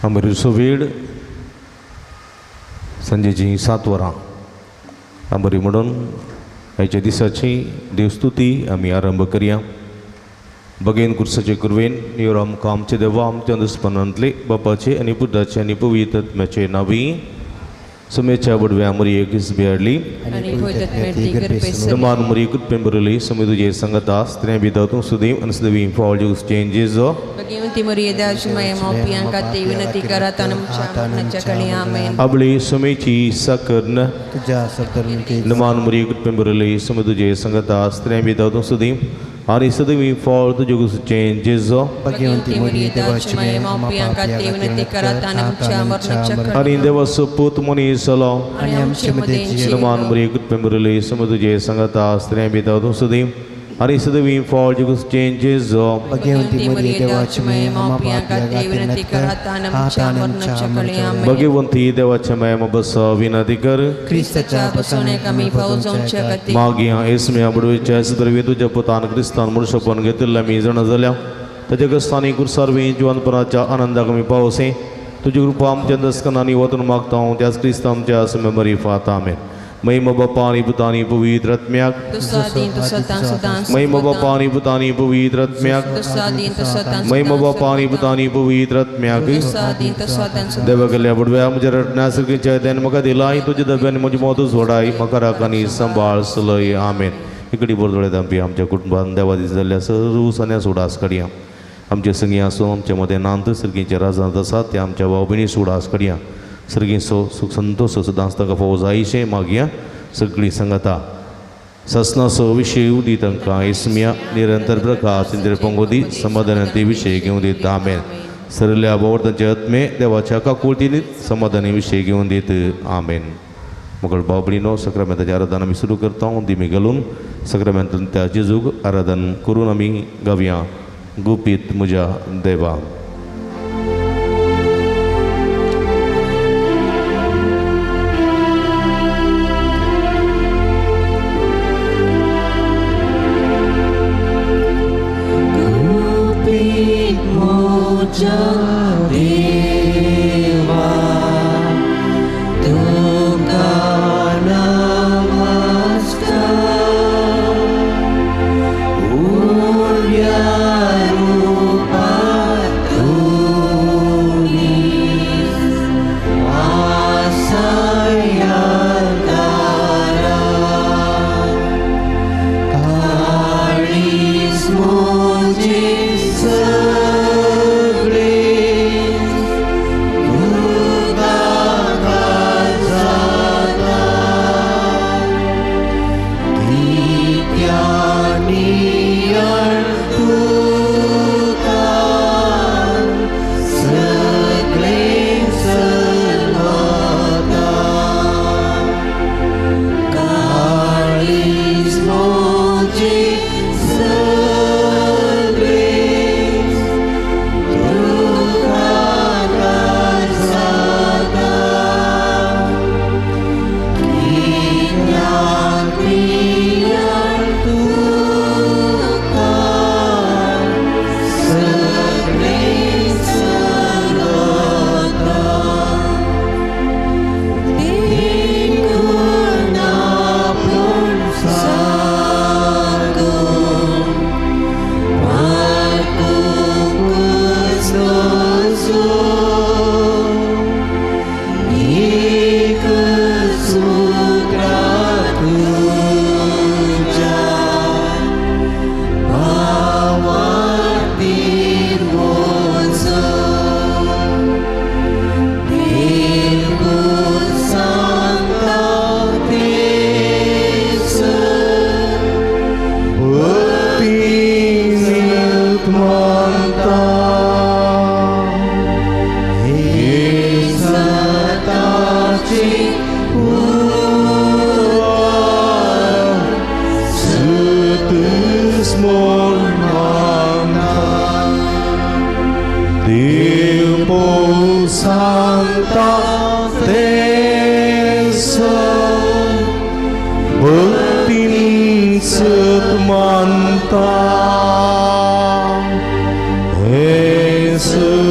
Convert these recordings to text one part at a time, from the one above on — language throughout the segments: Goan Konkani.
आमरीचो वेळ सांजेची 7 वरां आमरी म्हणून आयच्या दिसाची देवस्तुती आमी आरंभ करया. बगेन कुर्साचे कुरवेन निवर आमकां आमचे देवा आमच्या दुस्पनांतले बापाचे आनी पुताचे आनी पवित्र आत्म्याचे नांवी सुमेच्या बडव्या मरियेक इसबी हाडली नमान मरिये कृपेन भरली सुमे तुजे संगता स्त्रियां भितर तूं सुदीव आनी सदैव फॉल चेंजीस आपली सुमेची साकर नमान मरिये कृपेन भरली सुमे तुजे संगता स्त्रियां भितर तूं सुदीव आनी सदैव फॉल तुजे चेंजीस आनी देवाचो पूत मनीस जालो नमान मरिये कृपेन भरली सुमे तुजे संगता स्त्रियां भितर तूं सदैव आनी सदैव फॉल चेंजीस भगवंती देवाच्या माया बस विनंती कर मागीर येसम्या बडवेच्या सदरवी तुज्या पुतान क्रिस्तान मनुष्यपण घेतिल्ल्या आमी जाणा जाल्या ताच्या क्रिस्तानी कुर्सारवी जिवनपणाच्या आनंदाक आमी पावसे तुजी कृपा आमच्या दस्कनांनी वतून मागता हांव त्याच क्रिस्तां आमच्या मेमरी फाता. आमेन. महिमा बापा आनी पुता आनी पवित्र आत्म्याक महिमा बापा आनी पुता आनी पवित्र आत्म्याक महिमा बापा आनी पुता आनी पवित्र आत्म्याक. देवा केल्ल्या बुडव्या म्हज्या रटण्या सर्गीच्या देन म्हाका दिलाय तुज्या दब्यान म्हजी मोत सोडाय म्हाका राख आनी सांबाळ सलय. आमेन. इकडे बोरदोळे दामपी आमच्या कुटुंबान देवा दीस जाल्ल्या सर्व सन्या सुडास काडया. आमचे संगी आसूं आमच्या मदें नांत सर्गीच्या राजांत आसात ते आमच्या भाव भयणी सुडास काडया. सर्गीचो सुख संतोष सदांच ताका फावो जायशें मागया. सगळीं सांगाता ससनाचो विशय दी तांकां इसम्या निरंतर प्रकाश इंद्र पंगोदी समाधानांती विशय घेवन दित. आमेन. सरल्या भावार्थांचे आत्मे देवाच्या काकुळतीन समाधानी विशय घेवन दित. आमेन. मगळ भाव भयणीनो सक्रामेंताचें आराधन आमी सुरू करता. दिमी घालून सक्रामेंतान त्या जेजूक आराधन करून आमी गावया गुपीत म्हज्या देवा. देवा तुका नमस्कार उर्या रूपा तुमी आसाया दारा काळीज म्हजें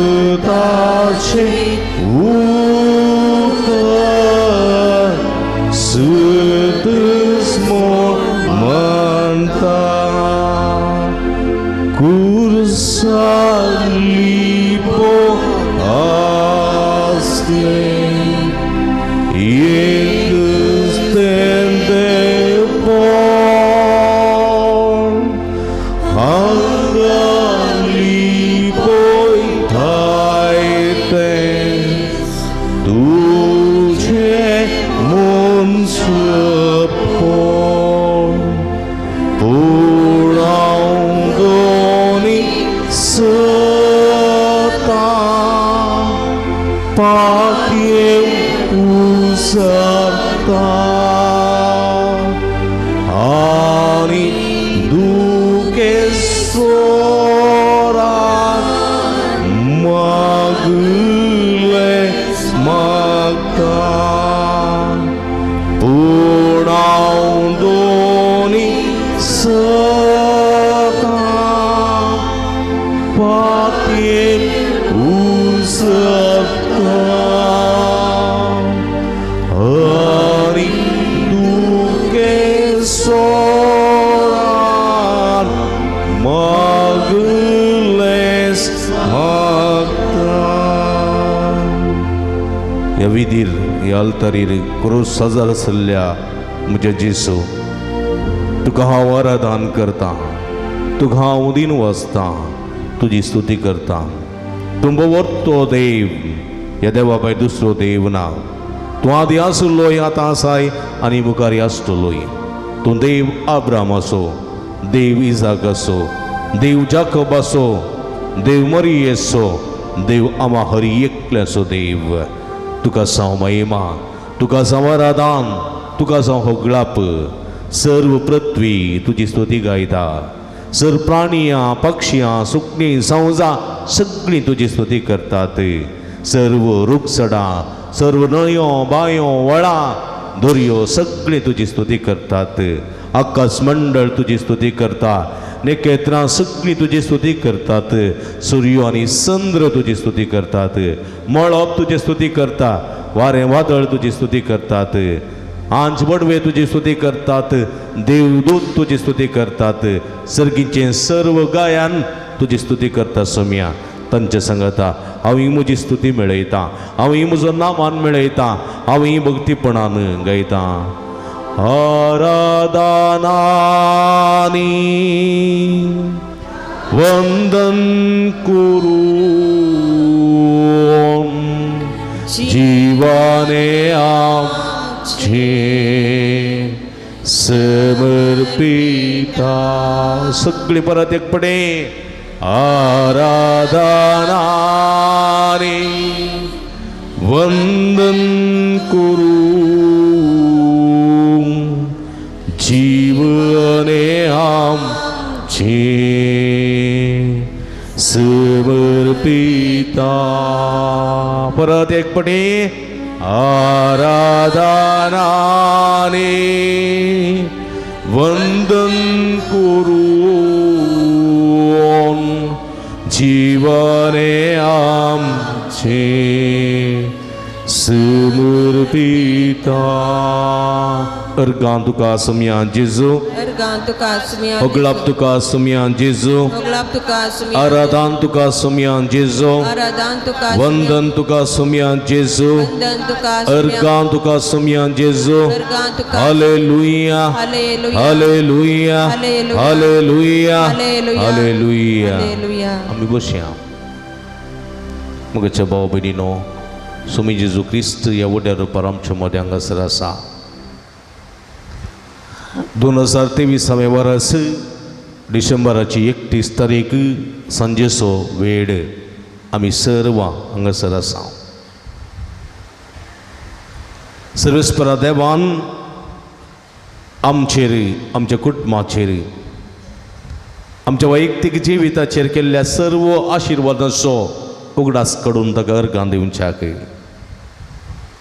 Sutace उतर सुतस म्हणता कुर्सार लिपो आसले एक तेंदेपण हांगा लिपोय थायते तुझे मनसपण पूण हांव दोनी सता पातये उसता आनी दुखे सोरान मागले मागता पूण हांव दोनी सता पातये उसता आनी दुखे सोरान मागलेस मागता. ह्या विधीर ह्या अल्तारीर क्रोस सजार आशिल्ल्या म्हज्या जेसू तुका हांव आराधन करता, तुका हांव उदीन वाचता, तुजी स्तुती करता. तूं तो देव, ह्या देवा भायर दुसरो देव ना. तूं आदी आसलोय, आतां आसाय आनी मुखार आसतलोय. तूं देव आब्रामाचो, देव इजाकाचो, देव जाकोबाचो, देव मरियेचो, देव आमा हरी एकल्याचो देव. तुका जावं महिमा, तुका जावं आराधन, तुका जावं होगळाप. सर्व पृथ्वी तुजी स्तुती गायता, सर्व प्राणियां, पक्षियां, सुकणीं, संवजां सगळीं तुजी स्तुती करतात. सर्व रुखसडां, सर्व न्हंयो, बांयो, वळां, दर्यो सगळीं तुजी स्तुती करतात. आकाश मंडळ तुजी स्तुती करता, नखेत्रां सगळीं तुजी स्तुती करतात. सूर्य आनी चंद्र तुजी स्तुती करतात, मळब तुजी स्तुती करता, वारें वादळ तुजी स्तुती करतात, आंज बडवे तुजी स्तुती करतात, देवदूत तुजी स्तुती करतात, सर्गीचें सर्व गायन तुजी स्तुती करता. सोम्या तांचे सांगता हांव म्हजी स्तुती मेळयता, हांव म्हजो नामान मेळयता, हांव भक्तीपणान गायता. आराधनानी वंदन करून जीवाने आमचे समर्पिता. सगळी परत एक पडे आराधनानी वंदन करून जीवने आमचे समर्पिता. परत एक पटी आराधनानी वंदन करून जीवने आमचे समर्पिता. अर्गां तुका सुमया जेजू, अर्गां तुका सुमया, होगळाप तुका सुमया जेजू, होगळाप तुका सुमया, आराधन तुका सुमया जेजू, आराधन तुका, वंदन तुका सुमया जेजू, वंदन तुका, अर्गां तुका सुमया जेजू. अर्गां तुका. Hallelujah, hallelujah, hallelujah, hallelujah, hallelujah, hallelujah. आमी बसया. म्हज्या भाव भयणीनो, स्वामी जेजू क्रिस्त ह्या व्हड्या रुपार आमच्या मदें हांगासर आसा. 2023 वर्स डिसेंबराची 31 तारीख सांजेचो वेळ आमी सर्व हांगासर आसा. सर्वेस्परा देवान आमचेर, आमच्या कुटुंबाचेर, आमच्या वैयक्तीक जिविताचेर केल्ल्या सर्व आशिर्वादांचो उगडास काडून ताका अर्गां दिवच्याक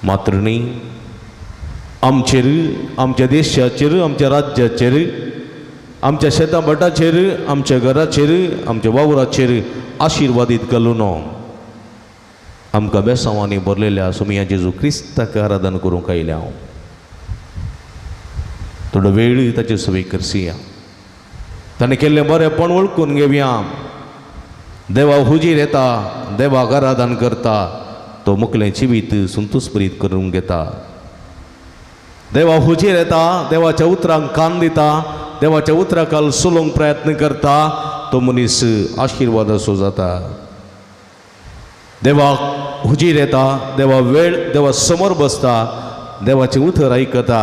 मात्र न्ही, आमचेर, आमच्या देशाचेर, आमच्या राज्याचेर, आमच्या शेतां भाटाचेर, आमच्या घराचेर, आमच्या वावराचेर आशिर्वादीत घालून आमकां बेसांवांनी भरलेल्या सोमया जेजू क्रिस्ताक आराधन करूंक आयल्या हांव. थोडो वेळ ताचे सवी करसिया, ताणें केल्लें बरेंपण वळखून घेवया. देवा हुजीर येता, देवाक आराधन करता, तो मुकलें जिवीत संतोषप्रीत करूंक घेता. देवा हुजीर येता, देवाच्या उतरांक कान दिता, देवाच्या उतराकाल चलोवंक प्रयत्न करता, तो मनीस आशिर्वादाचो जाता. देवाक हुजीर येता, देवा वेळ देवा समोर बसता, देवाचें उतर आयकता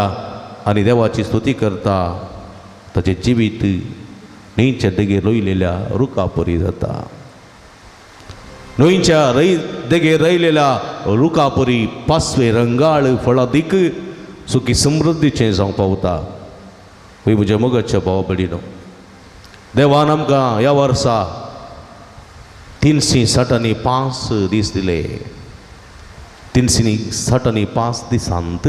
आनी देवाची स्तुती करता. ताचें जिवीत न्हंयच्या देगेर रोयलेल्या रुखा परी जाता. न्हंयच्या देगेर रोयलेल्या रुखा परी पासवे रंगाळ फळादीक सुखी समृद्धीचें जावंक पावता. वय म्हज्या मोगाच्या भाव भयणीनो, देवान आमकां ह्या वर्सा 365 दीस दिले. 365 दिसांत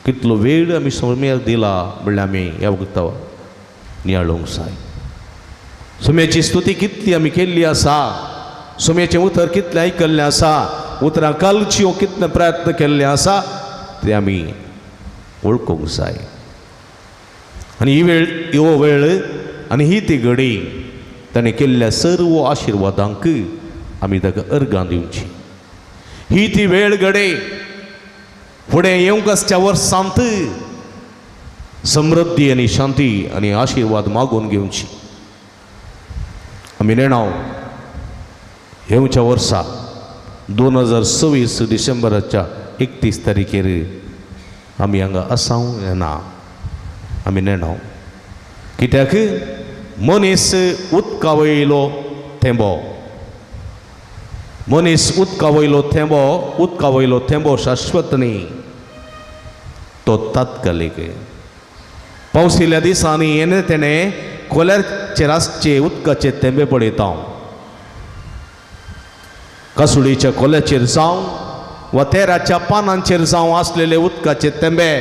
कितलो वेळ आमी सोम्याक दिला म्हणल्यार आमी ह्या वखता नियाळूंक जाय. सोम्याची स्तुती कितली आमी केल्ली आसा, सोम्याचें उतर कितलें आयकल्लें आसा, उतरां कालच्यो कितले प्रयत्न केल्ले आसा ते आमी वळखूंक जाय. आनी ही वेळ, हो वेळ आनी ही ती घडी ताणें केल्ल्या सर्व आशिर्वादांक आमी ताका अर्गां दिवची. ही ती वेळ घडे फुडें येवंक आसच्या वर्सांत समृद्धी आनी शांती आनी आशिर्वाद मागून घेवची. आमी नेणाव येवच्या वर्सा 2026 डिसेंबराच्या 31 तारखेर आमी हांगा आसाव येना आमी नेणाव. कित्याक मनीस उदका वयलो थेंबो, मनीस उदका वयलो थेंबो, उदका वयलो थेंबो शाश्वत न्ही, तो तात्कालीक. पावसिल्ल्या दिसांनी येणे तेणें कोल्याचेर आसचे उदकाचे थेंबे पळयता. कासुडीच्या कोल्याचेर जावं वा तेराच्या पानांचेर जावं आसलेले उदकाचे थेंबे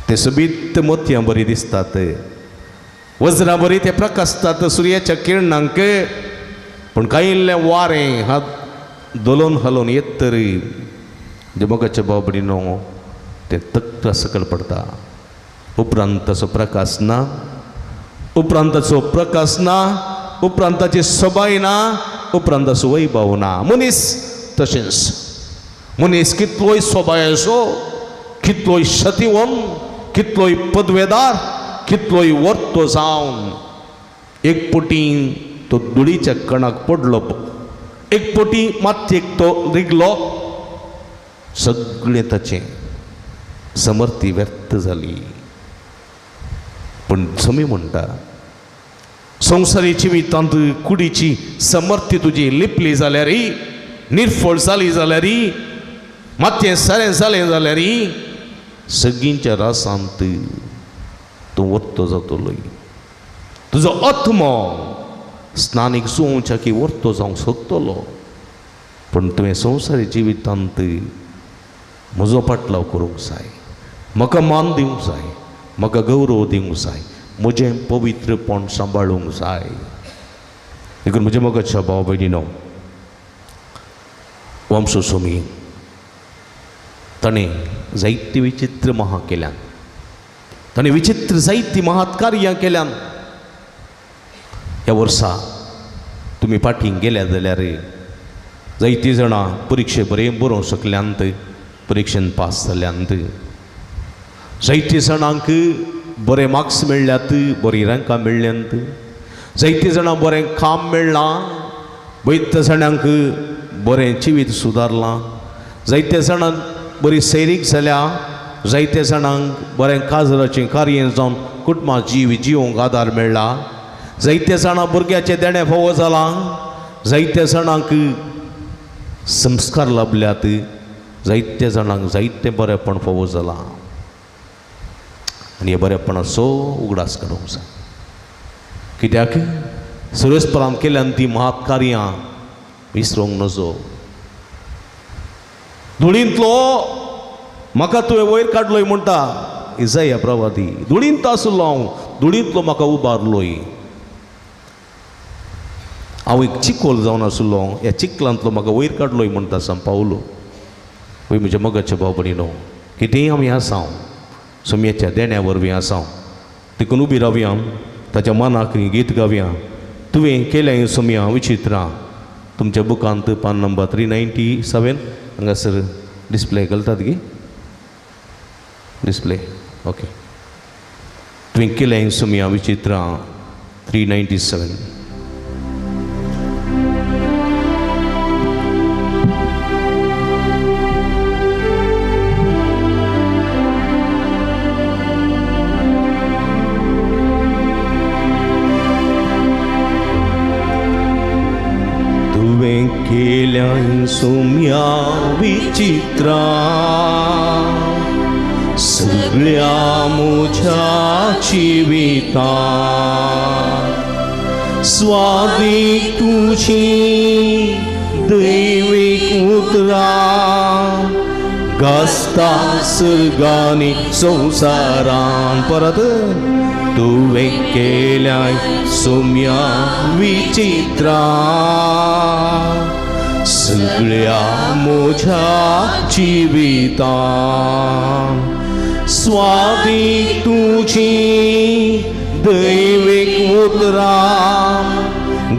ते सोबीत मोतयां बरी दिसतात, वज्रां बरी ते प्रकाशतात सुर्याच्या किरणांक. पूण कांय इल्लें वारें हात धोलोवन हालोवन येत तरी मोगाच्या भाव भयणीनो तें तक्त सकयल पडटा. उपरांत ताचो प्रकाश ना, उपरांत ताचो प्रकाश ना, उपरांत ताची सोबाय ना, उपरांत ताचो वैभव ना. मनीस तशेंच, मनीस कितलोय सोबाय आसो, कितलोय शतिवन, कितलोय पदवेदार, कितलोय वर्तो जावन एक पटी तो धुळीच्या कणाक पडलो, एक पटी मातयेक तो रिगलो, सगळें ताचें समर्थी व्यर्थ जाली. पूण समी म्हणटा संवसारी जिवितांत कुडीची समर्थी तुजी लिपली जाल्यार, निर्फळ जाली जाल्यार, मातयें सारें जालें जाल्यार सगळींच्या रासांत तूं वर्तो जातलो. तुजो आत्मो स्नानीक जुवोवच्या की वर्तो जावंक शकतलो, पूण तुवें संवसारी जिवितांत म्हजो पाटलाव करूंक जाय, म्हाका मान दिवंक जाय, म्हाका गौरव दिवंक जाय, म्हजें पवित्रपण सांबाळूंक जाय. देखून म्हज्या मोगाच्या भाव भयणीनो, वंश सोमी ताणें जायती विचित्र महा केल्यान, ताणें विचित्र जायती महात कार्यां केल्यान. ह्या वर्सा तुमी फाटीं गेल्या जाल्यार जायतीं जाणां परिक्षे बरें बरोवंक शकल्यांत, परिक्षेन पास जाल्यांत. जायतीं जाणांक बरे मार्क्स मेळ्ळ्यात, बरीं रँकां मेळ्ळ्यांत. जायतीं जाणां बरें काम मेळ्ळां, वयत्या जाणांक बरें जिवीत सुदारलां, जायत्या जाणांक बरी सैरीक जाल्या, जायत्या जाणांक बरें काजराचें कार्य जावन कुटुंबा जीव जिवोंक आदार मेळ्ळा, जायत्या जाणां भुरग्याचें देणें फावो जालां, जायत्या जाणांक संस्कार लाबल्यात, जायत्या जाणांक जायतें बरेंपण फावो जालां. आनी हे बरेपणाचो उगडास काडूंक जाय. कित्याक सुरेशपरान केल्यान ती महात कार्यां विसरूंक नजो. धुळींतलो म्हाका तुवें वयर काडलोय म्हणटा इजाया प्रवादी, धुळींत आसलो हांव, धुळींतलो म्हाका उबारलोय. हांव एक चिकोल जावन आशिल्लो, ह्या चिखलांतलो म्हाका वयर काडलोय म्हणटा सांग पावलो. वय म्हज्या मोगाच्या भाव भयणीनो, कितेंय आमी आसा सोम्याच्या देण्या वरवीं आसा, देखून उबी रावया, ताच्या मनाक गीत गावया. तुवें केलें सोम्या विचित्रां. तुमच्या बुकांत पान नंबर 397 हांगासर डिस्प्ले घालतात गी डिस्प्ले. ओके, तुवें केलें सोम्या विचित्रां 397. तुवें केल्याय सोम्या विचित्रां सगळ्या म्हज्या जिवितांत, स्वादीक तुजी दैवीक उतरां गाजता सर्गांनी संवसारांत. परत तुवें केल्याय सोम्या विचित्रां सगळ्या म्हज्या जिवितांत, स्वादीक तुजी दैवीक उतरां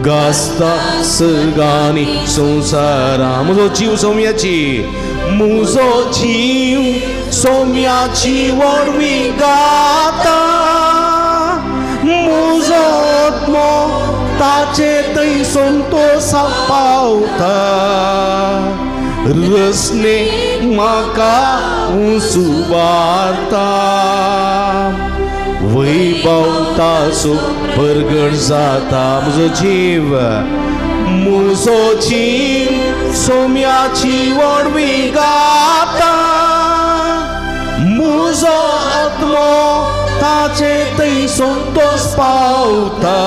गाजता सर्गांनी संवसारां. म्हजो जीव सोम्याची, म्हजो जीव सोम्याची वरवीं गाता, म्हजो आत्मो ताचे थंय संतोशा पावता, रसने म्हाका उंचुबारता, वैभवताचो परगट जाता. म्हजो जीव, म्हजो जीव सोम्याची वरवीं गाता, म्हजो आत्मो ताचे थंय संतोश पावता,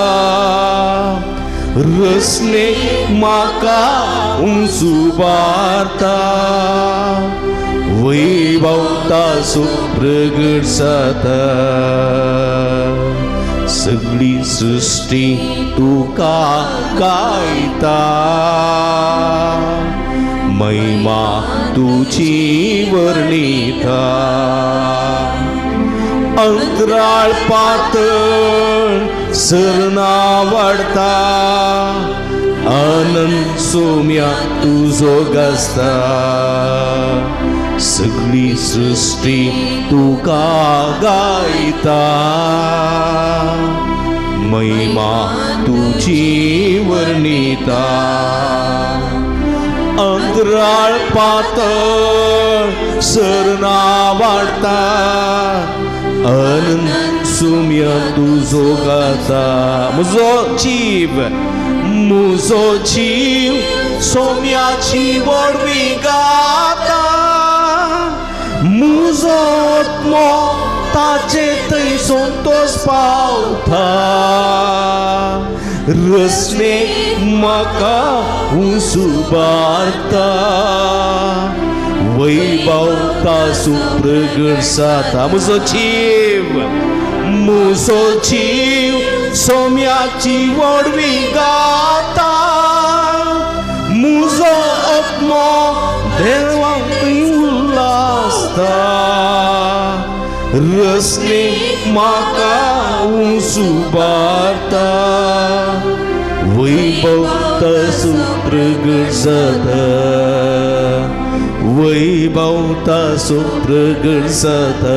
रसने म्हाका उंचुबारता, वैभवताचो प्रगट जाता. सगळी सृश्टी तुका गायता, महिमा तुजी वर्णिता, अंतराळ पातळ सरना वाडता, आनंद सोम्या तुजो गाजता, सगळी सृश्टी तुका गायता, महिमा तुजी वर्णिता, अंतराळ पातळ सरना वाडता, आनंद सोम्या तुजो गाता. म्हजो जीव, म्हजो जीव सोम्याची वरवीं गाता, म्हजो आत्मो ताचे थंय संतोश पावता, रसने म्हाका उंचुबारता, वैभवताचो प्रगट जाता. म्हजो जीव, म्हजो जीव सोम्याची वरवीं गाता, म्हजो आत्मो देवा थंय उल्हासता, रसने म्हाका उंचुबारता, वैभवताचो प्रगट जाता, वैभवताचो प्रगट जाता,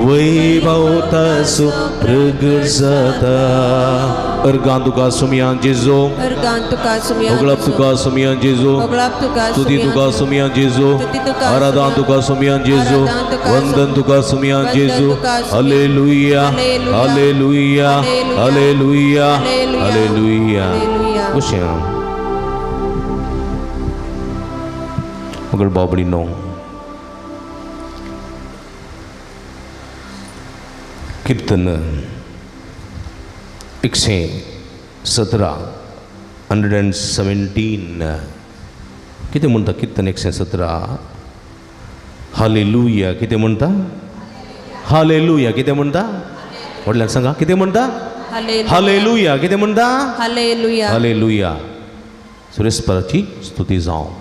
वैभवताचो प्रगट जाता. अर्गां तुका सोम्या जेजू, होगळाप तुका सोम्या जेजू, स्तुती तुका सोम्या जेजू, आराधना तुका सोम्या जेजू, वंदन तुका सोम्या जेजू. Hallelujah, hallelujah, hallelujah, hallelujah. बसया मगळ बाबडीनो, कीर्तन 117, 117. कितें म्हणटा कीर्तन 117? हालेलुया. कितें म्हणटा? हालेलुया. कितें म्हणटा? व्हडल्यान सांगा, कितें म्हणटा? हालेलुया. हालेलुया. कितें म्हणटा? हालेलुया. हालेलुया. सुरेस्पराची स्तुती जावं.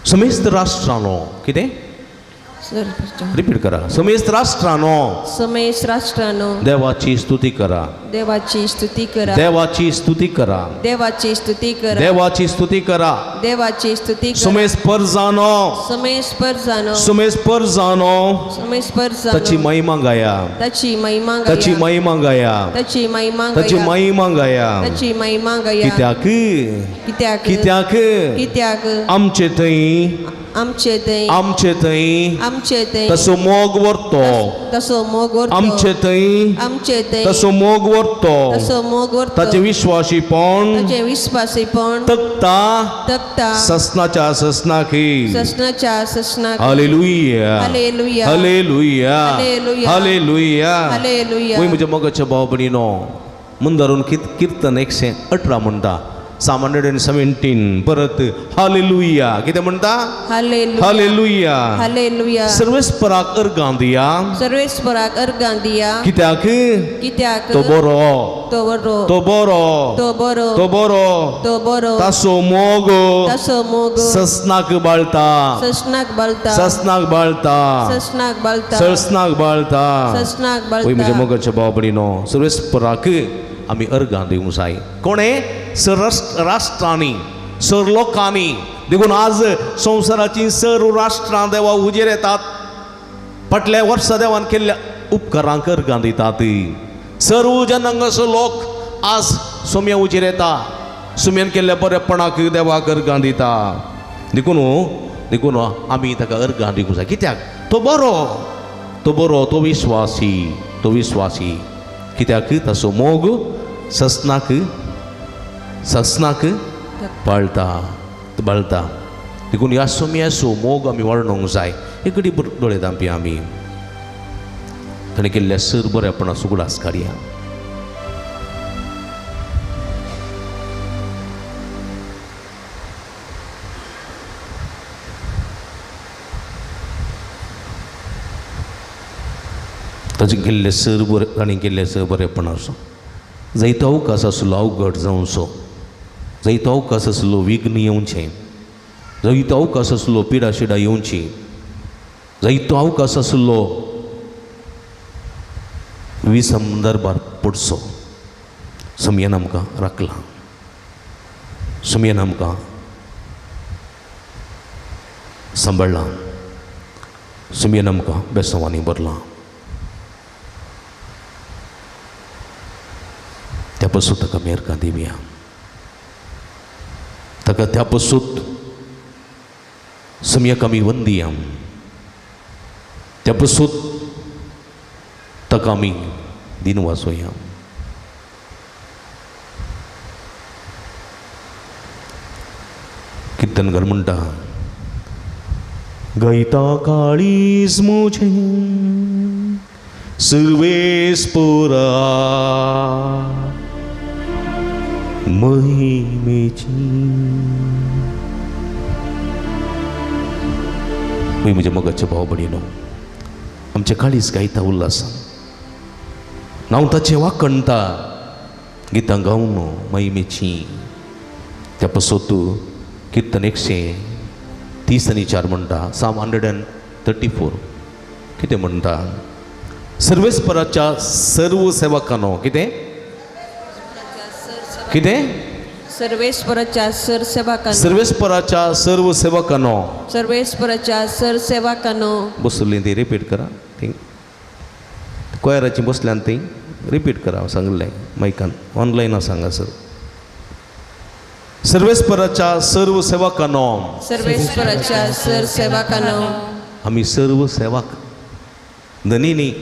समेस्त राष्ट्रानो कितें रिपीट करा. समेस्त राष्ट्रानो समेस्त राष्ट्रानो देवाची स्तुती करा. देवाची स्तुती करा. देवाची स्तुती करा. देवाची स्तुती करा. देवाची स्तुती करा. देवाची स्तुती करा. समेस्त परजानो समेस्त परजानो समेस्त परजानो समेस्त परजानो ताची महिमा गाया. ताची महिमा गाया. ताची महिमा गाया. ताची महिमा ताची गाया. महिमा गाया. ताची महिमा गाया. कित्याक कित्याक कित्याक कित्याक आमचे थंय आमचे थंय आमचे थंय आमचे थंय तसो मोग व्हरतो. तसो मोग व्हरतो. आमचे थंय आमचे थंय तसो मोग व्हरतो. तसो मोग व्हरतो. ताचें विश्वासीपण ताचें विस्वासीपण तकता तकता ससनाच्या ससनाकी. ससनाच्या ससनाक. Hallelujah. Hallelujah. Hallelujah. Hallelujah. Hallelujah. Hallelujah. वय म्हज्या मोगाच्या भाव भयणीनो, मुंदारून किर्तन 118 म्हणटा, Psalm 117. परत हालेलुया. कितें म्हणटा? हालेलुया. हालेलुया. हालेलुया. सर्वेस्पराक अर्गां दिया. सर्वेस्पराक अर्गां दिया. कित्याक कित्याक तो बरो. तो बरो. तो बरो. तो बरो. तो बरो. तो बरो. तासो मोग तासो मोग ससनाक बाळता. ससनाक बाळता. ससनाक बाळता. ससनाक बाळता. ससनाक बाळता. ससनाक वय म्हज्या बाळता. मोगाच्या भाव भयणीनो, सर्वेस्पराक आमी अर्गां दिवंक जाय. कोणें? सर राष्ट्रांनी, सर लोकांनी. देखून आज संवसाराचीं सर्व राष्ट्रां देवा हुजेर येतात. फाटल्या वर्सा देवान केल्ल्या उपकारांक अर्गां दितात. सर्व जनांगाचो लोक आज सोम्या हुजेर येता. सुम्यान केल्ल्या बरेपणाक देवाक अर्गां दिता. देखून देखून आमी ताका अर्गां दिवंक जाय. कित्याक? तो बरो. तो बरो. तो विश्वासी. तो विश्वासी. कित्याक? ताचो मोग ससनाक ससनाक पाळता बाळता. देखून ह्या सोम्याचो मोग आमी वाडोवंक जाय. एकडी दोळे धांपया आमी. ताणें केल्ल्या सर बरेपणा उगडास काडया. ताचें केल्लें सर बरें ताणें केल्लें सर बरेपणाचो जैतो अवकाश आसलो अवघड जावचो, जैतो अवकाश आसलो विघ्न येवचें, जैतो अवकाश आसलो पिडा शिडा येवची, जैतो अवकाश आसलो विसंदर्भार पडचो. सुमयेन आमकां राखलां, सुमयेन आमकां सांबाळ्ळां, सुमयेन आमकां बेसवांनी भरलां. त्या पसून ताका मेरकां दिवया. ताका त्या पसून सम्यक आमी वंदिया. त्या पसून ताका आमी दिन वाचोया. कीर्तनकार म्हणटा, गयता काळीज म्हजें सर्वेस्पोरा महिमेची. म्हज्या मोगाच्या भाव भयणीनो, आमच्या काळीज गायता उल्हासान, नांव ताचें वाखणटा गितां गावन महिमेची. त्या पसोत किर्तन 134 म्हणटा, Psalm 134. कितें म्हणटा? सर्वेस्पराच्या सर्व सेवकांनो. कितें कितें? सर्वेस्पराच्या सर सेवकांनो. सर्वेस्पराच्या सर्व सेवकांनो. सर्वेस्पराच्या सर सेवकांनो. बसली ती रिपीट करा. ती कोयराची बसल्यान ती रिपीट करा. सांगलें मायकान ऑनलायन आसा हांगासर. सर्वेस्पराच्या सर्व सेवकांनो. सर्वेस्पराच्या सर सेवकांनो. आमी सर्व सेवक धनी न्ही,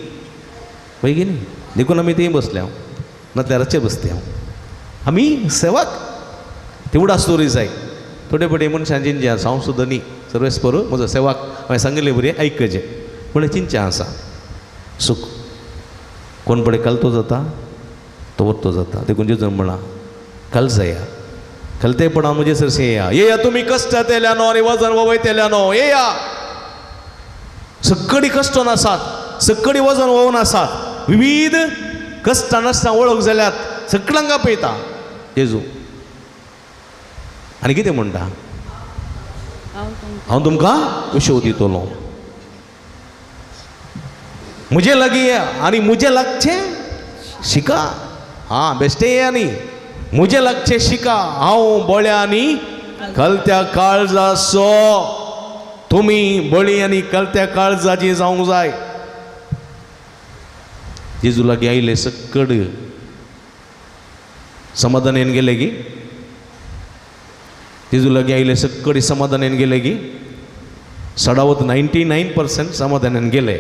वय की न्ही? देखून आमी थंय बसल्या, नातल्यार रचे बसते हांव. आमी सेवक तेवढा स्टोरी जाय. थोडे थोडे मनशां चिंचे आसा, हांव सुद्दां न्ही सर्वेस्पर म्हजो सेवक, हांवें सांगिल्लें बरें आयकचें पूण चिंचें आसा. सुख कोण पळय कलतो जाता तो वत्तो जाता. देखून जेजून म्हणा कल जाया कलतेपणा म्हजे सरशी येया. येया तुमी कश्टांतल्यानो आनी वजन वयतेल्यानो, येया. सकडी कश्टोन आसात, सकडी वजन वोवन आसात, विविध कश्टां नासतना वळख जाल्यात सगळ्यांक आपयता जेजू. आनी कितें म्हणटा? हांव तुमकां उशेव दितलो. म्हजे लागीं आनी म्हजें लागचें शिका. हां बेश्टें ये आनी म्हजें लागचें शिका. हांव बळ्या आनी कलत्या काळजाचो. तुमी बळी आनी कलत्या काळजाची जावंक जाय. जेजू लागीं आयले सकड समाधानेन गेले की? जेजू लागीं आयले सकड समाधानेन गेले की? सडावत 99% समाधानान गेले.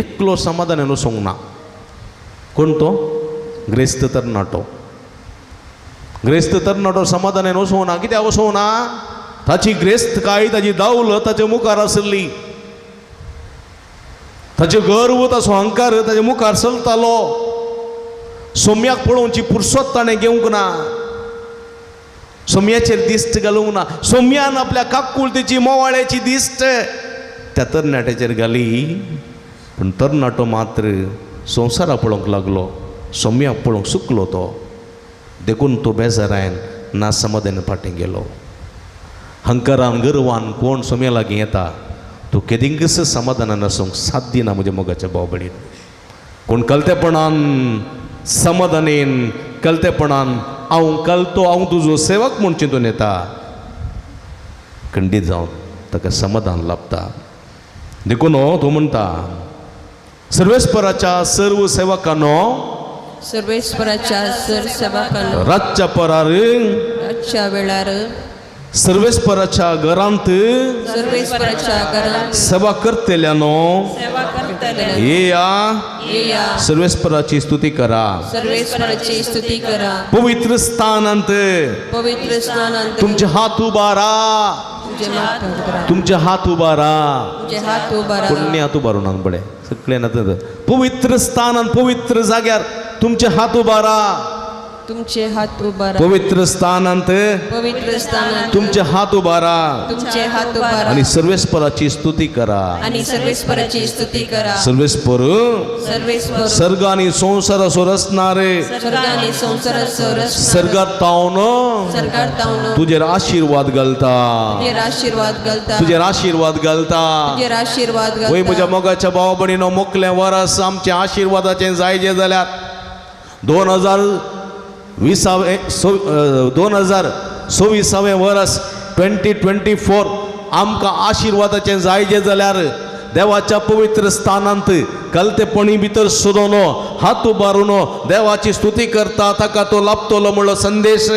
एकलो समाधानान वचूंक ना. कोण तो? ग्रेस्त तरणाटो. ग्रेस्त तरणाटो समाधानान वचूंक ना. कित्याक वचूंक ना? ताची ग्रेस्तकाय, ताची दावल ताच्या मुखार आसली. ताचो गर्व, ताचो अहंकार ताच्या मुखार चलतालो. सोम्याक पळोवची पुरसत ताणें घेवंक ना. सोम्याचेर दिश्ट घालूंक ना. सोम्यान आपल्या काकुळतेची मोवाळ्याची दिश्ट त्या तरणाट्याचेर घाली. पूण तरणाटो मात्र संवसारा पळोवंक लागलो. सोम्याक पळोवंक सुकलो तो. देखून तो बेजारायन ना समाधान फाटीं गेलो. हंकारान गर्वान कोण सोम्या लागीं येता तो केदिंकच समाधानान आसूंक साथ दिना म्हज्या मोगाच्या भाव भयणीन. कोण कलतेपणान समाधानेन कलतेपणान हांव कलतो, हांव तुजो सेवक म्हूण चिंतून येता, खंडीत जावन ताका समाधान लाभता. देखून तो म्हणटा सर्वेस्पराच्या सर्व सेवकांनो, सर्वेस्पराच्या सर्व सेवकांनो, रातच्या परार, रातच्या वेळार, सर्वेस्पराच्या घरांत सर्वेस्पराच्या घरांत सेवा करतल्यानो येया सर्वेस्पराची स्तुती करा. सर्वेस्पराची स्तुती करा. पवित्र स्थानांत पवित्र स्थानांत तुमचे हात उबारा. तुमचे हात उबारा. तुमचे हात उबारा. पुण्य हात उबारून हांग पळय सगळे पवित्र स्थानांत पवित्र जाग्यार तुमचे हात उबारा. तुमचे हात उबारा. पवित्र स्थानांत पवित्र स्थानांत तुमचे हात उबारा. तुमचे हात उबारा. आणि सर्वेस्पराची स्तुती करा. आणि सर्वेस्पराची स्तुती करा. सर्वेस्पर सर्वेस्पर सर्ग आणि संसाराचो रचणारे, स्वर्ग आणि संसाराचो रचणारे, सर्गात तावन सर्गात तावन तुजेर आशीर्वाद घालता. तुजेर आशीर्वाद घालता. तुजेर आशीर्वाद घालता. तुजेर आशीर्वाद वय म्हज्या घालता. मोगाच्या भाव भयणीनो, मोकलें वरस आमच्या आशीर्वादाचें जायजें जाल्यार 2024 वरस 2024 आमकां आशीर्वादाचें जायजें जाल्यार देवाच्या पवित्र स्थानांत कलतेपणी भितर सरोन हात उबारून देवाची स्तुती करता ताका तो लाभतलो म्हणलो संदेश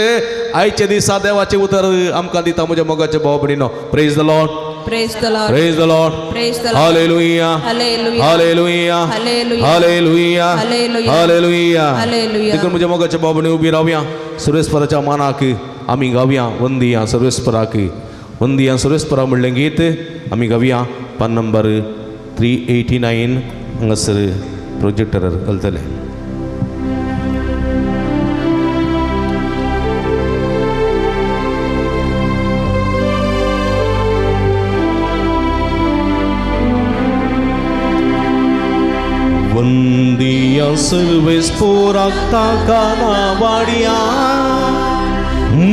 आयच्या दिसा देवाचें उतर आमकां दिता म्हज्या मोगाच्या भाव भयणीनो. Praise the Lord. Praise the Lord. Praise the Lord. Praise the Lord. Hallelujah. Hallelujah. Hallelujah. Hallelujah. Hallelujah. Hallelujah. Hallelujah. Hallelujah. देखून म्हज्या मोगाच्या भाव भयणी उबी रावया. सर्वेस्पराच्या मानाक आमी गावया वंदिया सर्वेस्पराक. वंदिया सर्वेस्परा म्हणलें गीत आमी गावया. पान नंबर 389 हांगासर प्रोजेक्टरार घालतले. वंदिया सर्वेस्पोराक ताका नावाड्या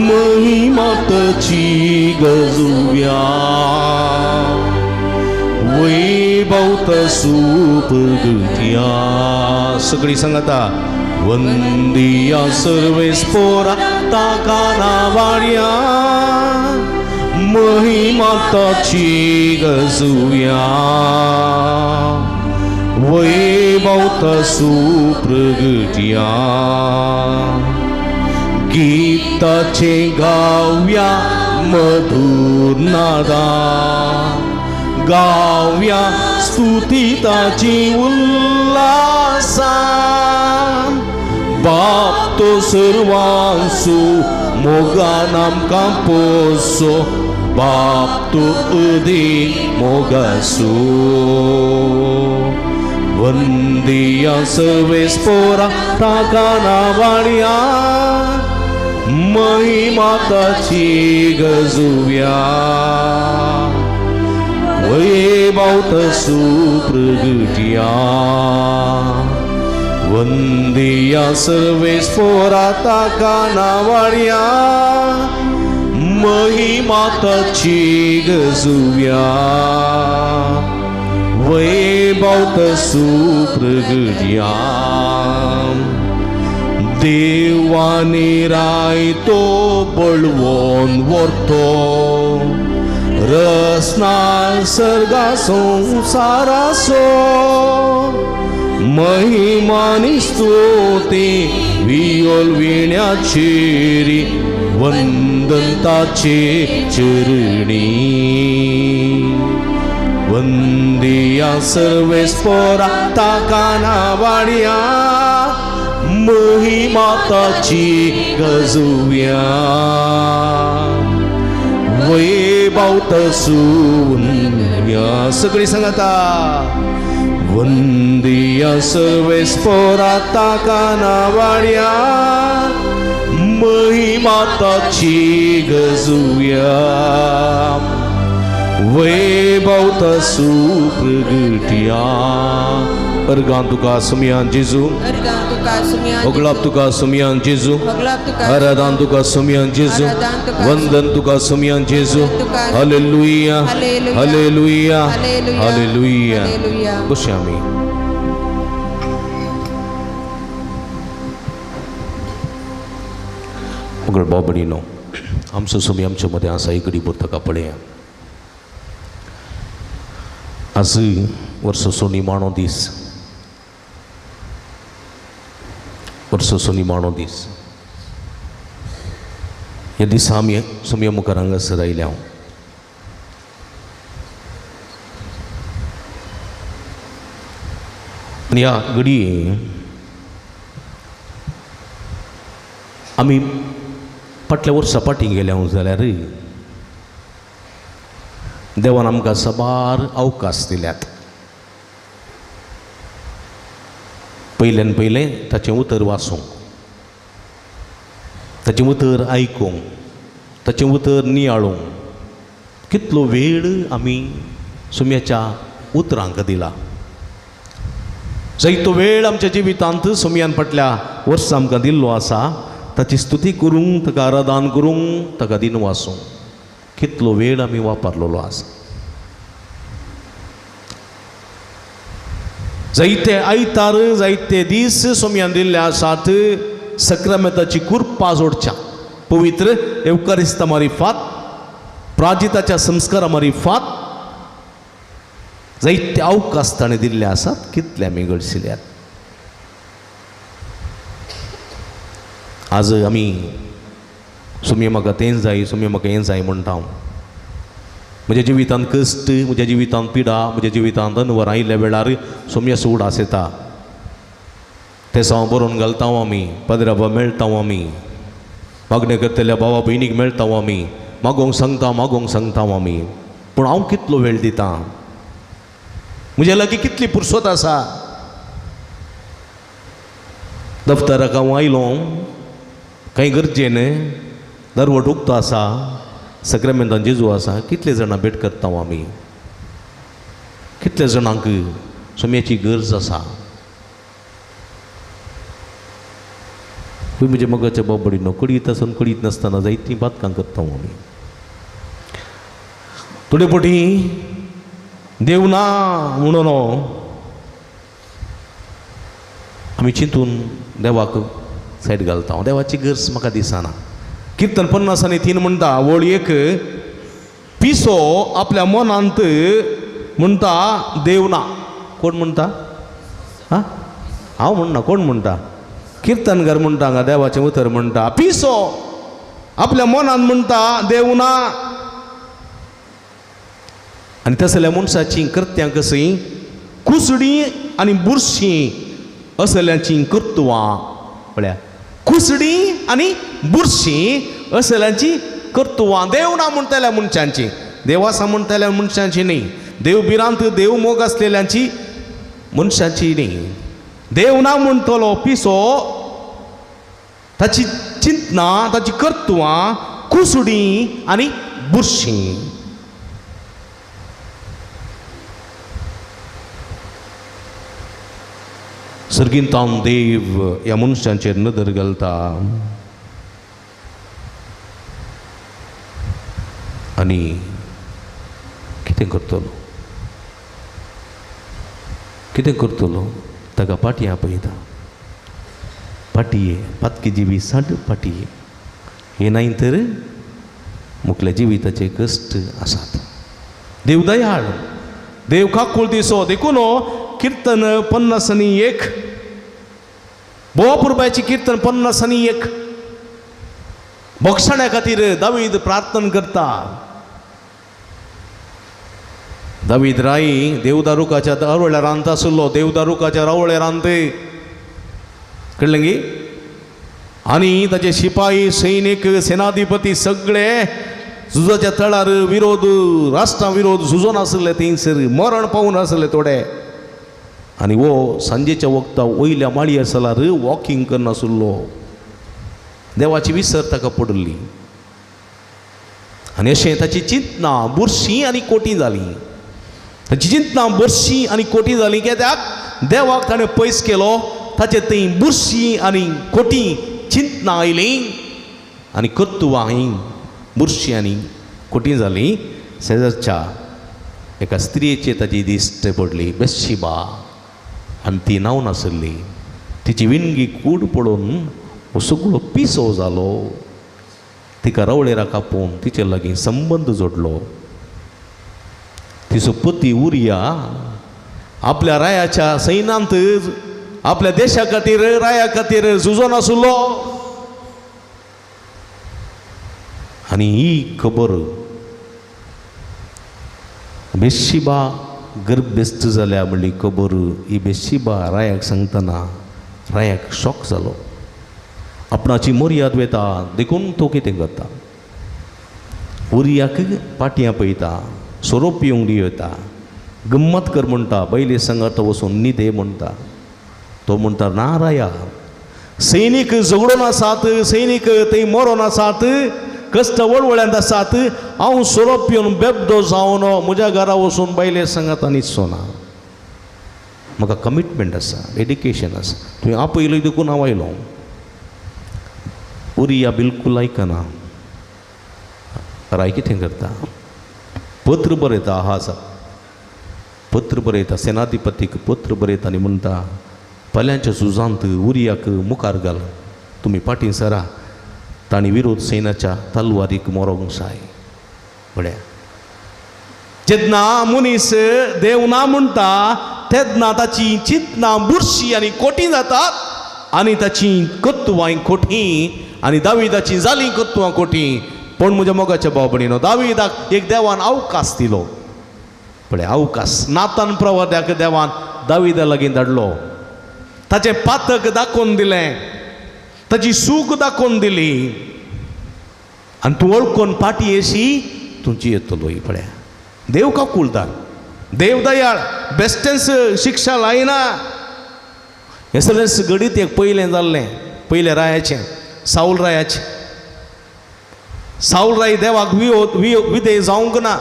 महिमा ताची गजुव्या वैभव तसू प्रगट्या. सगळी सांगता वंदिया सर्वेस्पोराक ताका नावाड्या महिमा ताची गजुव्या वैभव तसू प्रगट्या. गीताचे गाव्या मधुर नादा गाव्या स्तुती ताची उल्हासा. बाप तो सर्वांसू मोगान आमकां पोसो, बाप तो अदीक मोगासू. वंदिया सर्वेस्पोरा ताका नावाड्या महिमा ताची गजुव्या वैभव तसू प्रगट्या. वंदिया सर्वेस्पोरा ताका नावाड्या महिमा ताची गजुव्या वैभव तसु प्रगड्या देवाने राय तो बळवोन व्हरतो रसना सर्गा संसारासो महिमानी स्तुती वियोल विण्याचेरी वंदन ताचे चरणी वंदिया सर्वेस्पोरा ताका नावाड्या महिमा ताची गजुव्या वैभव तसु वंद्या सगळी सांगता वंदिया सर्वेस्पोरा ताका नावाड्या महिमा ताची गजुव्या वैभव तसु प्रगट्या. अर्गां तुका सुमयान जेजू, अर्गां तुका सुमयान होगळाप तुका सुमयान जेजू, होगळाप तुका आराधन तुका सुमयान जेजू, आराधन तुका वंदन तुका सुमयान जेजू. तुका hallelujah, hallelujah, hallelujah, hallelujah, hallelujah. Hallelujah. बसया आमी. मगळ बाबडीनो आमचो सुमी आमच्या मदें आसा एक घडी ताका पळया. आज वर्साचो निमाणो दीस, वर्साचो निमाणो दीस. ह्या दिसा आमी सुमया मुखार हांगासर आयल्या हांव. आनी ह्या घडये आमी फाटल्या वर्सा फाटीं गेल्या जाल्यार देवान आमकां साबार अवकाश दिल्यात. पयल्यान पयलें ताचें उतर वाचूंक, ताचें उतर आयकूंक, ताचें उतर नियाळूंक कितलो वेळ आमी सुम्याच्या उतरांक दिला. जायतो वेळ आमच्या जिवितांत सुम्यान फाटल्या वर्सा आमकां दिल्लो आसा ताची स्तुती करूंक, ताका आराधन करूंक, ताका दिन वाचूंक कितलो वेळ आमी वापरलेलो आसा. जायते आयतार जायते दीस सोमयान दिल्ले आसात सक्रामेताची कुरपा जोडच्या पवित्र एवकारिस्ता मारिफात, प्राजिताच्या संस्कारा मारिफात जायते अवकाश ताणें दिल्ले आसात. कितले आमी गळसिल्यात. आज आमी सुमी म्हाका तें जाय, सुमी म्हाका हें जाय म्हणटा हांव. म्हज्या जिवितांत कश्ट, म्हज्या जिवितांत पिडा, म्हज्या जिवितांत अनवर आयिल्ल्या वेळार सोम्याचो उडास येता. तें हांव बरोवन घालता आमी, पदराबा मेळटा आमी, मागणें करतल्या भावा भयणीक मेळटा आमी, मागोवंक सांगता, मागोवंक सांगता आमी. पूण हांव कितलो वेळ दितां, म्हज्या लागीं कितली पुरसत आसा. दफ्तराक हांव आयलो कांय गरजेन दरवट उक्तो आसा, सक्रामेंतान जेजू आसा. कितले जाणां भेट करता आमी, कितले जाणांक सोम्याची गरज आसा. खंय म्हज्या मोगाच्या बाबडीनो कडीत आसून कडीत नासतना जायतीं पातकां करता आमी. थोडे फावटी देव ना म्हणून आमी चिंतून देवाक सायड घालता. देवाची गरज म्हाका दिसना. किर्तन 53 म्हणटा वळ एक पिसो आपल्या मनांत म्हणटा देव ना. कोण म्हणटा? हां, हांव म्हणना. कोण म्हणटा? किर्तनकार म्हणटा हांगा देवाचें उतर म्हणटा पिसो आपल्या मनांत म्हणटा देव ना. आनी तसल्या मनशाचीं कृत्यां कसीं कुसडी आनी बुरशीं असल्यांचीं कर्तुवां. पळया, कुसडी आनी बुरशीं असल्यांची कर्तुवां. देव ना म्हणटल्या मनशांची, देव आसा म्हणटल्या मनशांची न्ही, देव भिरांत देव मोग आसलेल्यांची मनशांची न्ही. देव ना म्हणटलो पिसो ताची चिंतना ताची कर्तुवां कुसडी आनी बुरशीं. सर्गींतावन देव ह्या मनशांचेर नदर घालता आनी कितें करतलो, कितें करतलो? ताका पाटये आपयता, पाटये पातकी जिवी साठ पाटये हे नाय तर मुखल्या जिविताचे कश्ट आसात। देव दयाळ, देव काकूळ दिसो। देखून किर्तन 51, बोवा पुरबायची किर्तन 51, बक्षण्या खातीर दावीद प्रार्थना करता। दावीद राई देवदारुकाच्या रावळ्या रांदता आसलो, देवदारुकाच्या रावळ्या रांदते कळ्ळें गी। आनी ताचे शिपाई सैनीक सेनाधिपती सगळे झुजाच्या तळार विरोध राष्ट्रा विरोध झुजोन आसले, थंयसर मरण पावून आसले थोडे। आनी वो सांजेच्या वखता वयल्या माळयेर सलार वॉकिंग करनासलो, देवाची विसर ताका पडिल्ली आनी अशें ताची चिंतना बुरशी आनी कोटी जाली। ताची चिंतना बुरशी आनी कोटी जाली कित्याक देवाक ताणें पयस केलो, ताचे थंय बुरशी आनी कोटी चिंतना आयली आनी कर्तुवां ही बुरशी आनी कोटी जाली। शेजारच्या एका स्त्रियेचे ताची दिश्ट पडली, बेशिबा, आनी ती नांव नासली। तिची विणगी कूड पडून हो सगळो पिसो जालो। तिका रावळेरा कापून तिचे लागीं संबंद जोडलो। तिचो पती उरिया आपल्या रायाच्या सैनांत आपल्या देशा खातीर राया खातीर झुजोन आसलो आनी ही खबर बेशिबा गर्भेस्त जाल्या म्हणली खबर ही बेशिबा रायाक सांगतना रायाक शॉक जालो। आपणाची मर्याद वेता देखून तो कितें करता, उरियाक पाटयां पळयता, सोरो पिवंक वता, गम्मत कर म्हणटा, बैले संगात वचून न्हिदे म्हणटा। तो म्हणटा ना राया, सैनीक झगडोन आसात, सैनीक थंय मरोन आसात, कश्ट वळवळ्यांत आसात, हांव सोरो पिवन बेबदो जावन म्हज्या घरा वचून बायले संगात न्हिदचो ना। म्हाका कमिटमेंट आसा, डेडिकेशन आसा, तुवें आपयलो देखून हांव आयलो। उरिया बिलकूल आयकना। राय कितें करता, पत्र बरयता, आहा आसा पत्र बरयता, सेनाधिपतीक पत्र बरयता आनी म्हणटा पल्यांच्या झुजांत उरियाक मुखार घाल, तुमी फाटीं सरा, तांणी विरोध सैन्याच्या तलवारीक मरोंक जाय। म्हळ्यार जेन्ना मनीस देव ना म्हणटा तेन्ना ताची चिंतना बुरशी आनी कोटी जातात आनी ताची कर्तुवां खोटी आनी दाविदाची जाली कर्तुवां खोटी। पूण म्हज्या मोगाच्या भाव भयणीनो, दाविदाक एक देवान अवकाश दिलो, पळय अवकाश नातान प्रवाद्याक देवान दाविदा लागीं धाडलो, ताचें पातक दाखोवन दिलें, ताची सूख दाखोवन दिली आनी तूं वळखून फाटीं येशी तुमची येतलो। पळय देव काकुळदार, देव दयाळ, बेस्टेंस शिक्षा लायना। हें सगळें घडीत एक पयलें जाल्लें, पयलें रायाचें, साऊल रायाचें। साऊल राय देवाक विधेय जावंक ना,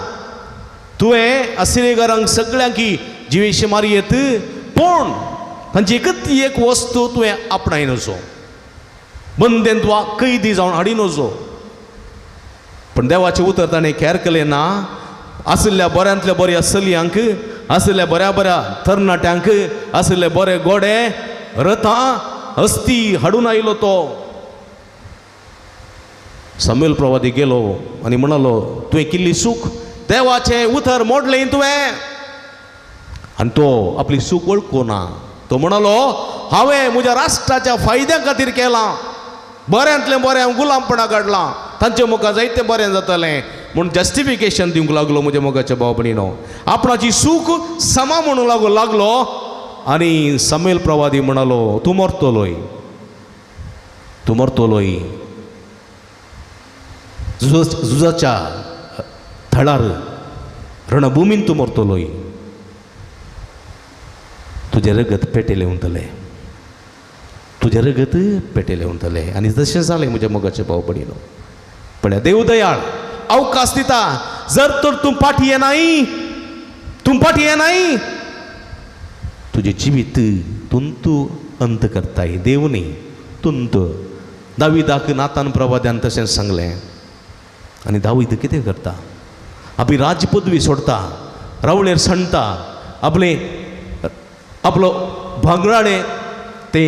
तुवें असिरेगारांक सगळ्यांकी जिवेशी मारयेत, पूण तांची एकच एक वस्तू तुवें आपणाय नजो, बंदेंत वा कैदी जावन हाडी नजो। पूण देवाचें उतर ताणें कॅर केलें ना। आशिल्ल्या बऱ्यांतल्या बऱ्या चलयांक, आशिल्ल्या बऱ्या बऱ्या तरणाट्यांक, आशिल्ले बरे गोडे रथां हस्ती हाडून आयलो तो। सामुएल प्रवादी गेलो आनी म्हणालो तुवें केल्ली चूक, देवाचें उतर मोडलें तुवें। आनी तो आपली चूक वळखूना। तो म्हणालो हांवें म्हज्या राष्ट्राच्या फायद्या खातीर केलां, बऱ्यांतलें बरें हांव गुलामपणा काडलां, तांचे मुखार जायतें बरें जातलें म्हूण जस्टिफिकेशन दिवंक लागलो। म्हज्या मोगाच्या भाव भयणीनो, आपणाची चूक समा म्हणूंक लागलो आनी सामुएल प्रवादी म्हणालो तूं मरतलोय, तूं मरतलोय झुजाच्या थळार रणभुमीन तूं मरतलोय, तुजें रगत पेटेलें उरतलें, तुजें रगत पेटेलें उरतलें। आनी तशें जालें म्हज्या मोगाच्या भाव भयणीनो। पळय देव दयाळ अवकाश दिता, जर तर तूं फाटीं येनाय, तूं फाटीं येनाय, तुजें जिवीत तुंतू अंत करताय, देव न्ही तुंत. दाविदाक नातान प्रवाद्यान तशें सांगलें आनी दावीद कितें करता? आपली राज पदवी सोडता, रावळेर सांडटा, आपले आपलो भांगराळे ते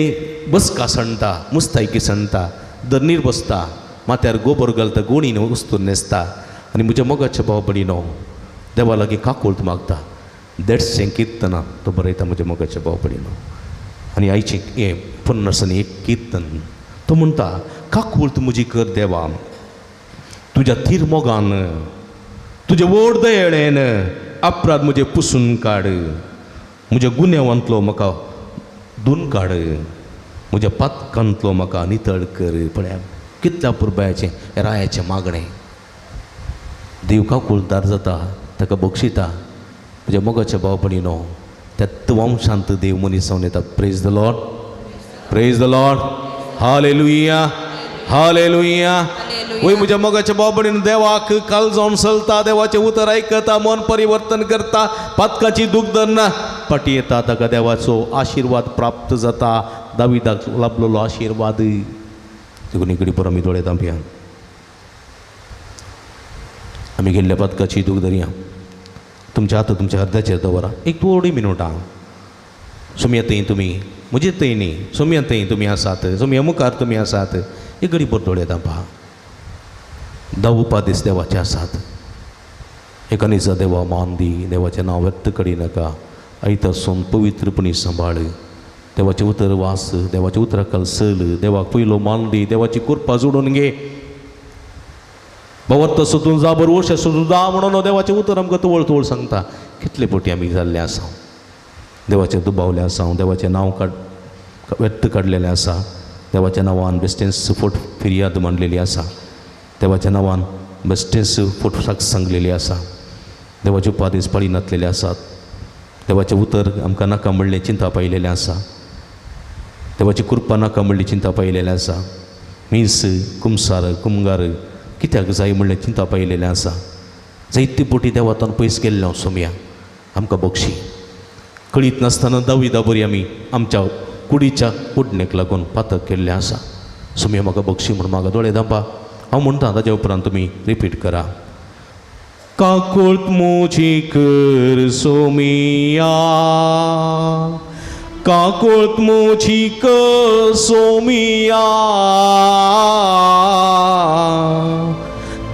बसका सांडटा, मुस्तायकी सांडटा, धरणीर बसता, माथ्यार गोबर घालता, गोणीन वस्तू न्हेसता आनी म्हज्या मोगाच्या भाव भयणीनो देवा लागीं काकुळट मागता. देडशें किर्तनां तो बरयता म्हज्या मोगाच्या भाव भयणीनो. आनी आयचें हें 50 एक किर्तन तो म्हणटा, काकुळट म्हजी कर देवा, तुज्या थीर मोगान, तुजे व्हड दयेळेन अपराध म्हजे पुसून काड, म्हज्या गुन्यांवांतलो म्हाका धुवन काड, म्हज्या पातकांतलो म्हाका नितळ कर. पळया कितल्या पुरबायाचें रायाचें मागणें. देव काकुळदार जाता, ताका बक्षिता. म्हज्या मोगाच्या भाव भयणीनो, त्या वंशांत देव मनीस जावन येता. Praise the Lord, praise the Lord, hallelujah, hallelujah. वय म्हज्या मोगाच्या भाव भयणीनो, देवाक काल जावन चलता, देवाचें उतर आयकता, मन परिवर्तन करता, पातकाची दूख धरना, फाटी येता, ताका देवाचो आशिर्वाद प्राप्त जाता. दाविदाक लाभलेलो आशिर्वाद. देखून इकडे परत आमी दोळे धांपया, आमी गेल्ल्या पातकाची दूख धरया. तुमच्या हात तुमच्या अर्द्याचेर दवरा एक थोडी मिनुटां. सोमया थंय तुमी, म्हजे थंय न्ही, सोमया थंय तुमी आसात, सोमया मुखार तुमी आसात, एक घडी भर दोळे धांपा. 10 उपादेश देवाचे आसात. एका निजा देवा मान दी, देवाचें नांव व्यक्त करिनाका, आयता सोम पवित्रपणी सांबाळ, देवाचें उतर वास, देवाचें उतराखाल चल, देवाक पयलो मान दी, देवाची कृपा जोडून घे. बावर्त सोदून जा, बरवश सोदून जा म्हणून देवाचें उतर आमकां तवळ तवळ सांगता. कितले पोटी आमी जाल्ले आसा, देवाचें दुबावलें आसा, देवाचें नांव काड व्यक्त काडलेलें आसा, देवाच्या नांवान बेस्टेंस फोट फिर्याद मांडलेली आसा, देवाच्या नांवान बेस्टेंस फोट सांगलेली आसा, देवाचे उपादेश पाळी नासलेले आसात, देवाचें उतर आमकां नाका म्हणलें चिंता पायलेलें आसा, देवाची कृपा नाका म्हणली चिंता पायलेलें आसा, मीस कुमसार कुमगार कित्याक जाय म्हणलें चिंता पायलेलें आसा. जायते पोटी देवातान पयस गेल्लें हांव सोमया आमकां बक्षी. कळीत नासतना दाविदा बरी आमी आमच्या कुडीच्या उडणेक लागून पातक केल्लें आसा. सोमया म्हाका बक्षी म्हूण म्हाका दोळे धांपा. हांव म्हणटा ताज्या उपरांत तुमी रिपीट करा. काकुळट म्हजी कर सोमिया, काकुळट म्हजी कर सोमिया,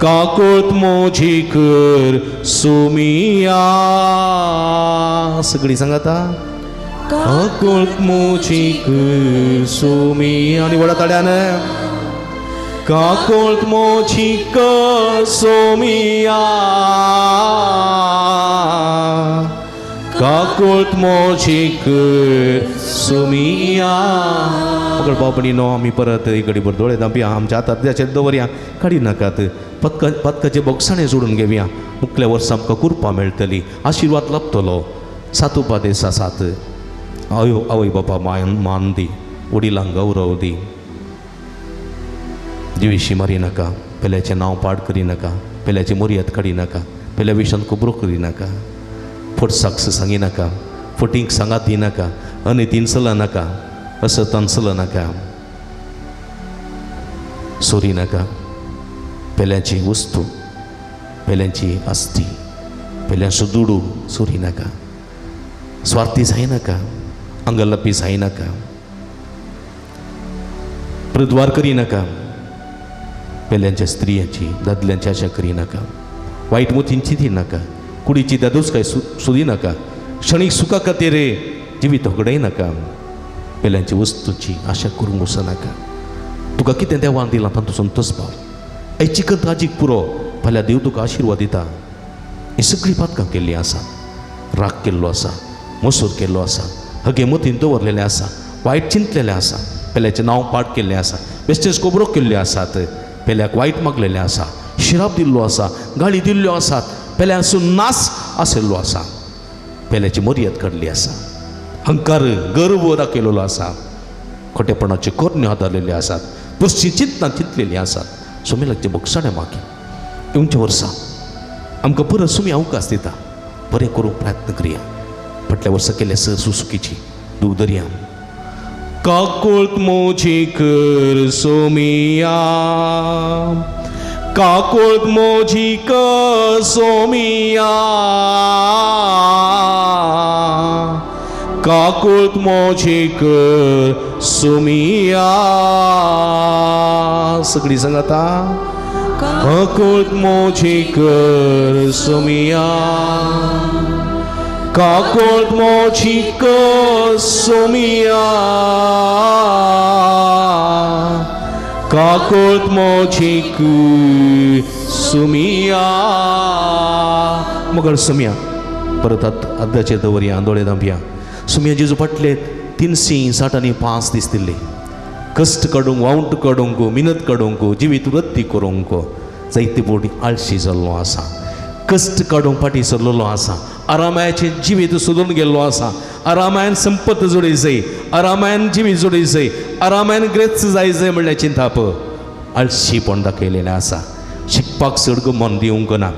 काकुळट म्हजी कर सोमिया. सगळी सांगाता, काकुळट म्हजी कर सोमिया. आनी व्हडा ताळ्यान, काकुळट म्हजी कर सोमिया, काकुळट म्हजी कर सोमिया. पकड भाव भयणीनो, आमी परत एक घडी भर दोळे धांपया, आमच्या हातात अर्द्याचेर दवरया, काडी नाकात, पतकाचे बोगसाणे जोडून घेवया. मुखल्या वर्सा आमकां कृपा मेळटली, आशिर्वाद लाभतलो. 7 उपादेश आसात. आवय बापा मान दी, वडिलांक गौरव दी, जिविशी मारी नाका, पेल्याचें नांव पाड करिनाका, पेल्याची मोरयाद काडिनाका, पेल्या विशांत खबरो करिनाका, फट साक्ष सांगिनाका, फटींक सांगात दिनाका, अनितीन चलनाका, असतान चलनाका, सोरी नाका, पेल्याची वस्तू, पेल्यांची आस्ती, पेल्यांचो दुडू चोरी नाका, स्वार्थी जायनाका, अंगलपी जायनाका, प्रद्वार करिनाका, पेल्यांच्या स्त्रियांची दादल्यांची आशा करिनाका, वायट मोतींची दिनाका, कुडीची दादूच काय सोदिनाका, क्षणीक सुखा खातीर जिवीत होगडायनाका, पेल्यांची वस्तूची आशा करूंक वचनाका. तुका कितें देवान दिलां तातूंत संतोष पाव. आयची कत आजीक पुरो, फाल्यां देव तुका आशिर्वाद दिता. ही सगळीं पातकां केल्लीं आसा, राग केल्लो आसा, मसूर केल्लो आसा, हगे मतीन दवरलेलें आसा, वायट चिंतलेलें आसा, पेल्याचें नांव पाड केल्लें आसा, बेश्टेच खबरो केल्ल्यो आसात, पेल्याक वायट मागलेलें आसा, शिराप दिल्लो आसा, गाळी दिल्ल्यो आसात, पेल्याचो नास आशिल्लो आसा, पेल्याची मर्याद काडली आसा, हंकार गर्व दाखयलेलो आसा, खोटेपणाच्यो करण्यो आदारलेल्यो आसात, पश्ची चिंतनां चिंतलेलीं आसात. सुमी लागचे बोगसाणे मागी येवच्या वर्सा आमकां परत सुमी अवकाश दिता, बरें करूंक प्रयत्न करया. फाटल्या वर्सा केल्ले सर सुसुकीची दूख दरया. काकुळत मोजी कर सोमिया, काकुळत मोजी कर सोमिया, काकुळत मोजी कर सोमिया. सगळी सांगता, काकुळत मोजी कर सोमिया, काकुळत मोजी कर सोमिया, काकुळत मोजी कर सोमिया. मगर सोमिया परत अर्ध्याचेर दवरया, दोळे दांपया. सोमिया जेजू फाटले 365 दीस दिल्ले कश्ट काडूंक, वावंट काडूंक, मिनत काडूंक, जिवीत वृत्ती करूंक जायते बोटी आळशी जाल्लो आसा, कश्ट काडूंक फाटीं सरलेलो आसा, आरामायाचें जिवीत सोदून गेल्लो आसा, आरामायन संपत जोडी जाय, आरामायन जिवीत जोडी जाय, आरामायन ग्रेस्त जाय जाय म्हणल्यार चिंताप आळशीपण दाखयलेलें आसा. शिकपाक चड मन दिवंक ना,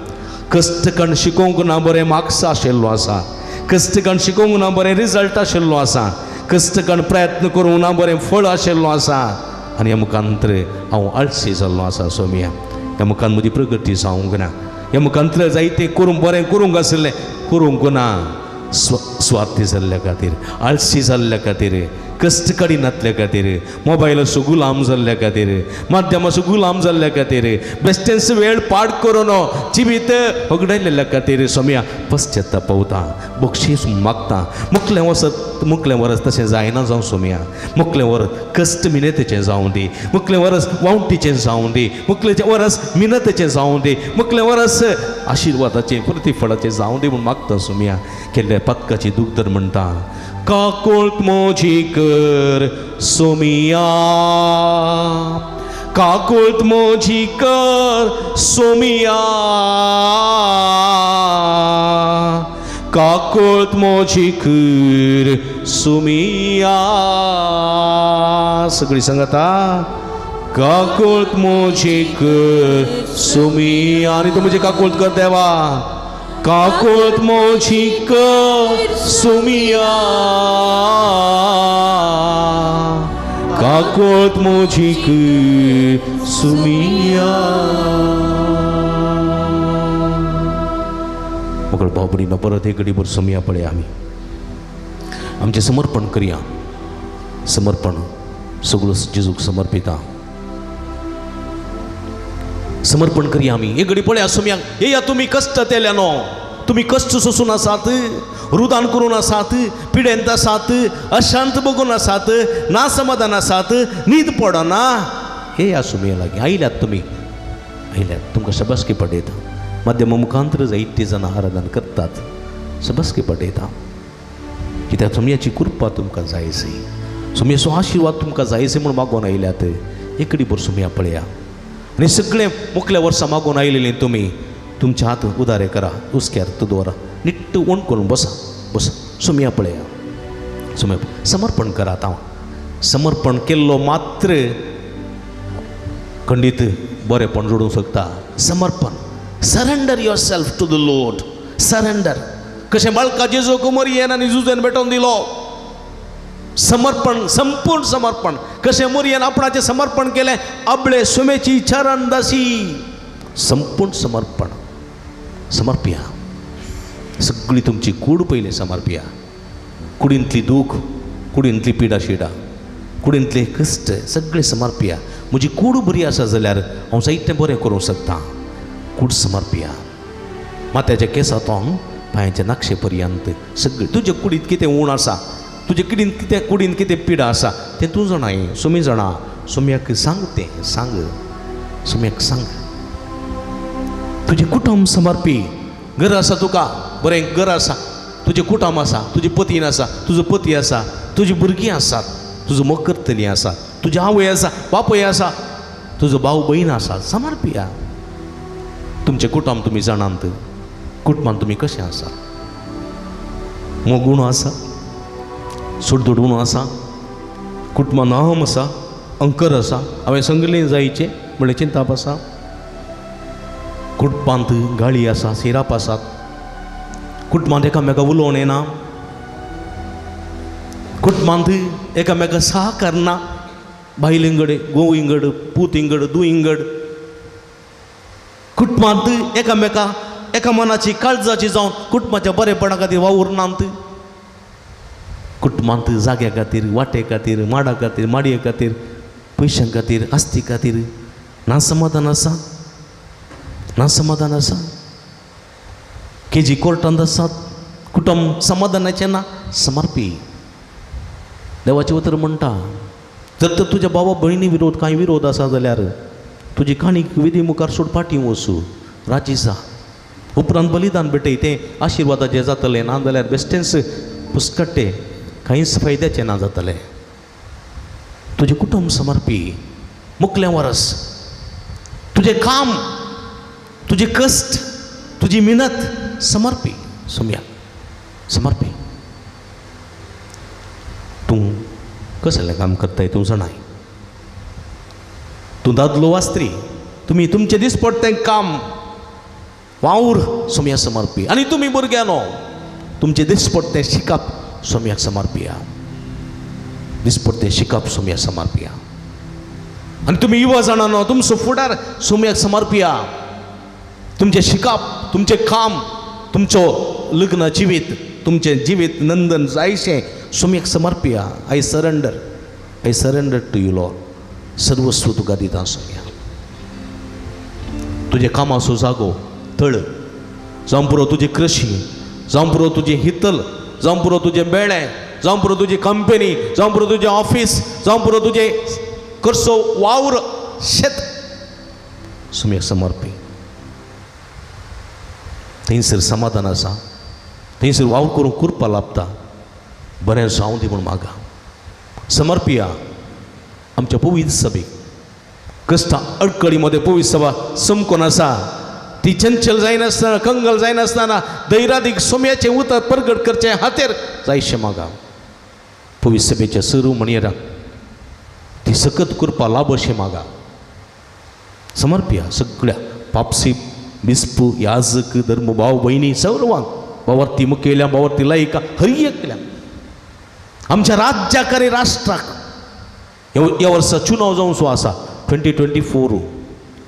कश्ट काडून शिकोवंक ना, बरें मार्क्स आशिल्लो आसा, कश्ट काडून शिकोवंक ना, बरें रिजल्ट आशिल्लो आसा, कश्ट काडून प्रयत्न करूंक ना, बरें फळ आशिल्लो आसा. आनी ह्या मुखांतर हांव आळशी जाल्लो आसा सोमिया, ह्या मुखान म्हजी प्रगती जावंक ना, ह्या मुखांतर जायतें करूंक बरें करूंक आशिल्लें करूंक ना, स्वार्थी जाल्ल्या खातीर, आळशी जाल्ल्या खातीर, कश्ट काडिनातल्या खातीर, मोबायलाचो गुलाम जाल्ल्या खातीर, माध्यमाचो गुलाम जाल्ल्या खातीर, बेश्टेंच वेळ पाड करून जिवीत होगडायलेल्या खातीर सोमिया पश्चाताप पावता, बक्षीस मागता. मुखलें वसत मुखलें वरस तशें जायना जावं सोमिया, मुखलें वरस कश्ट मिनतेचें जावं दी, मुखलें वरस वावटीचें जावं दी, मुखलें वरस मिनतेचें जावं दी, मुखलें वरस आशिर्वादाचें प्रतिफळाचें जावं दी म्हूण मागता सोमिया. केल्ल्या पातकाची दुखदर म्हणटा, काकुळत मोजी कर सोमिया, काकुळत मोजी कर सोमिया, काकुळत मोजी कर सोमिया. सगळी सांगता, काकुळत मोजी कर सोमिया. आनी तूं म्हजी काकुळत कर देवा, काकुळत मोजी कर सोमिया, काकुळत मोजी कर सोमिया. मग बाबडीनं परत एक घडीभर सोमिया पळया, आमी आमचें समर्पण करया, समर्पण सगळो जेजूक समर्पिता, समर्पण करया आमी. एक घडी पळया सोमयाक, येया तुमी कश्ट तेल्यानो, तुमी कश्ट सोसून आसात, रुदान करून आसात, पिडेंत आसात, अशांत बघून आसात, ना समाधान आसात, न्हीद पडना, येया सोमया लागीं. आयल्यात तुमी, आयल्यात, तुमकां शबासकी पडयता. माध्यमा मुखांतर जायते जाणां आराधन करतात, शबासकी पडयता, कित्याक सोमयाची कृपा तुमकां जायसी, सोमयाचो आशिर्वाद तुमकां जायसी म्हूण मागोन आयल्यात. एक घडी भर सोमया पळया आनी सगळें मुखल्या वर्सां मागून आयलेलीं तुमी तुमचे हात उदारे करा, हुस्क्यार तूं दवरा, निट्ट ओण करून बसा बसा, सोमया पळया, सोमया समर्पण करात. हांव समर्पण केल्लो मात्र खंडीत बरेंपण जोडूंक शकता. समर्पण, surrender yourself to the Lord, surrender. कशें बाळका जेजूक मरियेन आनी जुजेन भेटोवन दिलो, समर्पण, संपूर्ण समर्पण. कशें मोरयेन आपणाचें समर्पण केलें, आपले सुमेची चरण दासी, संपूर्ण समर्पण. समर्पया सगळी तुमची कूड पयलें समर्पया, कुडींतली दूख, कुडींतली पिडा शिडा, कुडींतले कश्ट सगळें समर्पया. म्हजी कूड बरी आसा जाल्यार हांव जायतें बरें करूंक शकता. कूड समर्पया, माथ्याच्या केंसांतून पांयाच्या नाक्षे पर्यंत सगळें. तुजे कुडींत कितें ऊण आसा, तुजे कुडींत कितें, कुडींत कितें पिडा आसा तें तूं जाणाय, सोमी जाणा. सोम्याक सांग, तें सांग, सोम्याक सांग. तुजें कुटुंब समर्पी, घर आसा तुका, बरें घर आसा, तुजें कुटुंब आसा, तुजी पतीन आसा, तुजो पती आसा, तुजी भुरगीं आसात, तुजो मोग करतली आसा, तुजी आवय आसा, बापूय आसा, तुजो भाव भयण आसा. समर्पिया तुमचें कुटुंब. तुमी जाणात कुटुंबान तुमी कशें आसा, मोग उणो आसा, सोडदोड उणो आसा, कुटुंबान अहम आसा, अंकर आसा, हांवें संगलें जायचें म्हणलें चिंताप आसा, कुटुंबांत गाळी आसा, सिराप आसात, कुटुंबांत एकामेका उलोवन येना, कुटुंबांत एकामेका सहकार ना, बायल इंगड, गोव इंगड, पूत इंगड, दू इंगड. कुटुंबांत एकामेका एका मनाची काळजाची जावन कुटुंबाच्या बरेपणा खातीर वावुरनात. कुटुंबांत जाग्या खातीर, वाटे खातीर, माडा खातीर, माडये खातीर, पयशां खातीर, आस्ती खातीर ना समाधान आसा, ना समाधान आसा. केजी कोर्टांत आसात, कुटुंब समाधानाचें ना. समर्पी देवाचें उतर म्हणटा, जर तर तुज्या बाबा भयणी विरोध कांय विरोध आसा जाल्यार तुजी काणी विधी मुखार सोड, फाटीं वचूं, राजी जा, उपरांत बलिदान भेटय, तें आशिर्वादाचें जातलें, ना जाल्यार बेश्टेंच पुस्कट्टें कांयच फायद्याचें ना जातलें. तुजें कुटुंब समर्पी मुखलें वरस, तुजें काम, तुजें कश्ट, तुजी मेहनत समर्पी सोम्या, समर्पी. तूं कसलें काम करताय तूं जाणाय, तूं दादलो वा स्त्री, तुमी तुमचें दिसपडटें काम वावर सोम्या समर्पी. आनी तुमी भुरग्यांनो तुमचें दिसपडटें शिकप सोम्याक समर्पिया, दिसपडटें शिकप सोम्याक समर्पिया. आनी तुमी युवा जाणांनो तुमचो फुडार सोम्याक समर्पिया. तुमचें शिकप, तुमचें काम, तुमचो लग्न जिवीत, तुमचें जिवीत Nandan जायशें सोम्याक समर्पिया. I surrender, I surrender to you Lord. सर्वस्व तुका दिता सोम्या. तुजें कामाचो जागो तळ जावं पुरो, तुजी कृशी जावं पुरो, तुजें हितल जावं पुरो, तुजें बेळें जावं पुरो, तुजी कंपनी जावं पुरो, तुजें ऑफीस जावं पुरो, तुजें करचो वावर शेत सोम्याक समर्पी. थंयसर समाधान आसा, थंयसर वावर करूंक कृपा लाभता. बरें जावं दी म्हूण मागा. समर्पिया आमच्या पवित्र सभेक. कश्टां अडकळी मदें पवित्र सभा समकोन आसा, ती चंचल जायनासतना, कंगल जायनासतना धैर्यादीक सोम्याचें उतर परगट करचें हातेर जायशें मागा. पवित्र सभेच्या सुरू म्हणयेराक ती सकत कृपा लाभ अशें मागा. समर्पिया सगळ्या पापसी बिस्पू याजक धर्म भाव भयणी सर्वांक, बावरती मुखेल्या, बावरती लायिका, हर एकल्या आमच्या राज्याक आनी राष्ट्राक. ह्या वर्सा चुनाव जावचो आसा, 2024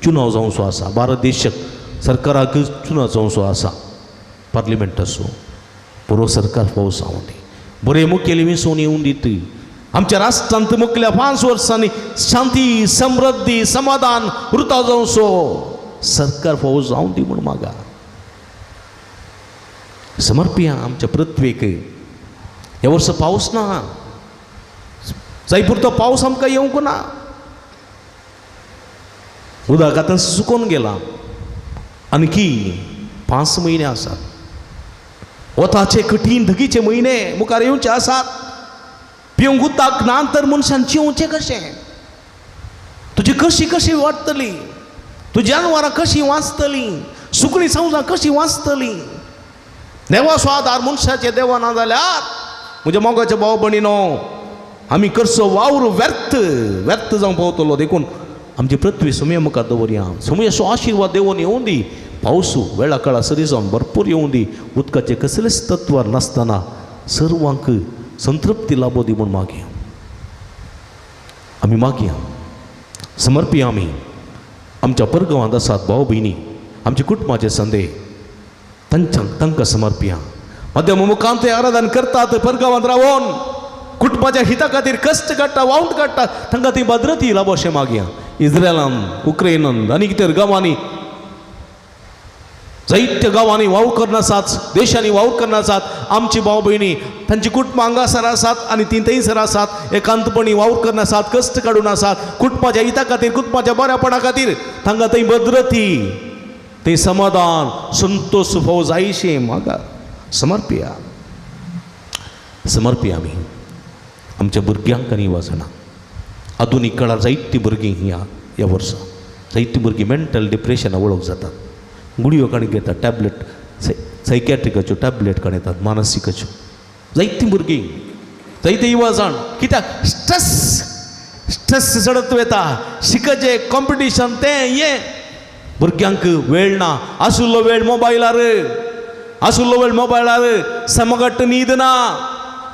चुनाव जावचो आसा. भारत देशाक सरकाराक चुनाव जावचो आसा, पार्लिमेंट आसो बरो सरकार फावो जावं दी, बरे मुखेली वेंचून येवन दीत. आमच्या राष्ट्रांत मुखल्या 5 वर्सांनी शांती, समृद्धी, समाधान उरता जावचो सरकार फावो जावं दी म्हूण मागा. समर्पिया आमच्या पृथ्वेक. ह्या वर्सा पावस ना, जाय पुरतो पावस आमकां येवंक ना, उदक आतां सुकोन गेलां. आणखी 5 म्हयने आसात, वताचे कठीण धगीचे म्हयने मुखार येवचे आसात. पिवंक उदक ना तर मनशान जिवचें कशें? तुजी कशी कशी वाडटली, तुजी जानवरां कशीं वाचतलीं, सुकणीं संवसां कशीं वाचतलीं? देवाचो आदार मनशाचे देवा ना जाल्यार म्हज्या मोगाच्या भाव भयणीनो आमी करचो वावर व्यर्थ व्यर्थ जावंक पावतलो. देखून आमची पृथ्वी सोम्या मुखार दवरया. सोम्याचो आशिर्वाद देवून येवं दी, पावसू वेळा काळा सरी जावन भरपूर येवं दी, उदकाचे कसलेच तत्वार नासतना सर्वांक संतृप्ती लाभो दी म्हूण मागया. आमी मागया. समर्पिया आमी आमच्या परगांवांत आसात भाव भयणी, आमच्या कुटुंबाचे संदे तांच्या तांकां समर्पिया. मध्यम मुखांत ते आराधन करतात परगांवांत रावन कुटुंबाच्या हिता खातीर कश्ट काडटा, वावट काडटा, तांकां ती भद्रती लाभ अशें मागया. इस्रायलान, उक्रेनान आनी कितें गांवांनी, जायत्या गांवांनी वावर करना आसात, देशांनी वावर करना आसात आमची भाव भयणी. तांची कुटुंबां हांगासर आसात आनी ती थंयसर आसात, एकांतपणी वावर करना आसात, कश्ट काडून आसात कुटुंबाच्या हिता खातीर, कुटुंबाच्या बऱ्यापणा खातीर. तांकां थंय भद्रती, थंय समाधान, संतोश फावो जायशें म्हाका. समर्पिया. समर्पिया आमी आमच्या भुरग्यांक आनी वचना. आधुनीक काळार जायतीं भुरगीं ह्या ह्या वर्सा जायतीं भुरगीं मेंटल डिप्रेशना वळख जातात, गुळयो काडून घेतात, टॅबलेट, सायकॅट्रिकाच्यो टॅबलेट काडून येतात, मानसिकाच्यो. जायतीं भुरगीं, जायते युवा जाण, कित्याक स्ट्रेस, स्ट्रेस चडत वता, शिकचें कॉम्पिटिशन तें हें, भुरग्यांक वेळ ना. आशिल्लो वेळ मोबायलार, आशिल्लो वेळ मोबायलार, समगट्ट न्हीद ना.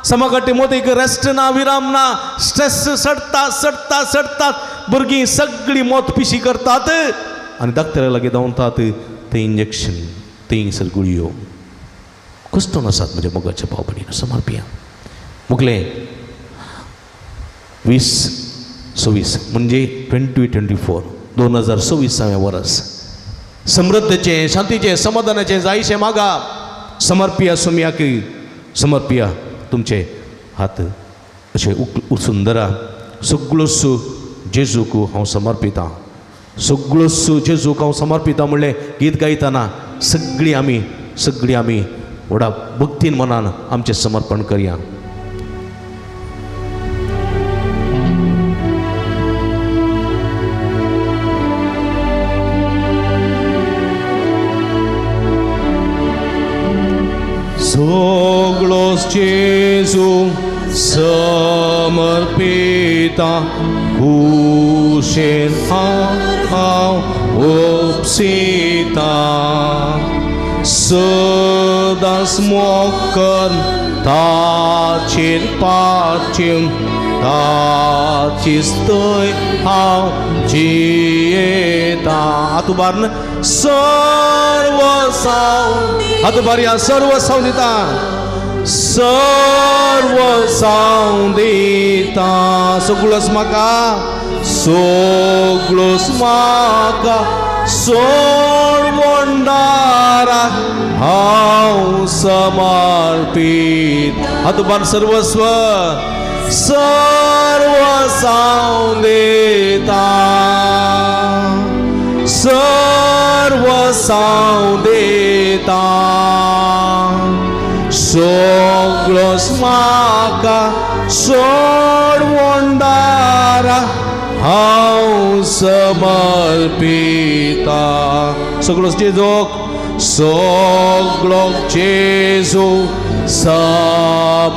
समाकाटी मोतीक रेस्ट ना, विराम ना, स्ट्रेस चडटा चडटा चडटात, भुरगीं सगळीं मोत पिशी करतात आनी डॉक्टरा लागीं धांवतात, तें इंजेक्शन, थंयसर गुळयो. कश्टन आसात म्हज्या मोगाच्या भाव भयणीनो समर्पिया. मुगले 2026 म्हणजे 2024 2026 वर्स समृद्धचें, शांतीचें, समाधानाचें जायशें मागा. समर्पिया सुमयाक, समर्पिया तुमचे हात अशें उचून धरा. सगळोस जेजूक हांव समर्पितां, सगळोस जेजूक हांव समर्पितां म्हणलें गीत गायतना सगळीं आमी, सगळीं आमी व्हडा भक्तीन मनान आमचें समर्पण करया. सगळोस जेजू समर्पिता, कुशेन हांव उपसिता, सदांच मोकर ताचेर पाचीन, ताचीच थंय हांव जियेता. हात उबारून सर्व साव, हात उबारया, सर्व साव दिता, सर्व साव दिता. सगळोच म्हाका, सगळोच म्हाका सोडवंडारा हांव समर्पीत. हात उबार, सर्वस्व, सर्व साव दिता, सर्व साव दिता. सगळोच म्हाका सोडवंडारा हांव समर्पिता. सगळोच जेजूक, सगळो जेजू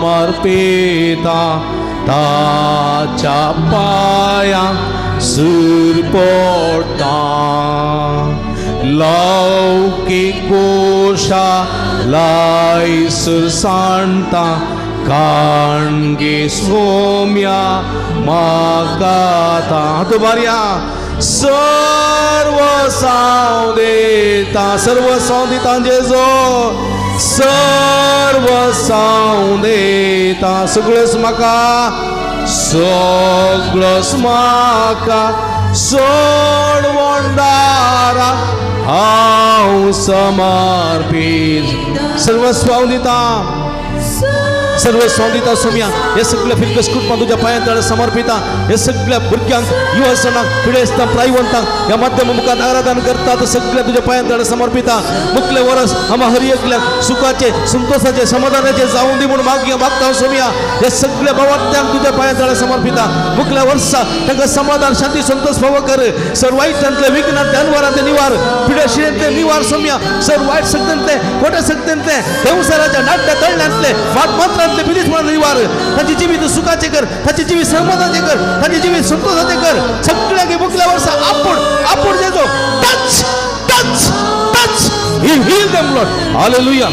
समर्पिता, ताच्या पांयां सूर पडटा, लौकीक कोशा लायसर सांडटा, काणगे सोम्या म्हाका. हात उबारया, सर्व साव दिता, सर्व साव दिता जेजू, सर्व साव दिता. सगळोच म्हाका, सगळोच म्हाका सोडवंडारा हांव समर्पीत. सर्वस्व हांव दिता, सर्वस्व हांव दिता सोम्या. हे सगळ्या फिरकस कुटुंबां तुज्या पांयां तळे समर्पिता. हे सगळ्या भुरग्यांक, युवजणांक, पिडेस्तांक, प्रायवंतांक ह्या माध्यमा मुखार आराधन करतात, सगळ्या तुज्या पांयां तळे समर्पिता. मुखले वरस आम्हा हर एकल्याक सुखाचे, संतोषाचे, समाधानाचे जावूं दी म्हूण मागया मागता सोम्या. हे सगळ्या भावार्थ्यांक तुज्या पांयां तळे समर्पिता. मुखल्या वर्सा तांकां समाधान, शांती, संतोष फावो कर. सर वायटांतले, विघ्नांतले, अनवारांतले निवार, पिडेशियेंतले निवार सोम्या. सर वायट शक्तींतले, खोट्या शक्तींतले, देवसाराच्या नाट्या तळण्यांतले, वाट मंत्रांतले बिलीस निवार. तांचे जिवीत सुखाचे कर, तांचे जिवीत समाधानाचे कर, तांचे जिवीत संतोषाचे कर. सगळ्यांक मुखल्या वर्सा आपूण आपूण Jeju touch touch touch, heal them Lord. Hallelujah.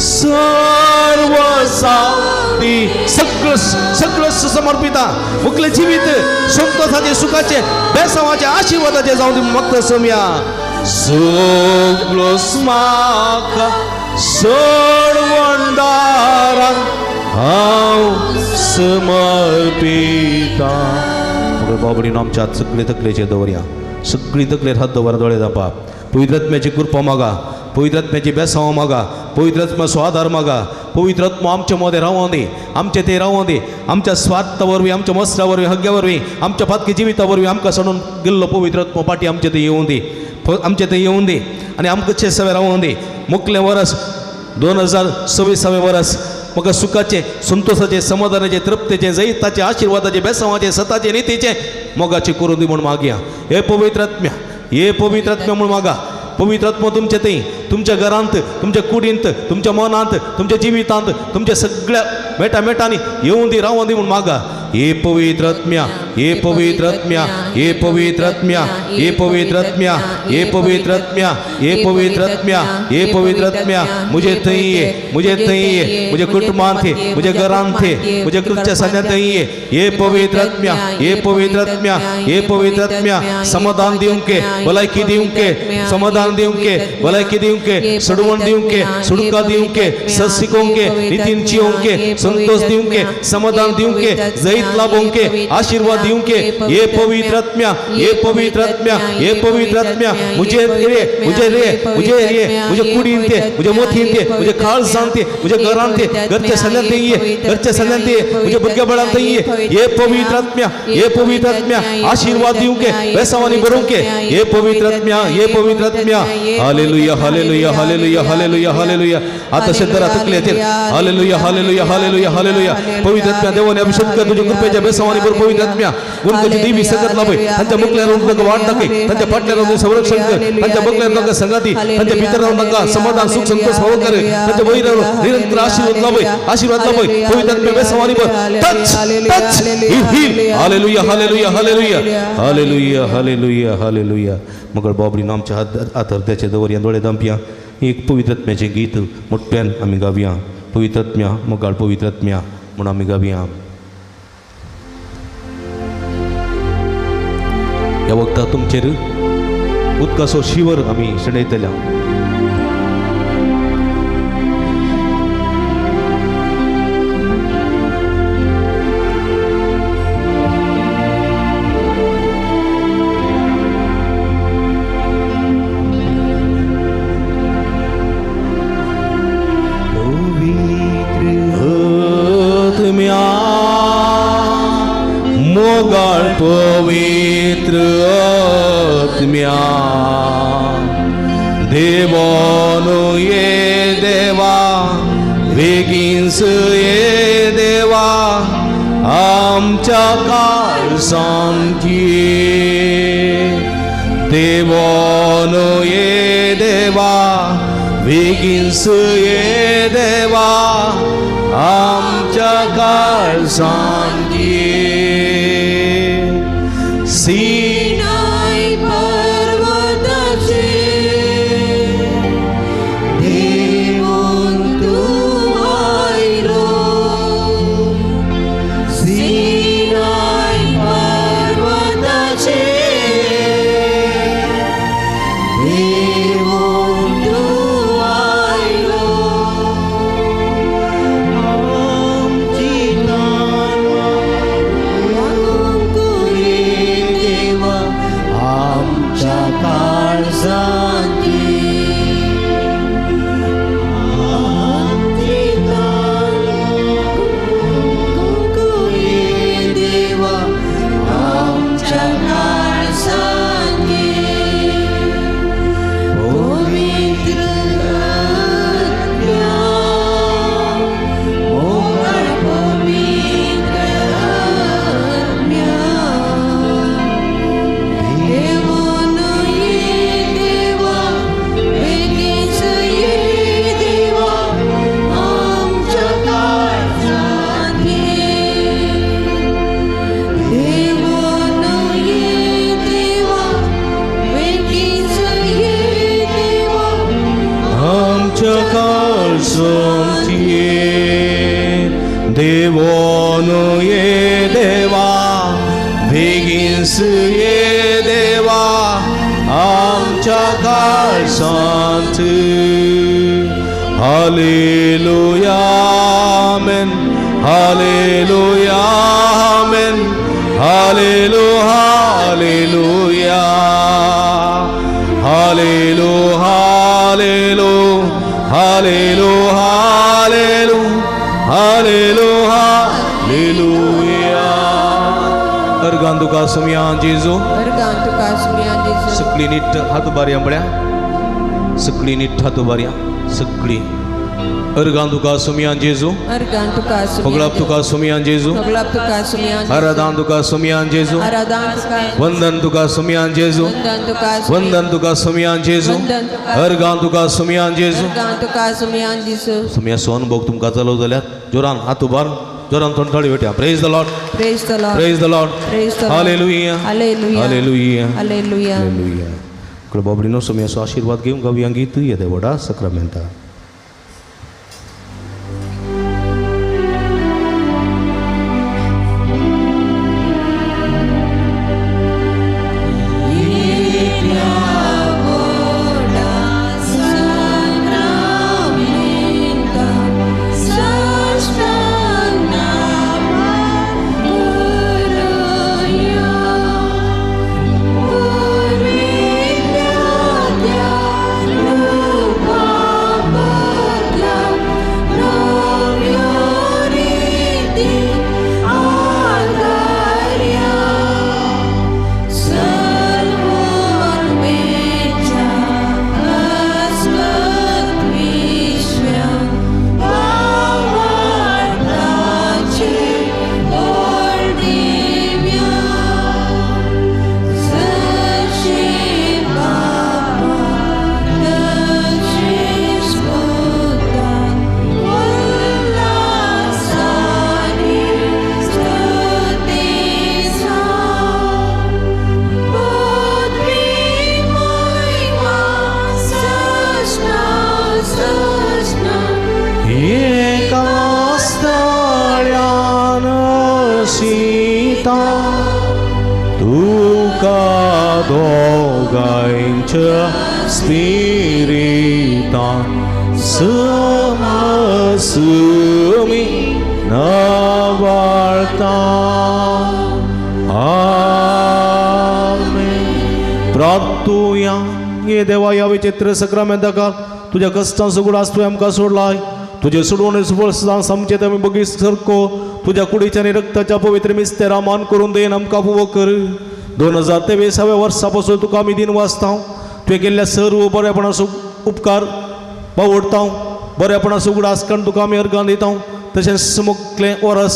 सर्व सावती सगळं सगळं समर्पिता. मुखले जिवीत संतोषाचे, सुखाचे, बेसावाचे, आशीर्वादाचे जावं दी मागता सोम्या. सगळोच म्हाका सोडवंडारा हांव समर्पिता. बाबडीन आमच्या सगळे तकलेचेर दवरया, सगळी तकलेर हात दवर, दोळे धांपा. पवित्र आत्म्याची कृपा मागा, पवित्र आत्म्याची बेसांव मागा, पवित्र आत्म्याचो आदार मागा. पवित्र आत्मा आमच्या मदें रावों दी, आमचे ते रावों दी. आमच्या स्वार्था वरवीं, आमच्या मसरा वरवीं, हग्ग्या वरवीं, आमच्या पातकी जिविता वरवीं आमकां सोडून गेल्लो पवित्र आत्मा पाटी आमचे ते येवूं दी, आमचे ते येवूं दी आनी आमकां सवे रावों दी. मुखलें वरस 2026 वरस म्हाका सुखाचें, संतोषाचें, समाधानाचें, तृप्तेचें, जैताचें, आशिर्वादाचें, बेसांवाचें, सताचें, नितीचें, मोगाचें करून दी म्हूण मागया. हे पवित्र आत्म्या, हे पवित्र आत्म्या म्हूण मागा. पवित्र आत्मा तुमचे थंय, तुमच्या घरांत, तुमच्या कुडींत, तुमच्या मनांत, तुमच्या जिवितांत, तुमच्या सगळ्या मेटा मेटांनी येवूं दी, रावों दी म्हूण मागा. हे पवित्र आत्म्या, हे पवित्र आत्म्या, हे पवित्र आत्म्या, हे पवित्र आत्म्या, हे पवित्र आत्म्या, हे पवित्र आत्म्या, हे पवित्र आत्म्या, मुझे थंय ये, मुझे थंय ये, मुझे कुटुंबांत ये, मुझे घरांत ये, मुझे कृत्य सन्यांत ये, हे पवित्र आत्म्या, हे पवित्र आत्म्या, हे पवित्र आत्म्या, समाधान दिवंके, भलायकी दिवंके, समाधान दिवंके, भलायकी दिवंके, सोडवण दिवंके, सुटका दिवंके, सत शिकोवंके, नितीन चियोंके, संतोष दिवंके, समाधान दिवंके, जैत लाभोंके, आशीर्वाद दिवंके, हे पवित्र आत्म्या, हे पवित्र आत्म्या, हे पवित्र आत्म्या, मुझे रे, मुझे रे, मुझे रे, मुझे कुडीन ते, मुझे मोतीन ते, मुझे काळजान ते, मुझे घरान ते, घरच्या सल्ल्यान ते ये, घरच्या सल्ल्यान ते, मुझे भुरग्या बाळान ते ये, हे पवित्र आत्म्या, हे पवित्र आत्म्या, आशीर्वाद दिवंके, बेसावानी भरूंके, हे पवित्र आत्म्या, हे पवित्र आत्म्या. Hallelujah, hallelujah, hallelujah, hallelujah, hallelujah. आता शब्द तकले येतील. Hallelujah, hallelujah, hallelujah, hallelujah. पवित्र आत्म्या, देवाने अभिषेक कर तुझ्या कृपेच्या बेसावानी भर. पवित्र आत्म्या, गुणकाची देवी संगत लाभय. त्यांच्या मुखल्यावर तांकां वाट दाखय, त्यांच्या फाटल्यावर संरक्षण कर, त्यांच्या बगल्यावर तांकां संगाती, त्यांच्या भितर रावन तांकां समाधान, सुख, संतोष फावो कर, त्यांच्या वयर निरंतर आशीर्वाद लाभय, आशीर्वाद लाभय. पवित्र आत्म्या, बेसावानी भर. Touch, touch, heal. Hallelujah, hallelujah, hallelujah, hallelujah, hallelujah, hallelujah. मग बाबडी आमच्या हात हात हृदयाचे दवर, दोळे दांपया. एक पवित्र आत्म्याचें गीत मोठ्यान आमी गावया. पवित्र आत्म्या, मोगाळ पवित्र आत्म्या म्हूण आमी गावया. ह्या वखदा तुमचेर उदकाचो शिवर आमी शेणयतल्या. आत्म्या, मोगाळ पवित्र आत्म्या, देवानो ये देवा, बेगीनच ये देवा, आमच्या काळजांत ये. देवानो ये देवा, बेगीनच ये देवा, आमच्या काळजांत ये. सिनाय पर्वताचेर देवून तूं आयलो, सिनाय पर्वताचेर देवून तूं आयलो, आमची लागूंक ये देवा, आमच्या काळजांत आमची लागूंक ये देवा, आमच्या काळजांत. पवित्र आत्म्या, मोगाळ पवित्र आत्म्या, देवान ये देवा, बेगीच ये देवा, आमच्या काळजांत ये. देवान ये देवा, बेगीच ये देवा, आमच्या काळजांत ये. देवानो ये देवा, बेगीनच ये देवा, आमच्या काळजांत. हालेलुया, आमेन. हालेलुया, आमेन. हालेलु हालेलुया, हालेलु हालेलु हालेलु हालेलु हालेलु हालेलुया. अर्गान तुका सुमया जेजू. अर्गान तुका सुमया जेजू. सगळी नीट हात उबारया म्हळ्या, सगळी नीट हात उबारया सगळी. अर्गान तुका सुमया जेजू. अर्गान तुका सुमया. फगळाप तुका सुमया जेजू. फगळाप तुका सुमया. आराधन तुका सुमया जेजू. आराधन तुका. वंदन तुका सुमया जेजू. वंदन तुका. वंदन तुका सुमया जेजू. वंदन तुका. अर्गान तुका सुमया जेजू. अर्गान तुका सुमया जेजू. सुमया सोन भोग तुमकां जालो जाल्यार जोरान हात उबार. जोरान थोडी थोडी भेटया. Praise the Lord. Praise the Lord. Praise the Lord. Praise the Lord. Hallelujah. Hallelujah. Hallelujah. Hallelujah. Hallelujah. बाबडीनो सोम्याचो आशिर्वाद घेवन गावया गीत येदे व्हडा सक्रामेंता. Spirita sumasumi navarta. Amen. प्रार्थुया. ये देवा ह्या विचित्र सक्रामेंताकार तुज्या कश्टांचो उगडास तुवें आमकां सोडलाय. तुजे सोडवणे सुबळ सामचे आमी बगीस सारको तुज्या कुडीच्या आनी रक्ताच्या पवित्र मिस्तेरा मान करून देन आमकां पुवो कर. 2023व्या वर्सा पासून तुका आमी दिन वाचता. तुवें केल्ल्या सर्व बरेपणाचो उपकार बावडता. बरेपणाचो उगडास काडून तुका आमी अर्गां दिता. तशेंच मुखलें वरस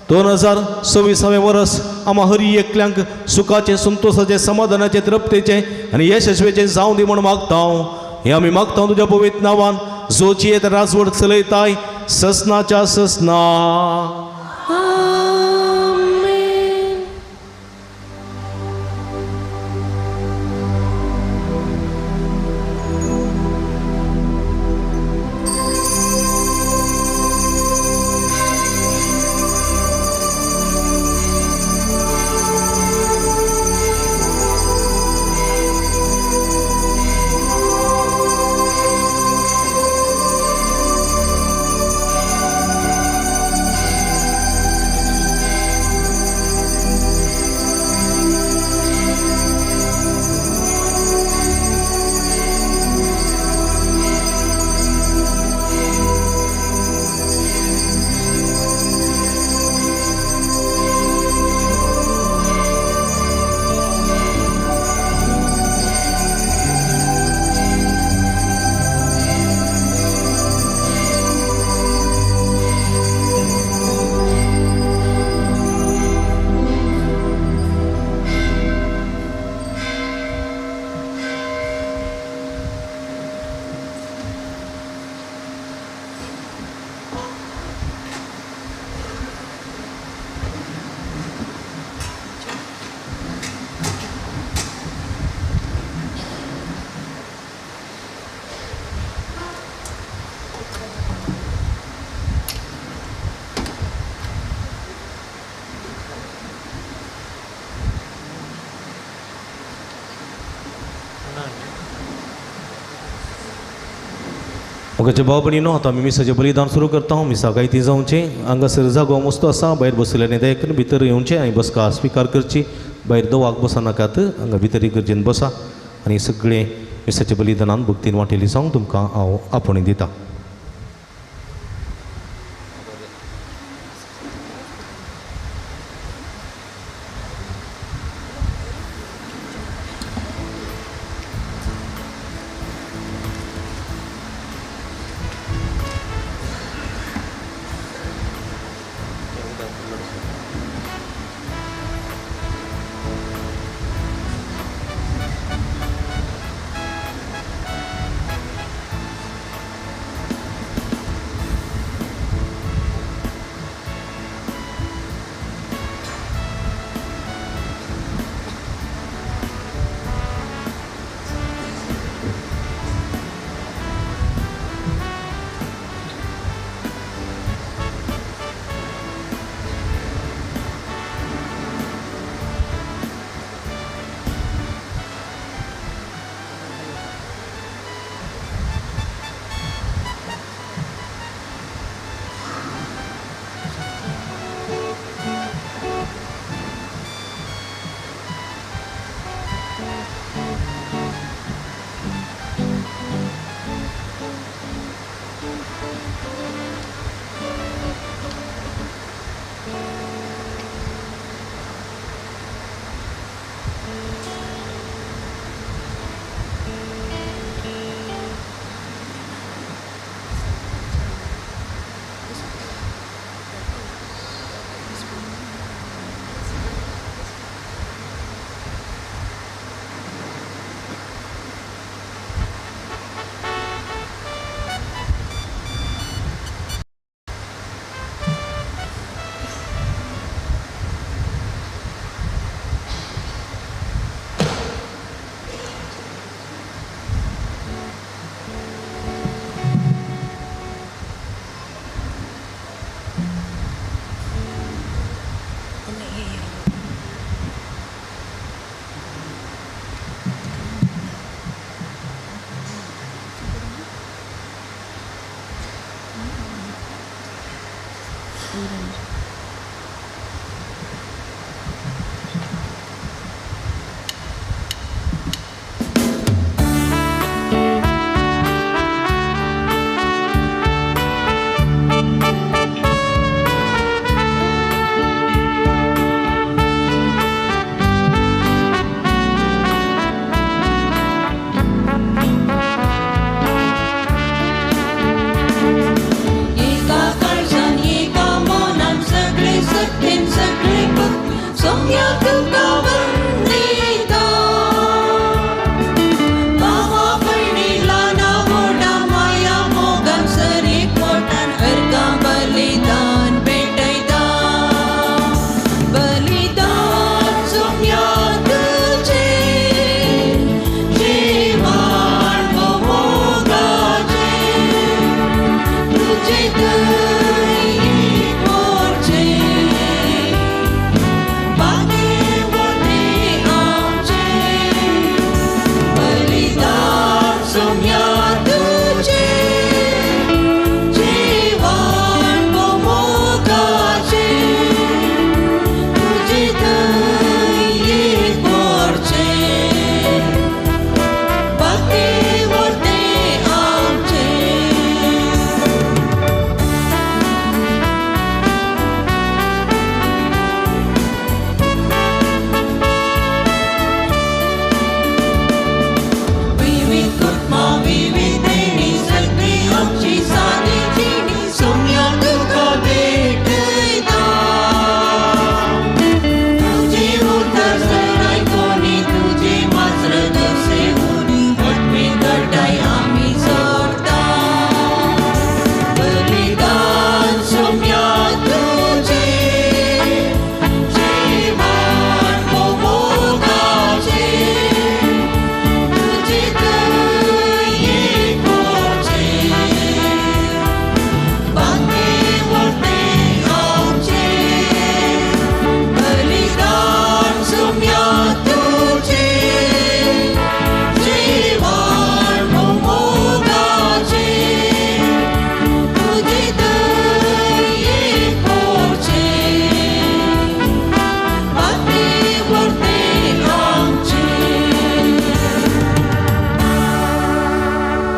2026वें वरस आमा हरी एकल्यांक सुखाचें, संतोशाचें, समाधानाचें, तृप्तेचें आनी यशस्वेचें जावं दी म्हूण मागता. हें आमी मागता तुज्या पवित्र नांवान जोची येत राजवट चलयताय ससनाच्या ससना. मोगाचे भाव भयणीनो, आतां आमी मिसाचें बलिदान सुरू करता. मिसा गायती जावचें. हांगासर जागो मस्तो आसा. भायर बशिल्ल्यानी दया करून भितर येवचें आनी बसका स्विकार करची. भायर दवाक बसनाकात, हांगा भितर इगर्जेन बसा आनी सगळें मिसाच्या बलिदानान भक्तीन वांटेली जावंक तुमकां हांव आपोवणें दिता.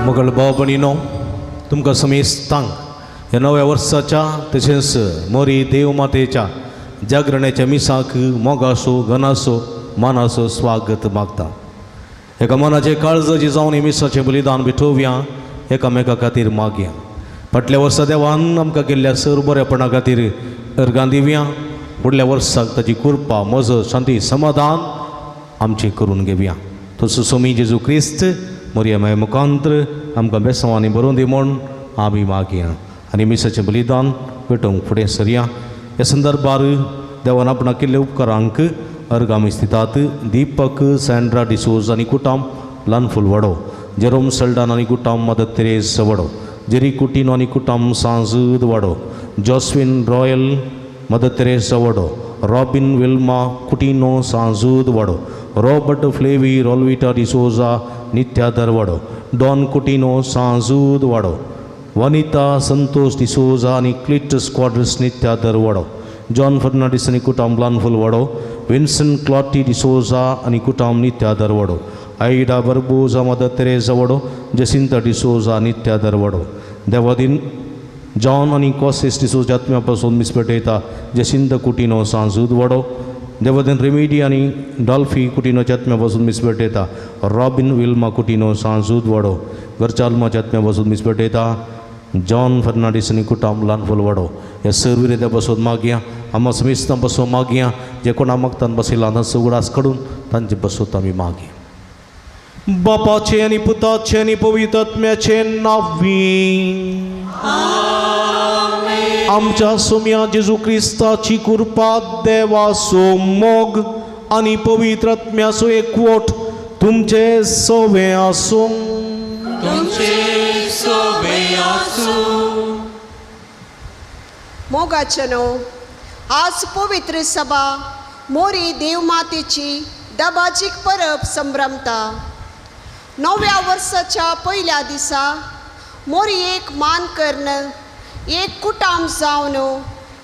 मोगल भाव भयणीनो, तुमकां समेस्तांक ह्या नव्या वर्साच्या तशेंच मोरी देवमातेच्या जागरणाच्या मिसाक मोगासो गनासो मानासो स्वागत मागता. एका मनाचे काळजाची जावन हे मिसाचें बलिदान भेटोवया, एकामेका खातीर मागया. फाटल्या वर्सा देवान आमकां केल्ल्या सर बरेपणा खातीर अर्गां दिवया. फुडल्या वर्साक ताची कृपा मजत शांती समाधान आमचें करून घेवया. तसो सोमी जेजू क्रिस्त मोरया माय मुखांत्र आमकां बेसांवांनी बरोवन दी म्हूण आमी मागया आनी मिसाचें बलिदान पेटोवंक फुडें सरया. ह्या संदर्भार देवान आपणाक केल्ल्या उपकारांक अर्गां आमी दितात. दीपक सँड्रा डिसोज आनी कुटाम ल्हान वडो, जेरोम सल्डान आनी कुटाम मदर तेरेज वडो, जेरी कुटिनो आनी कुटाम सांजूद वाडो, जॉस्विन रॉयल मदर तेरेज वडो, रॉबिन विल्मा कुटिनो सांजूद वाडो, रॉबर्ट फ्लेवी रोलविटा डिसोजा नित्यादर वाडो, डॉन कुटिनो सांजूद वाडो, वनिता संतोष डिसोजा आनी क्लिट स्क्वॉड्रस नित्यादर वाडो, जॉन फर्नांडीस आनी कुटाम ल्हानफूल वाडो, विन्सन क्लॉटी डिसोजा आनी कुटाम नित्यादर वाडो, आयडा बर्बोजा मदर तेरेजा वाडो, जसिंता डिसोजा नित्यादर वाडो. देवादीन जॉन आनी कॉसिस डिसोजा आत्म्या पासून मीस पेटयता जसिंता कुटिनो सांजूद वाडो. देवादीन रेमेडी आनी डॉल्फी कुटिनोच्या आत्म्या पासून मीस पेटयता रॉबिन विल्मा कुटिनो सांजूद वाडो. घरचालमाच्या आत्म्या पासून मीस पेटयता जॉन फर्नांडीस आनी कुटाम ल्हानफूल वाडो. ह्या सर्व पासून मागया, आमा समेस्तां पासून मागया, जे कोणा मागतान बसयला तांचो उगडास काडून तांचे बसोत आमी मागया. बापाचे आनी पुताचे आनी पवित्र आत्म्याचे नांवी आमच्या सोम्या जेजू क्रिस्ताची कृपा, देवाचो मोग आनी पवित्र आत्म्याचो एकवट तुमचे सवे आसूं. तुमचे सवे आसूं. मोगाचेनो, आज पवित्र सभा मोरी देवमातेची दबाजीक परब संभ्रमता. नव्या वर्साच्या पयल्या दिसा मोरी एक मान कर्ण एक कुटाम जावन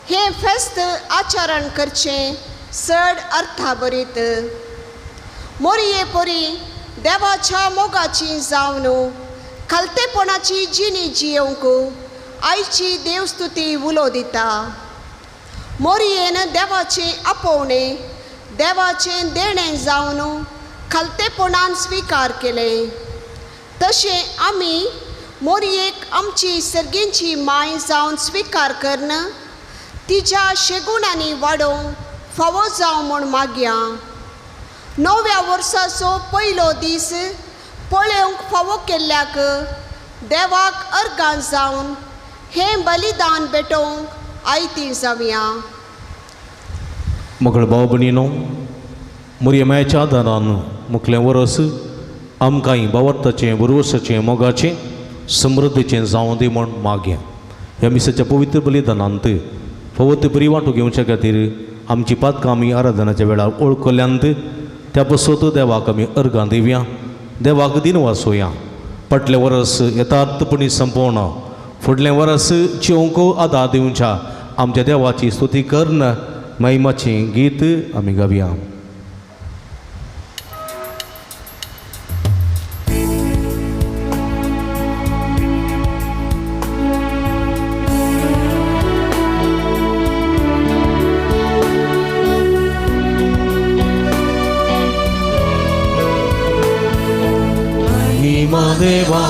हें फेस्त आचरण करचें चड अर्थाभरीत. मोरये परी देवाच्या मोगाची जावन खालतेपणाची जिणी जियोवंक आयची देवस्तुती उलो दिता. मोरयेन देवाचें आपोवणें देवाचें देणें जावन खालतेपणान स्विकार केलें. तशें आमी मोरयेक आमची सर्गींची माय जावन स्विकार करून तिच्या शेगुणांनी वाडोवंक फावो जावं म्हूण मागया. नव्या वर्साचो पयलो दीस पळोवंक फावो केल्ल्याक देवाक अर्गां जावन हें बलिदान भेटोवंक आयती जावया. मगळ भाव भयणीनो, मोरये मायेच्या आदारान मुखलें वरस आमकांय भावार्थाचें, बरवसाचें, मोगाचें, समृद्धीचें जावं दी म्हूण मागया. ह्या मिसाच्या पवित्र बलिदानांत फावो ते बरी वांटो घेवच्या खातीर आमची पातकां आमी आराधनाच्या वेळार ओळखल्यांत त्या पसत देवाक आमी अर्गां दिवया, देवाक दिनवासोया. फाटलें वरस यथार्थपणी संपोवन फुडलें वरस जिवंक आदार दिवच्या आमच्या देवाची स्तुती करून महिमाचें गीत आमी गावया. महिमा देवा,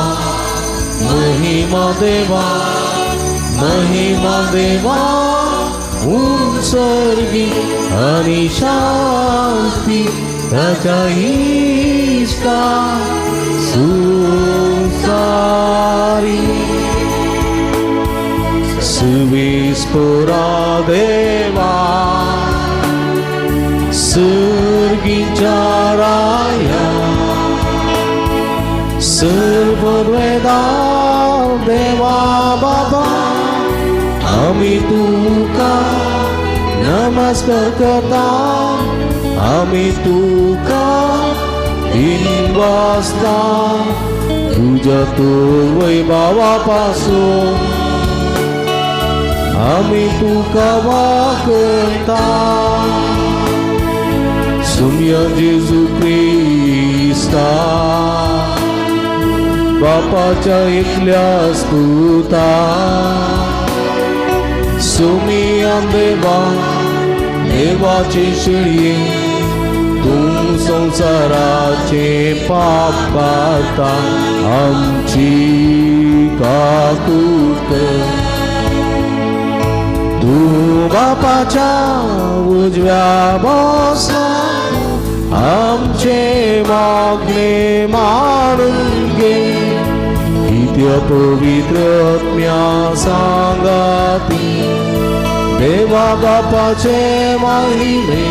महिमा देवा, महिमा देवा, उत्सर्गी आणि शांती ताच्या इश्टा सुसारी. सुविस्पुरा देवा, सर्गीच्या राया, सर्ववेदा देवा बाबा, आमी तुका नमस्कार करता, आमी तुका दिनवासता, तुज्या वैभावा पासून आमी तुका वाकता. सुम्या जेजू क्रिस्ता बापाच्या एकल्या स्तुता, सुमिया देवा देवाचे शिळये, तूं संवसाराचे पाप काडटा, आमची काकूट. तूं बापाच्या उजव्या बसला, आमचे मागणे मानून घे, नित्य पवित्र आत्म्या सांगाती देवा बापाचे महिमे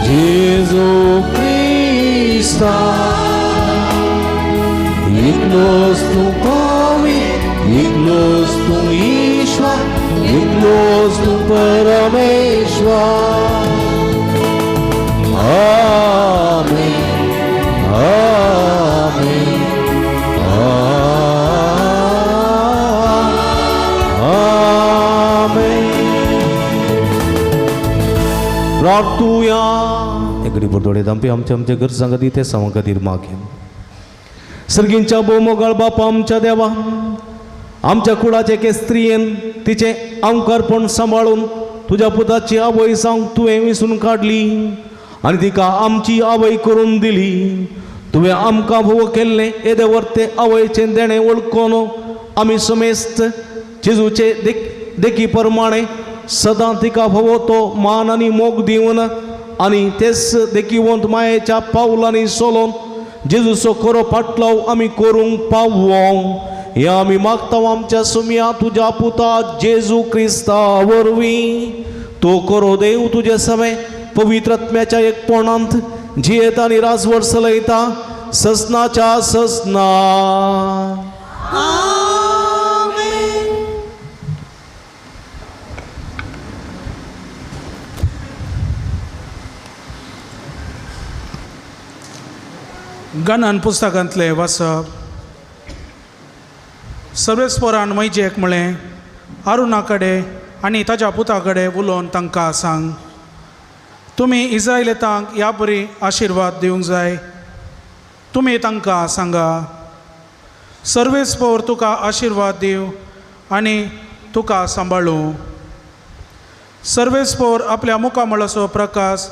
जेजू क्रिस्ता. एकलोच तूं पवित्र, एकलोच तूं ईश्वर, एकलोच तूं परमेश्वर. आमेन, आमेन, आमेन. प्रार्थुया. एकडे बरोडे दामपी आमच्या आमच्या गरजां खातीर ते सावां खातीर मागया. सर्गींच्या भोवमोगाळ बापा आमच्या देवा, आमच्या कुळाचे एके स्त्रियेन तिचें अंकारपण सांबाळून तुज्या पुताची आवय जावंक तुवें विसून काडली आनी तिका आमची आवय करून दिली. तुवें आमकां भोव केल्लें येदे वर्ते आवयचें देणें वळखून आमी समेस्त जेजूचे देखी प्रमाणे सदां तिका भोव तो मान आनी मोग दिवन आनी तेच देखीवंत मायेच्या पावलांनी सोलोवन जेजूचो खरो पाटलाव आमी करूंक पावों हें आमी मागता आमच्या सुमया तुज्या पुता जेजू क्रिस्ता वरवीं. तो खरो देव तुजे समे पवित्र आत्म्याच्या एकपणांत जियेता आनी राजवट चलयता ससनाच्या ससना. गणन पुस्तकांतले वाचप. सर्वेस्परान मैजेक म्हळें, आरुणा कडेन आनी ताज्या पुता कडेन उलोवन तांकां सांग, तुमी इस्रायलितांक ह्या बरी आशिर्वाद दिवंक जाय. तुमी तांकां सांगा, सर्वेस्पोर तुका आशिर्वाद दिवं आनी तुका सांबाळूं. सर्वेस्पोर आपल्या मुखामळाचो प्रकाश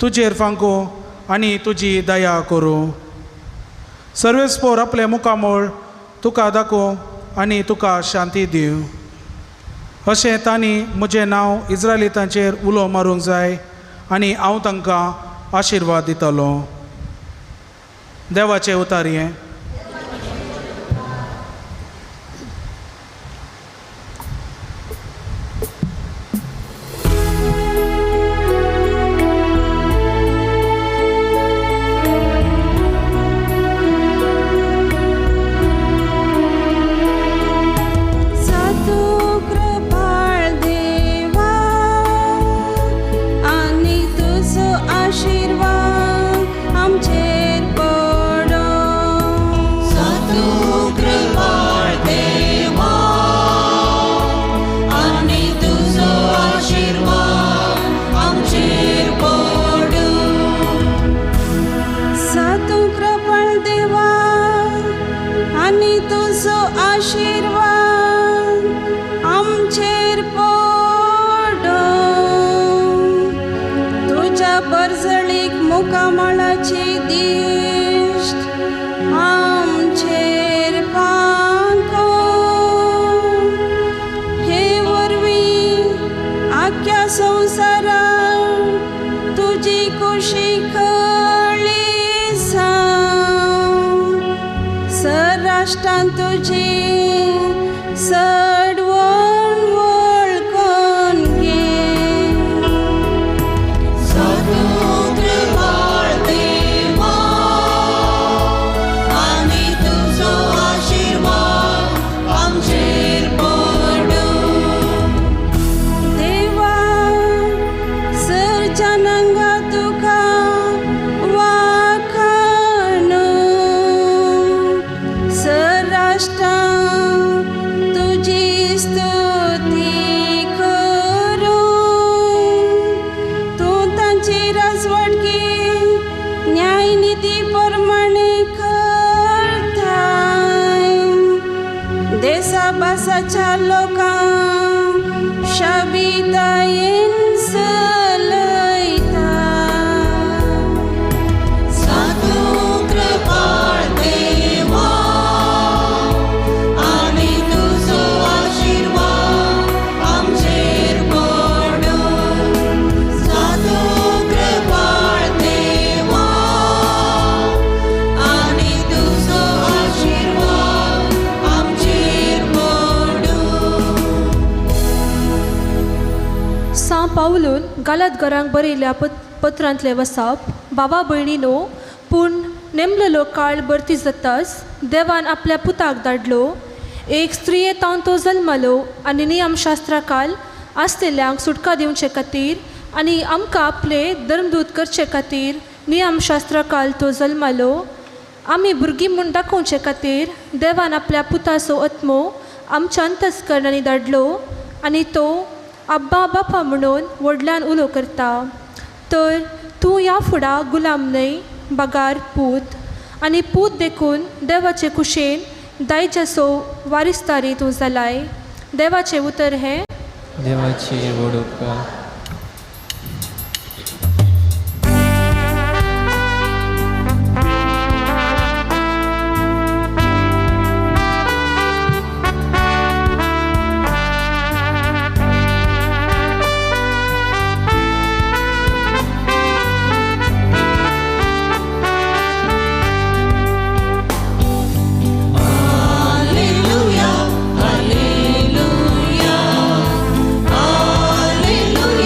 तुजेर फांकूं आनी तुजी दया करूं. सर्वेस्पोर आपलें मुखामळ तुका दाखोवं आनी तुका शांती दिवं. अशें तांणी म्हजें नांव इस्रायलितांचेर उलो मारूंक जाय आनी हांव तांकां आशिर्वाद दितलो. देवाचें उतार हें. पावलून गालात घरांक बरयल्या पत्रांतले वसाप. बाबा भयणीनो, पूण नेमलेलो काळ भरती जाताच देवान आपल्या पुताक धाडलो. एक स्त्रिये तावन तो जल्मलो आनी नियमशास्त्रा काल आसलेल्यांक सुटका दिवचे खातीर आनी आमकां आपले धर्मदूत करचे खातीर नियमशास्त्रा काल तो जल्मलो. आमी भुरगीं म्हूण दाखोवचे खातीर देवान आपल्या पुताचो आत्मो आमच्या अंतस्करणांनी धाडलो आनी तो अब्बा बापा म्हणून व्हडल्यान उलो करता. तर तूं ह्या फुडा गुलाम न्हय बगार पूत, आनी पूत देखून देवाचे कुशेन दायजाचो वारिसदारी तूं जालाय. देवाचें उतर हें. देवाची व्हड उपकार. Hallelujah, hallelujah, hallelujah.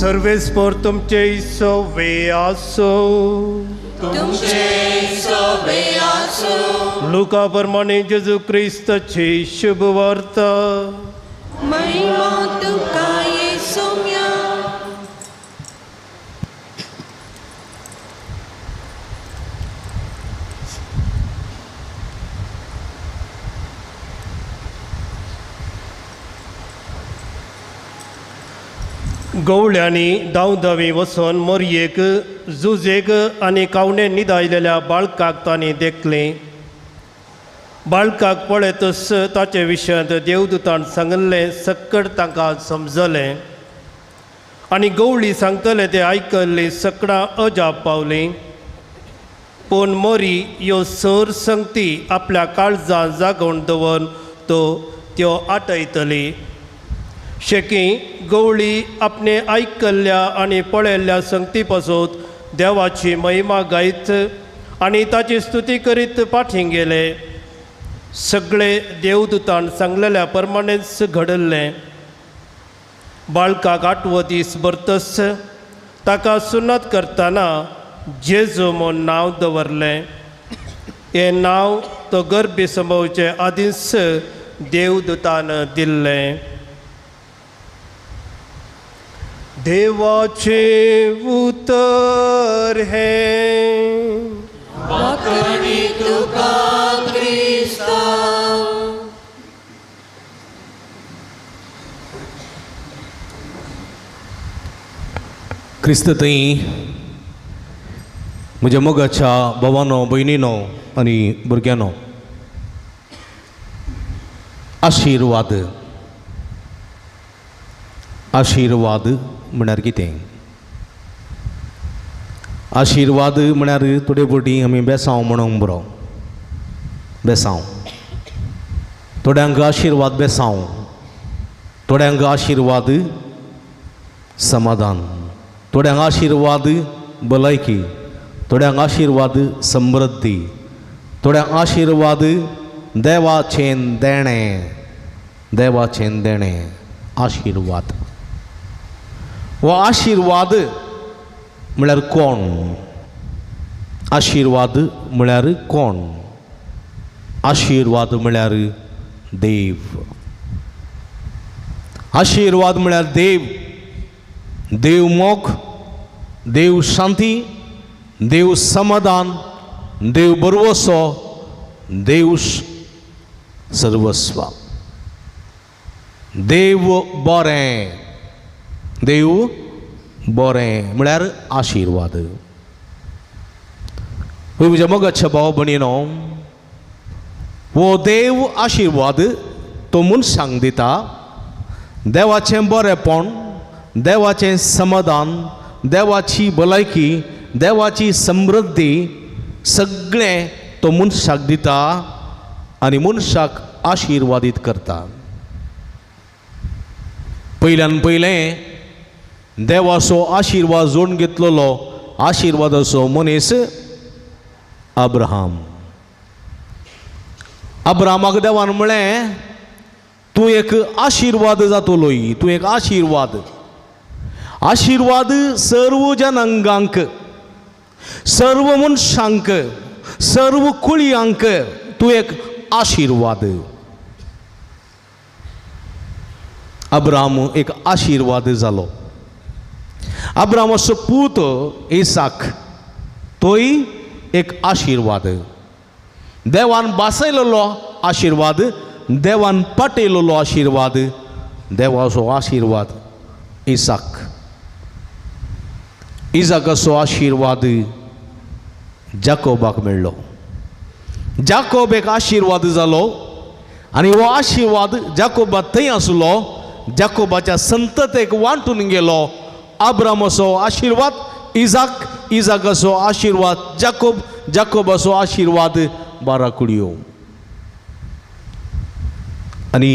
सर्वेस्पर तुमचे सोवे आसो। तुमचे सोवे आसो। लुका प्रमाणे जेजू क्रिस्ताची शुभ वार्ता। महिमा तुका येसुम्या। गवळ्यांनी धांवधावी वचून मोरयेक जुजेक आनी कावणे निदायलेल्या बाळकाक तांणी देखलें। बाळकाक पळयतच ताचे विशयांत देवदूतान सांगिल्लें सक्कड तांकां समजलें आनी गवळी सांगतले ते आयकल्ली सकडां अजाप पावलीं। पूण मोरी ह्यो सर संगती आपल्या काळजान जागोवन दवरून तो त्यो आटयतली। शेकी गवळी आपणे आयकल्ल्या आनी पळयल्ल्या संगती पासून देवाची महिमा गायत आनी ताची स्तुती करीत पाठी गेले। सगळे देवदूतान सांगलेल्या प्रमाणेच घडल्लें। बाळकाक आठवो दीस भरतच ताका सुन्नत करतना जेजू म्हूण नांव दवरलें। हें नांव तो गर्भी संभवचे आदींच देवदूतान दिल्लें। देवाचे उतर हें। वाकडी तुका क्रिस्ता। क्रिस्त थंय म्हज्या मोगाच्या भावानो भयणीनो आनी भुरग्यांनो, आशिर्वाद आशिर्वाद म्हळ्यार कितें? आशिर्वाद म्हळ्यार थोडे फावटी आमी बेसांव म्हणूंक बरो, बेसांव। थोड्यांक आशिर्वाद बेसांव, थोड्यांक आशिर्वाद समाधान, थोड्यांक आशिर्वाद भलायकी, थोड्यांक आशिर्वाद समृद्धी, थोड्यांक आशिर्वाद देवाचें देणें, देवाचें देणें आशिर्वाद। हो आशिर्वाद म्हळ्यार कोण? आशिर्वाद म्हळ्यार कोण? आशिर्वाद म्हळ्यार देव। आशिर्वाद म्हळ्यार देव। देव मोग, देव शांती, देव समाधान, देव बरवसो, देव सर्वस्व, देव बरें, देव बरें म्हळ्यार आशिर्वाद। म्हज्या मोगाच्या भाव भयणीनो, हो देव आशिर्वाद तो मनशांक दिता। देवाचें बरेंपण, देवाचें समाधान, देवाची भलायकी, देवाची समृद्धी सगळें तो मनशाक दिता आनी मनशाक आशिर्वादीत करता। पयल्यान पयलें देवाचो आशिर्वाद जोडून घेतलेलो आशिर्वादाचो मनीस अब्राहम। अब्राहमाक देवान म्हळें, तूं एक आशिर्वाद जातलोय, तूं एक आशिर्वाद। आशिर्वाद सर्व जनांगांक, सर्व मनशांक, सर्व कुळयांक तूं एक आशिर्वाद। अब्राहम एक आशिर्वाद जालो। अब्राहमाचो पूत इसाक तोय एक आशिर्वाद। देवान बासयलेलो आशिर्वाद, देवान पाटयलेलो आशिर्वाद, देवाचो आशिर्वाद इसाक। इसाकाचो आशिर्वाद जाकोबाक मेळ्ळो। जाकोब एक आशिर्वाद जालो आनी हो आशिर्वाद जाकोबा थंय आसलो, जाकोबाच्या संततेक वांटून गेलो। अब्रामाचो आशिर्वाद इजाक, इजाकाचो आशिर्वाद जाकोब, जाकोबाचो आशिर्वाद 12 कुडयो। आनी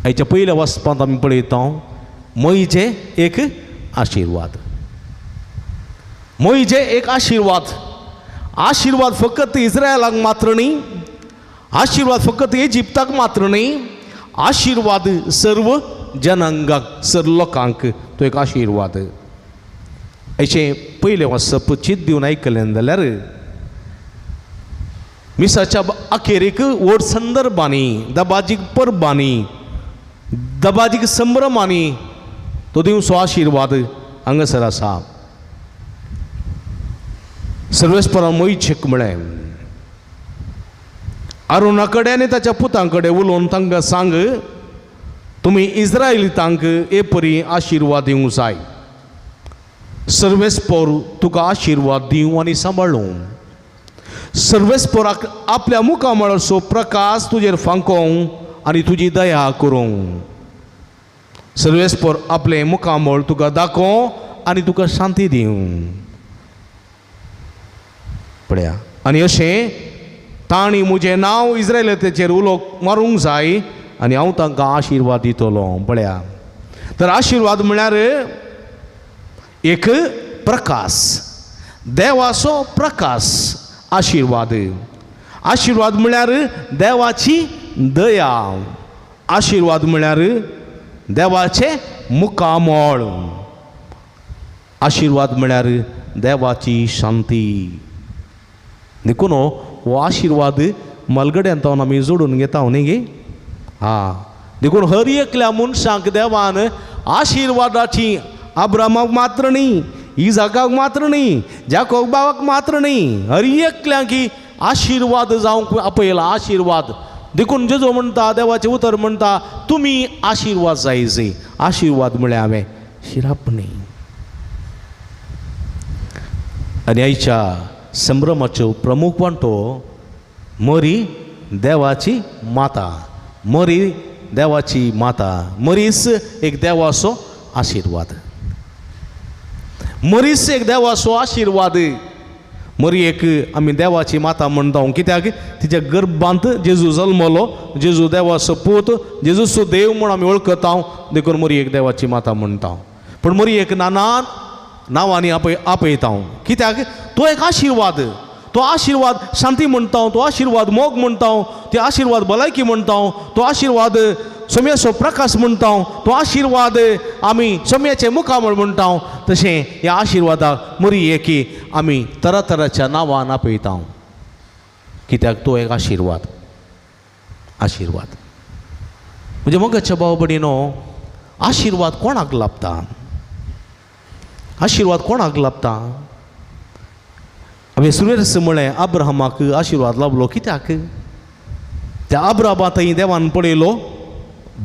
आयच्या पयल्या वाचपांत आमी पळयता मोयचे एक आशिर्वाद, मोयचे एक आशिर्वाद। आशिर्वाद फकत इस्रायलाक मात्र न्ही, आशिर्वाद फकत इजिप्ताक मात्र न्ही, आशिर्वाद सर्व जनांगाक सर लोकांक तो एक आशिर्वाद. अशें पयलें वाचप चीत दिवन आयकलें जाल्यार मिसाच्या अखेरीक व्हड संदर्भांनी दबाजीक परबांनी दबाजीक संभ्रमांनी तो दिवचो आशिर्वाद हांगासर आसा. सर्वेस्परान मोहिशेक म्हळें आरोना कडेन आनी ताच्या पुतां कडेन उलोवन तांकां सांग तुमी इस्रायलितांक हे परी आशिर्वाद दिवंक जाय. सर्वेस्पोर तुका आशिर्वाद दिवं आनी सांबाळूं. सर्वेस्पोराक आपल्या मुखामळाचो प्रकाश तुजेर फांकोवं आनी तुजी दया करूं. सर्वेस्पोर आपलें मुखामळ तुका दाखोवं आनी तुका शांती दिवं. पळया आनी अशें तांणी म्हजें नांव इस्रायलाचेर उलो मारूंक जाय आनी हांव तांकां आशिर्वाद दितलो. पळया तर आशिर्वाद म्हळ्यार एक प्रकाश, देवाचो प्रकाश आशिर्वाद. आशिर्वाद म्हळ्यार देवाची दया. आशिर्वाद म्हळ्यार देवाचें मुखामळ. आशिर्वाद म्हळ्यार देवाची शांती. देखून हो आशिर्वाद मलगड्यान तावन आमी जोडून घेता न्ही गे. हा देखून हर एकल्या मनशांक देवान आशिर्वादाची अब्रामाक मात्र न्ही, इजाकाक मात्र न्ही, जाकोब बाबाक मात्र न्ही, हर एकल्यांक आशिर्वाद जावंक आपयला आशिर्वाद. देखून जेजू म्हणटा देवाचें उतर म्हणटा तुमी आशिर्वाद जायचे. आशिर्वाद म्हळ्यार हांवें शिराप न्ही. आनी आयच्या संभ्रमाच्यो प्रमुख वांटो मरी देवाची माता. मरी देवाची माता. मरीस एक देवाचो आशिर्वाद. मरीस एक देवाचो आशिर्वाद. मरी एक आमी देवाची माता म्हणटा कित्याक तिच्या गर्भांत जेजू जल्मलो, जेजू देवाचो पूत, जेजूचो देव म्हूण आमी वळखता, देखून मरी एक देवाची माता म्हणटा. पूण मरी एक नाना नांवांनी आपयता कित्याक तो एक आशिर्वाद. तो आशिर्वाद शांती म्हणटा, तो आशिर्वाद मोग म्हणटा, ते आशिर्वाद भलायकी म्हणटा, तो आशिर्वाद सोम्याचो प्रकाश म्हणटा, तो आशिर्वाद आमी सोम्याचें मुखामळ म्हणटा. तशें ह्या आशिर्वादाक मरी एकी आमी तरातराच्या नांवान आपयता कित्याक तो एक आशिर्वाद. आशिर्वाद म्हणजे मोगाच्या भाव भयणीनो आशिर्वाद कोणाक लाभता? आशिर्वाद कोणाक लाभता? हांवें सुरवेर म्हळें अब्राहमाक आशिर्वाद लाभलो कित्याक त्या अब्राहमा थंय देवान पळयलो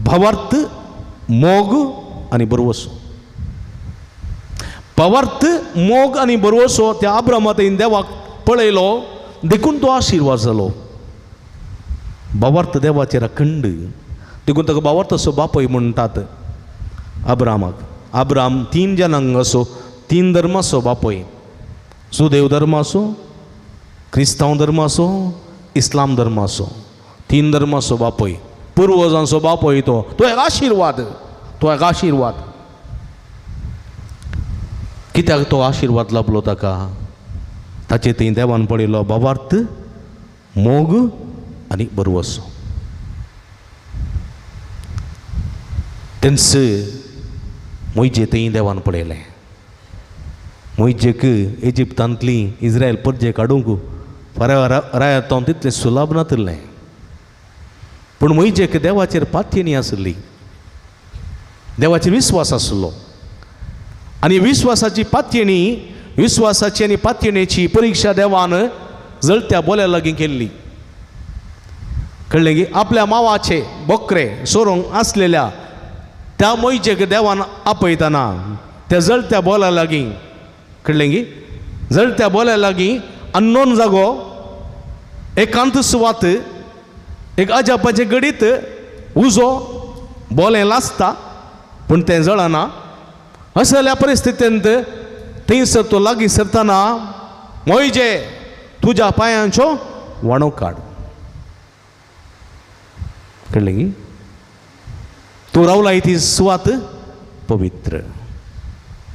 भावार्थ, मोग आनी भरवसो. भावार्थ, मोग आनी भरवसो त्या अब्राहमा थंय देवाक पळयलो देखून तो आशिर्वाद जालो. भावार्थ देवाचेर अखंड, देखून ताका भावार्थाचो बापूय म्हणटात अब्राहमाक. अब्राहम तीन जनांगाचो, तीन धर्माचो बापूय. सुदेव धर्माचो, क्रिस्तांव धर्माचो, इस्लाम धर्माचो, तीन धर्माचो बापूय, पुर्वजांचो बापूय. तो तो एक आशिर्वाद. तो एक आशिर्वाद कित्याक तो आशिर्वाद लाभलो ताका? ताचे थंय देवान पळयलो भावार्थ, मोग आनी भरवसो. तेंच मोहिजे थंय देवान पळयलें. मोहिजेक इजिप्तांतली इस्रायल परजे काडूंक रायात तितलें सुलभ नातिल्लें, पूण मोहिजेक देवाचेर पातयेनी आसली, देवाचेर विस्वास आसलो. आनी विस्वासाची पातयेणी, विस्वासाची आनी पातयेणेची परिक्षा देवान जळत्या बोल्या लागीं केल्ली. कळ्ळें की आपल्या मावाचे बोकरे सोरोंक आसलेल्या त्या मोहिजेक देवान आपयतना त्या जळत्या बोल्या लागीं, कळ्ळें की जळत्या बोल्या लागीं अननोन जागो, एकांत सुवात, एक अजापाचें घडीत उजो बोलें लासता पूण तें जळना. असल्या परिस्थितींत थंयसर तो लागीं सरतना मोहिजे तुज्या पांयांच्यो वाणो काड. कळ्ळें की तूं रावलाय ती सुवात पवित्र.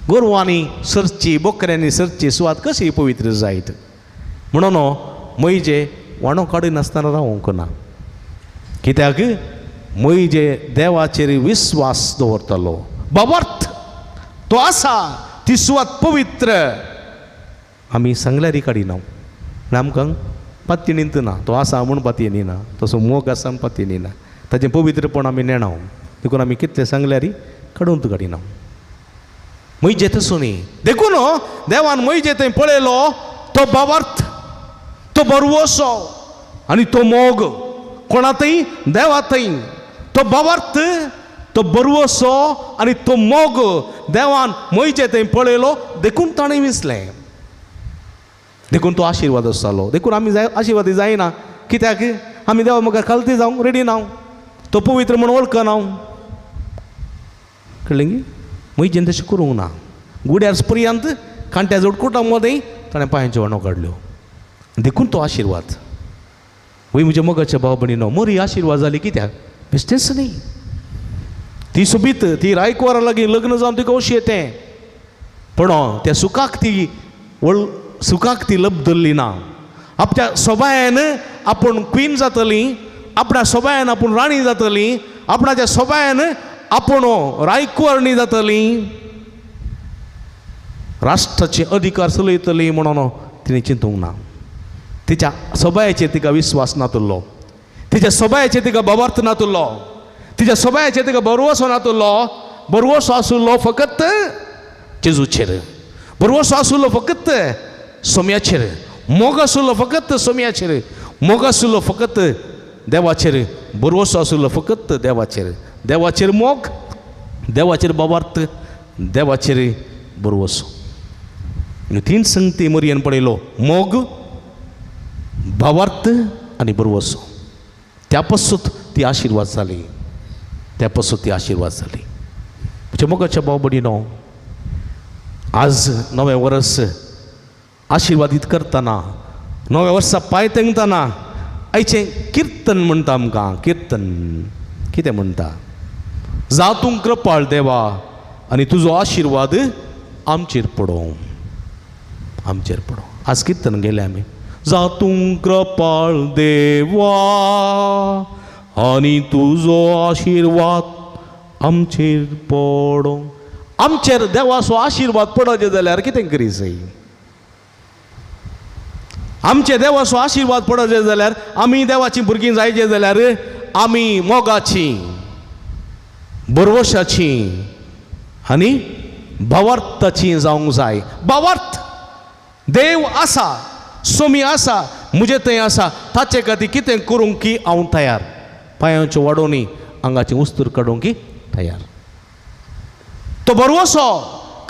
गोरवांनी सरची, बोकऱ्यांनी सरची सुवात कशी पवित्र जायत? म्हणून मोहिजे वाणो काडिनासतना रावंक ना. कित्याक म्हजे देवाचेर विस्वास दवरतलो. बाबर्थ तो आसा ती सुवात पवित्र आमी सांगल्यार काडिना, आमकां पातयेनींत ना, तो आसा म्हूण पातयेनी ना, तसो मोग आसा म्हूण पातयेनी ना, ताचें पवित्रपण आमी नेणाव, देखून आमी कितलें सांगल्यार काडून काडिना. म्हजे तसो न्ही, देखून देवान म्हजे थंय पळयलो तो बाबार्थ, तो बरवसो आनी तो मोग कोणा थंय देवा थंय, तो बाबार्थ, तो बरवसो आनी तो मोग देवान म्हजे थंय पळयलो, देखून ताणें विसलें, देखून तो आशिर्वाद आसतालो. देखून आमी जाय आशिर्वादी जायना, कित्याक आमी देवा मुखार खालती जावंक रेडी ना, तो पवित्र म्हूण वळखना. कळ्ळें गी? म्हजेन तशें करूंक ना. गुड्यार पर्यंत कांट्या जोडकुटा मदें ताणें पांयांच्यो वणो काडल्यो, देखून तो आशिर्वाद. वय म्हज्या मोगाच्या भाव भयणीनो, मोरी आशिर्वाद जाली कित्याक? बेश्टेंच न्ही. ती सोबीत ती रायकवारा लागीं लग्न जावन तिका अशी येतें, पूण त्या सुखाक ती वळ सुखाक ती लब्धल्ली ना. आपल्या सोबायन आपूण क्वीन जातली, आपल्या सोबायन आपूण राणी जातली, आपणाच्या सोबायन आपूण रायकुवर्णी जातली, राष्ट्राचे अधिकार चलयतली म्हणून तिणें चिंतूंक ना. तिच्या सोबायाचेर तिका विस्वास नातुल्लो, तिच्या सोबायाचेर तिका भावार्थ नातुल्लो, तिच्या सोबायाचेर तिका भरवसो नातुल्लो. भरवसो आसुल्लो फकत जेजूचेर, भरवसो आसुल्लो फकत सोम्याचेर, मोग आसुल्लो फकत सोम्याचेर, मोग आसुल्लो फकत देवाचेर, भरवसो आसुल्लो फकत देवाचेर. देवाचेर मोग, देवाचेर भावार्थ, देवाचेर भरवसो. तीन संगती मरियन पळयलो, मोग, भावार्थ आनी भरवसो. त्या पासून ती आशिर्वाद जाली, त्या पासून ती आशिर्वाद जाली. म्हज्या मोगाच्या भाव भयणीनो, आज नवें वर्स आशिर्वादीत करतना, नव्या वर्सा पांय तेंकतना आयचें किर्तन म्हणटा आमकां. किर्तन कितें म्हणटा? जा तूं कृपाळ देवा आनी तुजो आशिर्वाद आमचेर पडों, आमचेर पडों. आज किर्तन गेले आमी, जा तूं कृपाळ देवा आनी तुजो आशिर्वाद आमचेर पडों. आमचेर देवाचो आशिर्वाद पडोवचें जाल्यार कितें करी जाय? आमचे देवाचो आशिर्वाद पडोवचें जाल्यार, आमी देवाची भुरगीं जायचे जाल्यार आमी मोगाची, भरवशाची आनी भावार्थाची जावंक जाय. भावार्थ, देव आसा, सोमी आसा, म्हजे थंय आसा, ताचे खातीर कितें करूंक की हांव तयार, पांयांच्यो वाडोवनी आंगाची उस्तूर काडूंक की तयार. तो भरवसो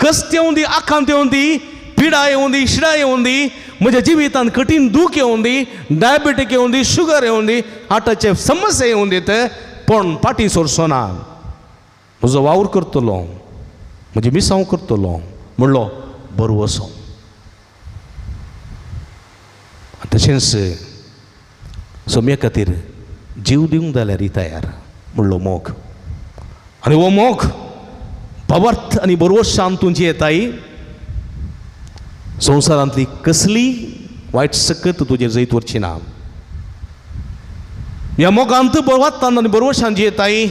कश्ट येवं दी, आकांत येवं दी, पिडा येवं दी, शिडा येवं दी, म्हज्या जिवितांत कठीण दूख येवं दी, डायबेटीक येवं दी, शुगर येवं दी, हार्टाचे समस्या येवं दी, ते पूण फाटीं सरचो ना, म्हजो वावर करतलो, म्हजी मिसांव करतलो म्हणलो भरवसो. तशेंच सोम्या खातीर जीव दिवंक जाल्यार तयार म्हणलो मोग. आनी हो मोग भावार्थ आनी भरवशान तुमची येताय, संवसारांतली कसली वायट सकत तुजेर जैत वरची ना. ह्या मोगांत भावार्थान आनी भरवशान जी येताय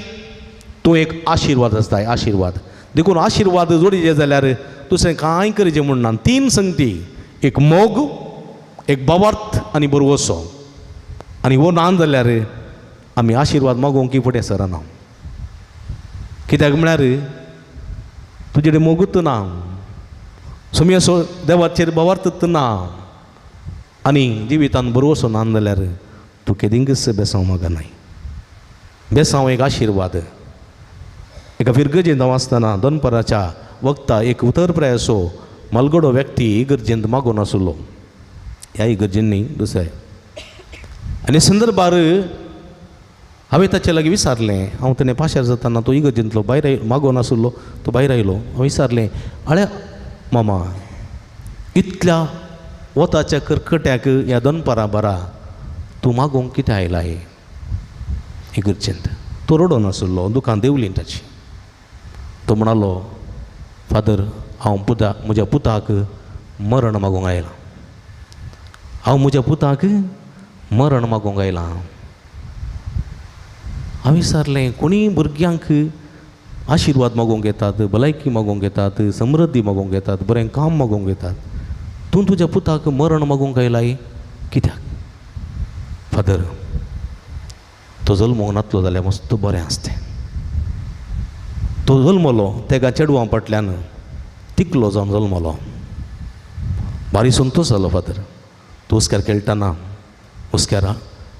तूं एक आशिर्वाद आसताय, आशिर्वाद. देखून आशिर्वाद जोडीचे जाल्यार दुसरें कांय करचें म्हूण ना. तीन संगती, एक मोग, एक भावार्थ आनी भरवसो. आनी हो ना जाल्यार आमी आशिर्वाद मागोवंक की फुडें सरना. कित्याक म्हळ्यार तुजे कडेन मोगूच ना, सोम्याचो देवाचेर भावार्थच ना, आनी जिवितान भरवसो ना जाल्यार तूं केदींकच बेसांव मागनाय. बेसांव एक आशिर्वाद. एका फिरगजेंत हांव आसतना दनपाराच्या वखता एक उतर प्रायाचो मालगडो व्यक्ती इगर्जेंत मागून आसलो. ह्या इगर्जेन न्ही, दुसऱ्या. आनी संदर्भार हांवें ताचे लागीं विचारलें, हांव तेणें पाशार जाताना तो इगर्जेंतलो भायर मागून आसलो, तो भायर आयलो. हांवें विचारलें, आळे मामा, इतल्या वताच्या करकट्याक ह्या दनपारां बारा तूं मागोवंक कितें आयला हे इगर्जेंत? तो रडोन आसलो, दुकान देंवली ताची. तो म्हणालो, फादर, हांव पुता म्हज्या पुताक मरण मागूंक आयलां, हांव म्हज्या पुताक मरण मागूंक आयलां. हांवें विचारलें कोणीय भुरग्यांक आशिर्वाद मागूंक येतात, भलायकी मागूंक येतात, समृद्धी मागूंक येतात, बरें काम मागूंक येतात, तूं तुज्या पुताक मरण मागूंक आयलाय कित्याक? फादर तो जल्मोंक नातलो जाल्यार मस्त बरें आसतें. तो जल्मलो तेका चेडवां फाटल्यान तिकलो जावन जल्मलो. भारी संतोश जालो फादर. तो हुस्क्यार खेळटना, हुस्क्यार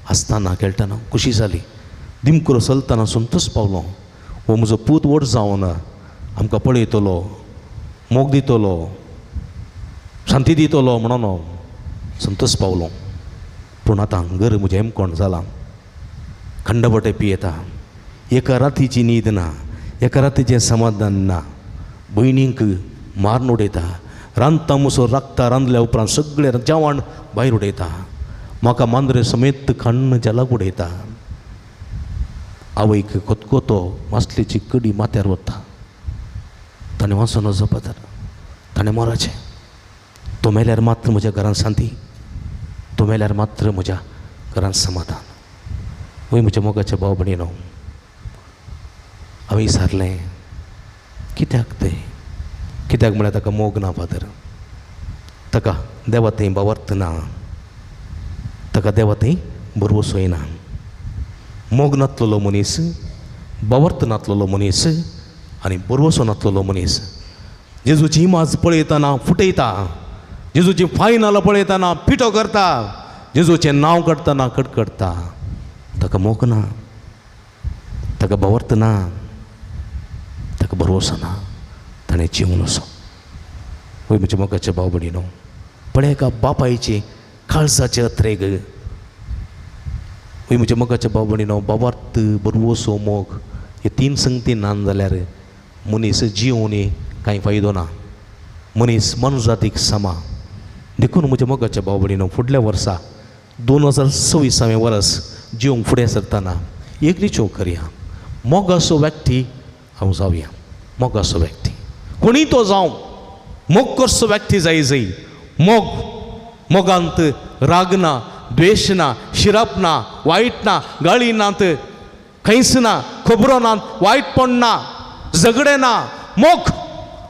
आसतना खेळटना खुशी जाली. दिमकुरो चलतना संतोश पावलो. हो म्हजो पूत व्हड जावन आमकां पळयतलो, मोग दितलो, शांती दितलो म्हणून संतोश पावलो. पूण आतां घर म्हजें हेमकोण जालां, खंडबटे पियेता, एका रातीची न्हीद ना, एका रातीचें समाधान ना, भयणींक मारून उडयता, रांदता मुसो राखता, रांदल्या उपरांत सगळें जेवण भायर उडयता, म्हाका मांद्रे समेत खण्ण जेलाक उडयता, आवयक कोतकोतो मासलेची कडी माथ्यार वता. ताणें वाचून नजो फादर, ताणें मोराचें. तो मेल्यार मात्र म्हज्या घरांत शांती, तो मेल्यार मात्र म्हज्या घरांत समाधान. वय म्हज्या मोगाच्या भाव भयणीनो, हांवें विचारलें कित्याक तें? कित्याक म्हळ्यार ताका मोग ना फादर, ताका देवा थंय भावार्थ ना, ताका देवा थंय भरवसोय ना. मोग नातलेलो मनीस, भावार्थ नातलेलो मनीस आनी भरवसो नातलेलो मनीस जेजूची इमाज पळयतना फुटयता, जेजूची फायनाल पळयतना पिठो करता, जेजूचें नांव काडटना कडकडटा. ताका मोग ना, ताका भावार्थ ना, ताका भरवसो ना, ताणें जिवन असो. वय म्हज्या मोगाचे भाव भयणीनो, पळय एका बापायचे काळजाचे अत्रेग. वय म्हज्या मोगाचे भाव भयणीनो, भावार्थ, भरवसो, मोग हे तीन संगती ना जाल्यार मनीस जिवून कांय फायदो ना, मनीस मनजातीक समा. देखून म्हज्या मोगाच्या भाव भयणीनो, फुडल्या वर्सा 2026 वर्स जिवंक फुडें सरतना एक निचो करया, मोगाचो व्यक्ती हांव जावया. मोगाचो व्यक्ती कोणी तो जावं, मोग करचो व्यक्ती जाय जाय. मोग, मोगांत राग ना, द्वेश ना, शिरप ना, वायट ना, गाळी नात, खंयच ना, खबरो ना, वायटपण ना, झगडे ना, मोग.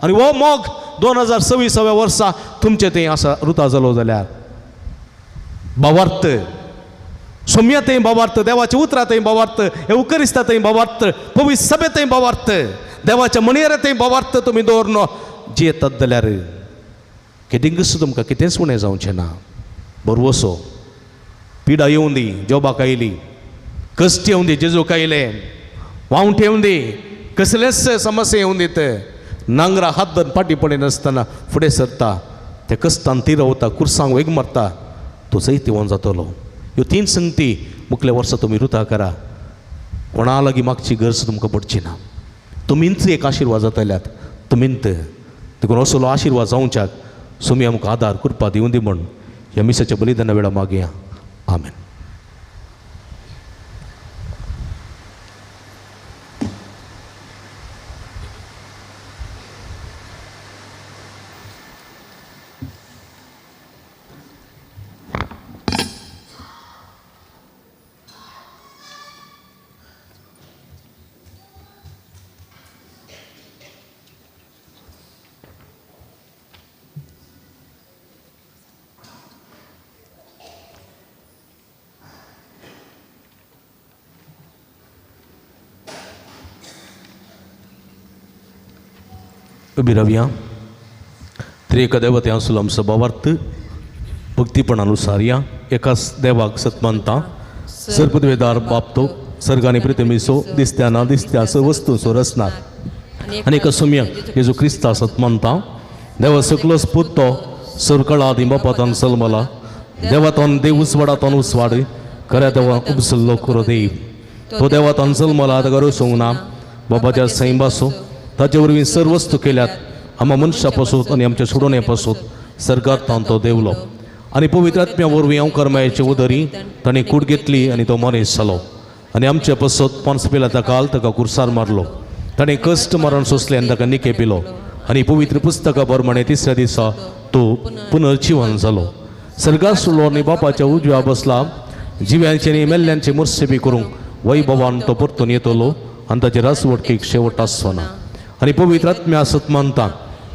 आनी हो मोग 2026 वर्सा तुमचें थंय आसा रुता जालो जाल्यार भावार्थ सोम्या थंय भावार्थ, देवाच्या उतरां थंय भावार्थ, एवकरिस्ता थंय भावार्थ, पवित्र सभे थंय भावार्थ, देवाच्या म्हणयारे थंय भावार्थ तुमी दवरून जियेतात जाल्यार कितेंकच तुमकां कितेंच उणें जावचें ना. भरवसो पिडा येवं दी जोबाक आयली, कश्ट येवं दी जेजूक आयले, वावंट येवं दी, कसलेच समस्या येवं दीत, नांगरा हात धरून फाटीं पडिनासतना फुडें सरता, ते कश्टान तिरवता, कुर्सांक वेग मारता, तो जैतिवंत जातलो. ह्यो तीन संगती मुखल्या वर्सा तुमी रुता करा. कोणा लागीं मागची गरज तुमकां पडची ना. तुमींच एक आशिर्वाद जातल्यात तुमींत. देखून असलो आशिर्वाद जावच्याक सुमी आमकां आदार कृपा दिवं दी म्हूण ह्या मिसाच्या बलिदाना वेळार मागया. आमेन. उबी रावया. त्रिएक देवते आसलो आमचो भावार्थ भक्तीपणान उसारया. एकाच देवाक सत मानता, सर्पद्वेदार बापतो, सर्ग आनी पृथ्वीचो दिसत्या ना दिसत्या स वस्तूंचो रचणार आनी एका सोम्या जेजू क्रिस्ता सत मानता. देवा सकलोच पूत तो सरकळा आदी बापातान सलमला, देवातान देव उजवाडातान उजवाड, खऱ्या देवा उपसल्लो खरो देव. तो देवातान जल्मला, ताका रचोवंक ना, बाबाच्या सैंबासो ताचे वरवीं सर्व वस्तू केल्यात. आमा मनशा पासून आनी आमच्या सोडोवणे पासून सर्गांत तो देवलो आनी पवित्र आत्म्या वरवीं अंकरमायेचे उदरी ताणें कूड घेतली आनी तो मनीस जालो आनी आमचे पासत पांच पिलाता काल ताका कुर्सार मारलो. ताणें कश्ट मरण सोंसलें आनी ताका निके पिलो आनी पवित्र पुस्तका प्रमाणे तिसऱ्या दिसा तो पुनर्जिवन जालो. सर्गात सोडलो आनी बापाच्या उजव्या बसला, जिव्यांचे आनी मेल्ल्यांचे मुर्सेबी करूंक वैभवान तो परतून येतलो आनी ताचे रासवटकेक शेवट आसचो ना. आनी पवित्र आत्म्या आसत मानता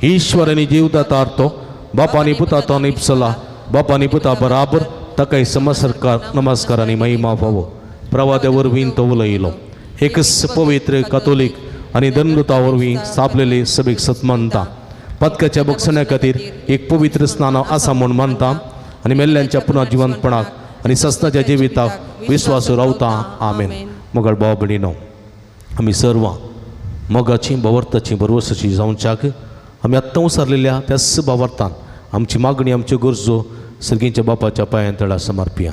ईश्वर आनी जीवदातार तो बापानी पुता तो निपसला बापानी पुता बराबर ताकाय समसरकार नमस्कार आनी महिमा फावो. प्रवाद्या वरवीं तो उलयलो. एकच पवित्र कातोलीक आनी दंडुता वरवीं स्थापलेले सभेक सत मानता. पदकाच्या बक्षण्या खातीर एक पवित्र स्नान आसा म्हूण मानता आनी मेल्ल्यांच्या पुनः जिवंतपणाक आनी सस्नाच्या जिविताक विश्वास रावता. आमेन. मोगाळ भाव भयणीनो, आमी सर्वां मोगाची भावार्थाची भरवसाची जावच्याक आमी आत्तां उसारलेल्या त्याच भावार्थान आमची मागणी आमच्यो गरजो सर्गींच्या बापाच्या पांयां तळा समर्पिया.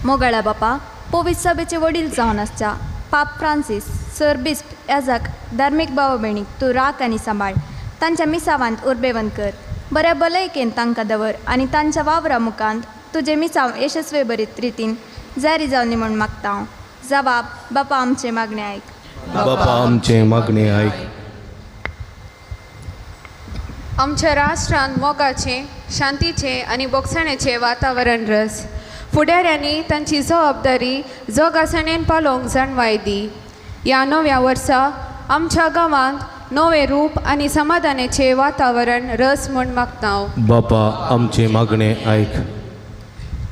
मोगाळा बापा, पवित्र सभेचे वडील जावन आसच्या पाप फ्रांसीस सर बिस्प याजाक धार्मीक भाव भयणीक तूं राख आनी सांबाळ. तांच्या मिसावांत उर्बेवंत कर, बऱ्या भलायकेन तांकां दवर आनी तांच्या वावरा मुखांत तुजें मिसांव यशस्वी बरीत रितीन जारी जावनी म्हूण मागता हांव. जवाब बापा आमचें मागणें आयक. बापा आमचें मागणें आयक. आमच्या राष्ट्रांत मोगाचें, शांतीचें आनी बोगसणेचें वातावरण रस. फुडाऱ्यांनी तांची जबाबदारी जोगासणेन पालोवंक जाणवाय दी. ह्या नव्या वर्सा आमच्या गांवांत नवें रूप आनी समाधानाचें वातावरण रस म्हूण मागता हांव. बापा आमचें मागणें आयक.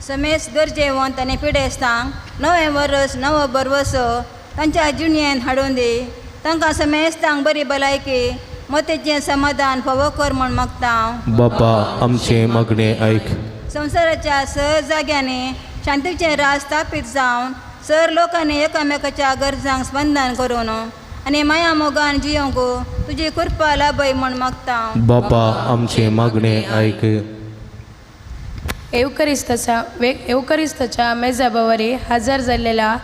समेस्त गरजेवंत आनी पिडेस्तांक नवें वर्स नवो भरवसो तांच्या जिणेंत हाडून दी. तांकां समेस्तांक बरी भलायकी मतीचें समाधान फावो कर म्हूण मागता हांव. बापा आमचें मागणें आयक. संवसाराच्या सर जाग्यांनी शांतीचें राज स्थापीत जावन सर लोकांनी एकामेकाच्या गरजांक स्पंदन करून आनी माया मोगान जियोंक तुजी कृपा लाभय म्हूण मागता हांव. बापा आमचें मागणें आयक. एवकरिस्ताच्या मेजाबावरी हजर जाल्लेल्या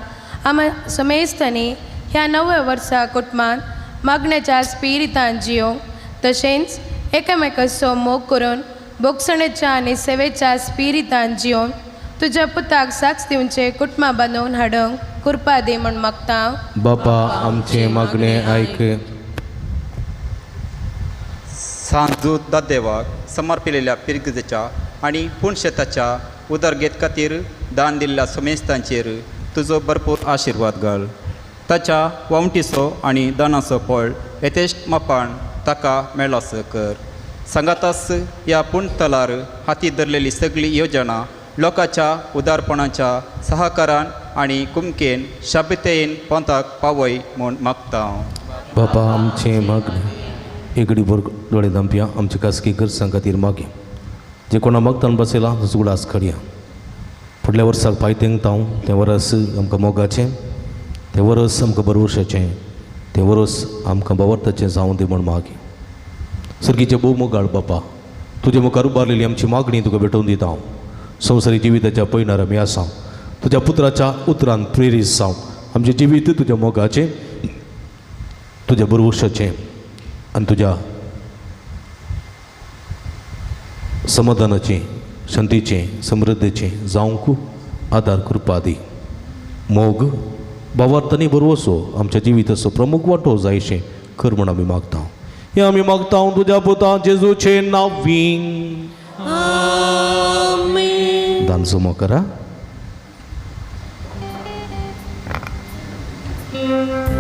आमा समेस्तांनी ह्या नव्या वर्सा कुटुंबांत मागण्याच्या स्पिरितान जियोंक तशेंच एकामेकाचो मोग करून बोगसणेच्या आनी सेवेच्या स्पिरितान जियोन तुज्या पुताक साक्ष दिवचे कुटुंबां बांदून हाडूंक कृपा दी म्हूण मागता. बापा आमचें मागणें आयक. सांजू दादेवाक समर्पिलेल्या पिरगजेच्या आनी पुणशेताच्या उदरगेत खातीर दान दिल्ल्या समेस्तांचेर तुजो भरपूर आशिर्वाद घाल. ताच्या वावटीचो आनी दानाचो फळ यथेश्ट मापान ताका मेळोसो कर. सांगातास ह्या पुणतलार हाती धरलेली सगळी योजना लोकांच्या उदारपणाच्या सहकारान आनी कुमकेन शाबितेन पोंताक पावय म्हूण मागता हांव. बापा आमचें मागणें एगडी भर दोळे धांपया. आमचे खासगी गरजां खातीर मागया. जे कोणा मागतान बसयला तसो उगडास करया. फुडल्या वर्साक पांय तेंकता हांव तें वरस आमकां मोगाचें, तें वरस आमकां बरवशाचें, तें वरस आमकां भावार्थाचें जावं दी म्हूण मागया. सर्गीचे भोव मोगाळ बापा, तुजे मुखार उबारलेली आमची मागणी तुका भेटोवन दिता हांव. संवसारी जिविताच्या पयणार आमी आसा. तुज्या पुत्राच्या उतरान प्रेरीत जावं आमचें जिवीत तुज्या मोगाचें, तुज्या भरवशाचें आनी तुज्या समाधानाचें, शांतीचें, समृद्धीचें जावंक आदार कृपा दी. मोग भावार्थ आनी भरवसो आमच्या जिविताचो प्रमुख वांटो जायशें कर म्हूण आमी मागता. हें आमी मागता तुज्या पुता जेजूचे नांवीं. दान जमो करा. Thank you.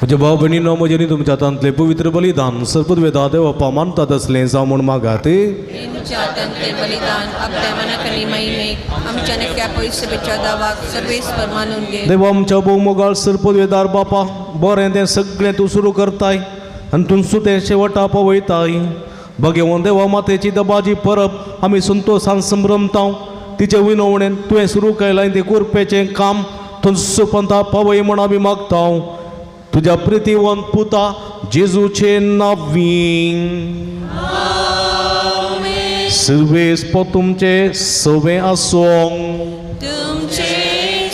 म्हज्या भाव भयणीनो म्हजें न्ही तुमच्या हातांतलें पवित्र बलिदान सर्ववेदा देवप्पा मानतात असलें जावं म्हूण मागात. तुमच्या हातांतलें बलिदान आपल्या मनाक महिमेक आमच्या नक्या पयसभेच्या दावाक सर्वेस्पर मानून घे. देवा आमच्या भोवमोगाळ सरपदवेदार बापा, बरें तें सगळें तूं सुरू करताय आनी तुमचो तें शेवटा पवयताय. भगेवन देवा मातेची दबाजी परब आमी संतोशान संभ्रमता. तिचे विनवणेन तुवें सुरू केलां तें कुरपेचें काम तुमचो पंथा पवय म्हूण आमी मागता. तुज्या प्रितीवंत पुता जेजूचे नांवी. सर्वेस्पर तुमचे सवे आसूं. तुमचे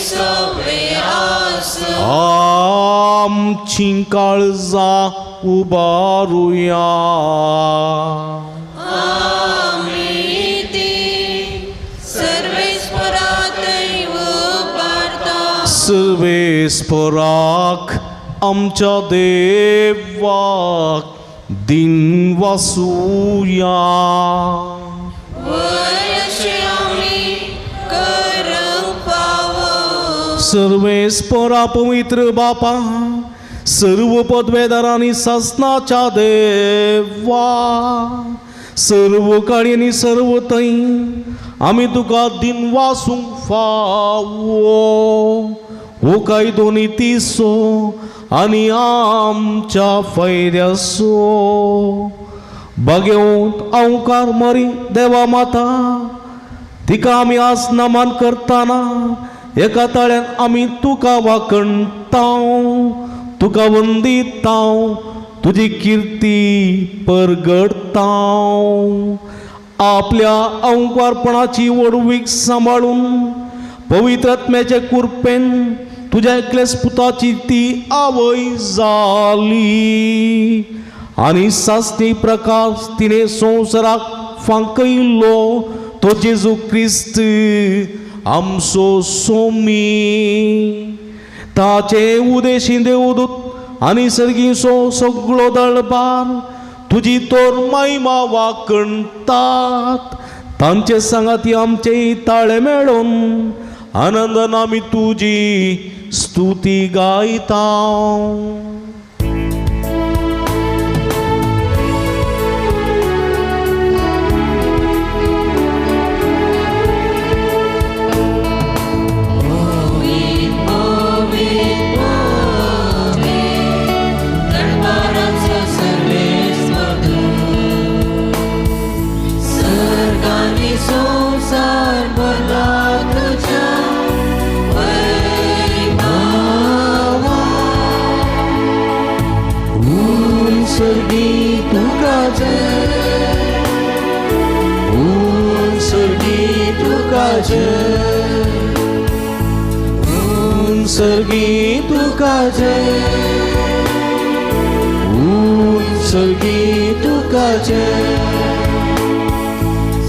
सवे आसूं. आमची काळजां उबारुया. आमी ती सर्वेस्परातय उबारता. सर्वेस्पराक आमच्या देवाक दिन वासुया. सर्वेस्परा पवित्र बापा, सर्व पदवेदारांनी सासनाच्या देवा, सर्व काळी आनी सर्व थंय आमी तुका दिन वासूंक फावो. हो कायदो नितीचो आनी आमच्या फायद्याचो. बागेवंत अंकार मरी देवा माता, तिका आमी आज नमन करतना एका ताळ्यान आमी तुका वाखणताव, तुका वंदिताव, तुजी किर्ती परगडताव. आपल्या अंकारपणाची व्हडवीक सांबाळून पवित्र आत्म्याचे कुरपेन तुज्या एकल्याच पुताची ती आवय जाली आनी सासणी प्रकाश तिणें संवसाराक फांकयलो तो जेजू क्रिस्त आमचो सोमी. ताचे उदेशी देवदूत आनी सर्गीचो सगळो दळबार तुजी तोर महिमा वाखणतात. तांचे सांगाती आमचे ताळे मेळून आनंदान आमी तुजी स्तुती गायता. सर्गी तुका जय, सर्गी तुका जय,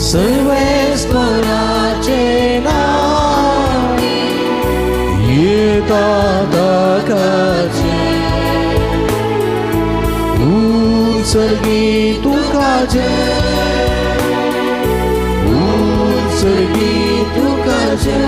सर्वेस्पराचे नांव येता ताकाचे. सर्गी तुका जय, सर्गी तुका जय.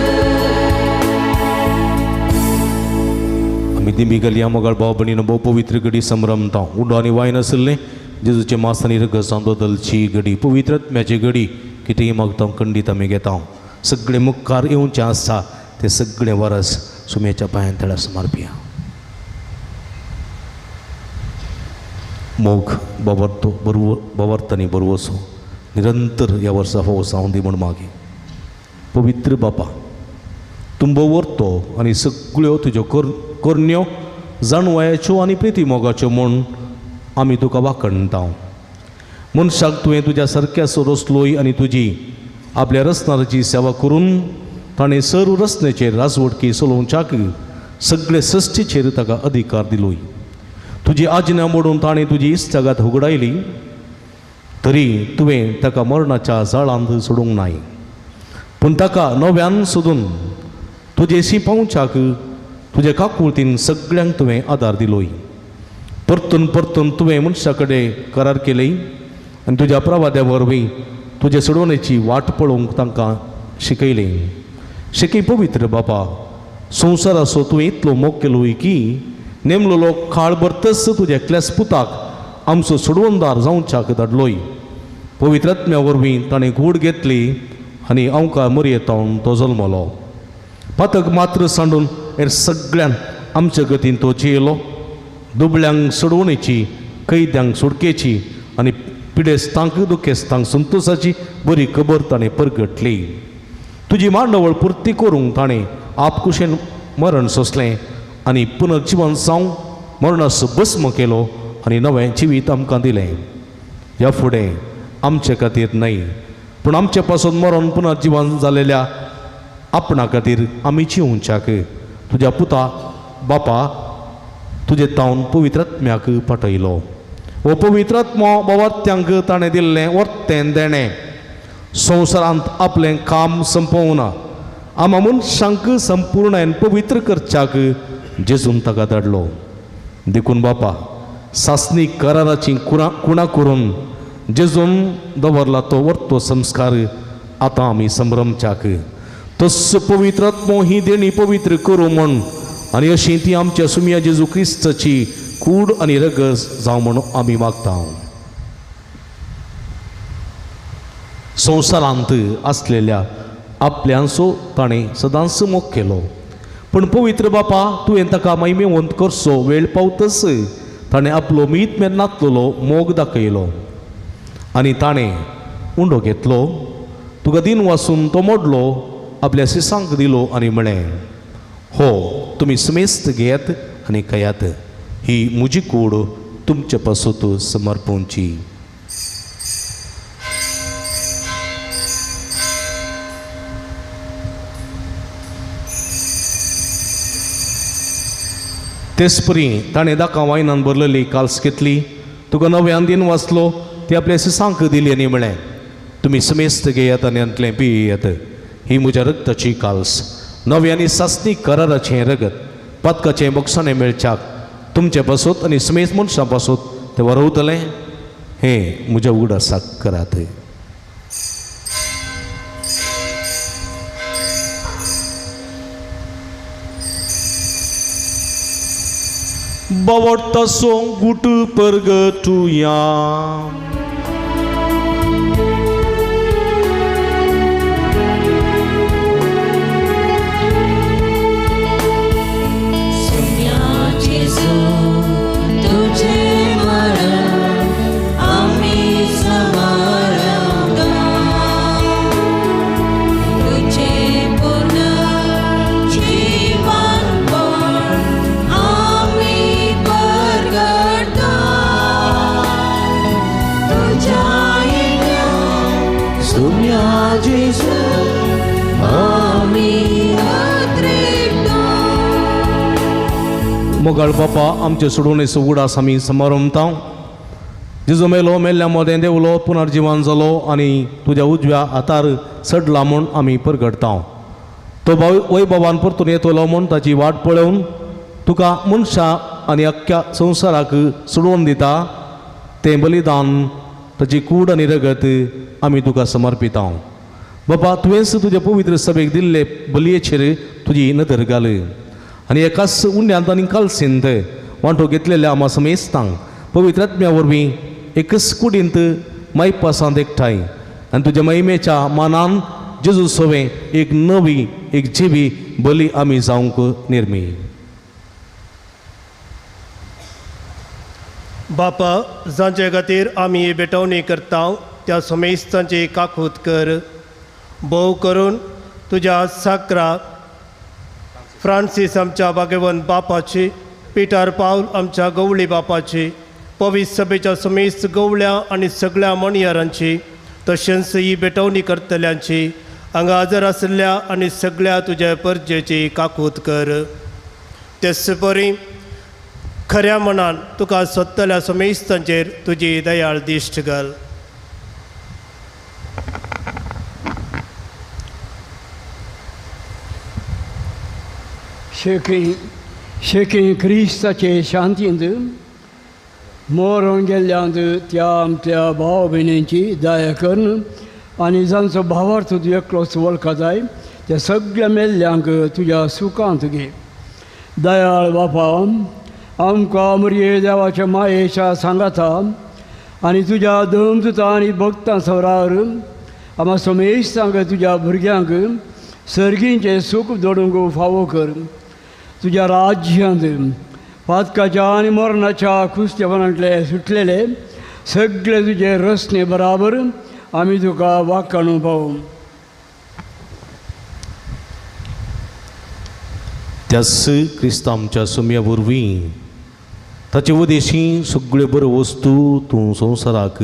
आमी दिमी गेली मोगाळ भाव भयणीनो भोव पवित्र घडी संभ्रमता. उडो आनी वायन आशिल्लें जेजूचे मास आनी रगत बदलची घडी, पवित्र आत्म्याची घडी. कितेंय मागता खंडीत आमी घेता. सगळे मुखार येवचें आसा तें सगळें वरस सुम्याच्या पांयान तळा समर्पिया. मोग बाबरतो बवर्त आनी बरवसो निरंतर ह्या वर्सा फावो जावं दी म्हूण मागी. पवित्र बापा, तूं भोंवरतो आनी सगळ्यो तुज्यो करण्यो जाणवायाच्यो आनी प्रिती मोगाच्यो म्हूण आमी तुका वाखणता. मनशाक तुवें तुज्या सारक्याचो रचलोय आनी तुजी आपल्या रचणाराची सेवा करून ताणें सर्व रचनेचेर राजवटकी चलोवच्याक सगळे सृश्टीचेर ताका अधिकार दिलोय. तुजी आज्ञा मोडून ताणें तुजी इश्टागत उगडायली तरी तुवें ताका मरणाच्या जाळांत सोडूंक नाय, पूण ताका नव्यान सोदून तुजेशी पावच्याक तुजे काकुळतीन सगळ्यांक तुवें आदार दिलोय. परतून परतून तुवें मनशा कडेन करार केली आनी तुज्या प्रवाद्या वरवीं तुजे सोडवणेची वाट पळोवंक तांकां शिकयली. शिकय पवित्र बापा, संवसाराचो तुवें इतलो मोग केलोय की नेमलेलो काळ भरतच तुज्या एकल्याच पुताक आमचो सोडवणदार जावच्याक धाडलोय. पवित्र आत्म्या वरवीं ताणें घूड घेतली आनी आमकां मरयेतावन तो जल्मलो. पातक मात्र सांडून हेर सगळ्यान आमच्या गतीन तो जियेलो. दुबळ्यांक सोडवणेची, कैद्यांक सुटकेची आनी पिडेस्तांक दुखेस्तांक संतोसाची बरी खबर ताणें परगटली. तुजी मांडवळ पुर्ती करूंक ताणें आपकुशेन मरण सोंसलें आनी पुनर्जिवन जावं मरणाचो भस्म केलो आनी नवें जिवीत आमकां दिलें. ह्या फुडें आमचे खातीर न्हय पूण आमचे पासून मरण पुनर्जिवन जालेल्या आपणा खातीर आमी जिवच्याक तुज्या पुता बापा तुजे तावन पवित्र आत्म्याक पाठयलो. हो पवित्र आत्मो बावार्थ्यांक ताणें दिल्लें वर्तें देणें संवसारांत आपलें काम संपोवना आमा मनशांक संपूर्णायन पवित्र करच्याक जेजून ताका धाडलो. देखून बापा सासणी कराराची कुणा करून जेजून दवरला तो वर्तो संस्कार आतां आमी संभ्रमच्याक तस पवित्र आत्मो ही देणी पवित्र करूं म्हूण आनी अशी ती आमच्या सुमया जेजू क्रिस्ताची कूड आनी रगस जावं म्हूण आमी मागता. संवसारांत आसलेल्या आपल्यांचो ताणें सदांच मोग केलो पूण पवित्र बापा तुवें ताका महिमेवंत करचो वेळ पावतच ताणें आपलो मीत मेरेन नातलेलो मोग दाखयलो आनी ताणें उंडो घेतलो, तुका दिन वासून तो मोडलो, आपल्या सिसांक दिलो आनी म्हळें, हो तुमी समेस्त घेयात आनी खायात, ही म्हजी कूड तुमचे पासत समर्पणची. तेचपरी ताणें दाका वायनान भरलेली काल्स घेतली, तुका नव्यान दिन वाचलो, ती आपल्या सिसांक दिली आनी म्हळें, तुमी समेस्त घेयात आनी हांतलें पियेयात, ही म्हज्या रक्ताची काल्स, नव्या आनी सासणी कराराचें रगत, पातकाचें बक्षाणें मेळच्याक तुमचे पासत आनी समेस्त मनशां पासत तें वरवतलें, हें म्हज्या उगडासाक करात. बावडटासो गुट परगटुया. मोगाळ बापा आमचे सोडवणेचो उगडास आमी समारंभता. जेजू मेलो, मेल्ल्या मदें देवलो, पुनर्जिवन जालो आनी तुज्या उजव्या हातार चडला म्हूण आमी परगटता. तो वैभवान परतून येतलो म्हूण ताची वाट पळोवन तुका मनशां आनी अख्ख्या संवसाराक सोडोवन दिता तें बलिदान, ताची कूड आनी रगत आमी तुका समर्पिता. बापा तुवेंच तुज्या पवित्र सभेक दिल्ले बलयेचेर तुजी नदर घाल आनी एकाच उंड्यांत आनी कालसींत वांटो घेतलेल्या आमा समेस्तांक पवित्र आत्म्या वरवीं एकच कुडींत मायपासांत एकठांय आनी तुज्या महिमेच्या मानान जेजू सवें एक नवी एक जिवी बली आमी जावंक निर्मी. बापा जांचे खातीर आमी भेटवणी करता त्या समेस्तांची काकूत कर, भोव करून तुज्या साकरा फ्रांसीस आमच्या भाग्यवंत बापाची, पिटर पावल आमच्या गवळी बापाची, पवित्र सभेच्या समेस्त गवळ्या आनी सगळ्या मणयारांची, तशेंच ही भेटवणी करतल्यांची, हांगा हजर आशिल्ल्या आनी सगळ्या तुज्या परजेची काकूत कर. तेच परी खऱ्या मनान तुका सोदतल्या समेस्तांचेर तुजी दयाळ दिश्ट घाल. शेकी शेकी क्रिस्ताचे शांतींत मरण गेल्ल्यांत त्या आमच्या भाव भयणींची दया करून आनी जांचो भावार्थ तूं एकलोच वळखताय त्या सगळ्या मेल्ल्यांक तुज्या सुखांत घे. दयाळ बापा आमकां मरये देवाच्या मायेच्या सांगाता आनी तुज्या दमदुता आनी भक्तां सवरार आमा समेस्तांक तुज्या भुरग्यांक सर्गींचें सूख जोडूंक फावो कर. तुज्या राज्यांत पातकाच्या आनी मरणाच्या खुस्तेपणांतले सुटलेले सगळे तुजे रचने बराबर आमी तुका वाकाणू पावू. त्यास क्रिस्तांव आमच्या सुम्या वरवीं ताचे उदेशी सगळ्यो बऱ्यो वस्तू तूं संवसाराक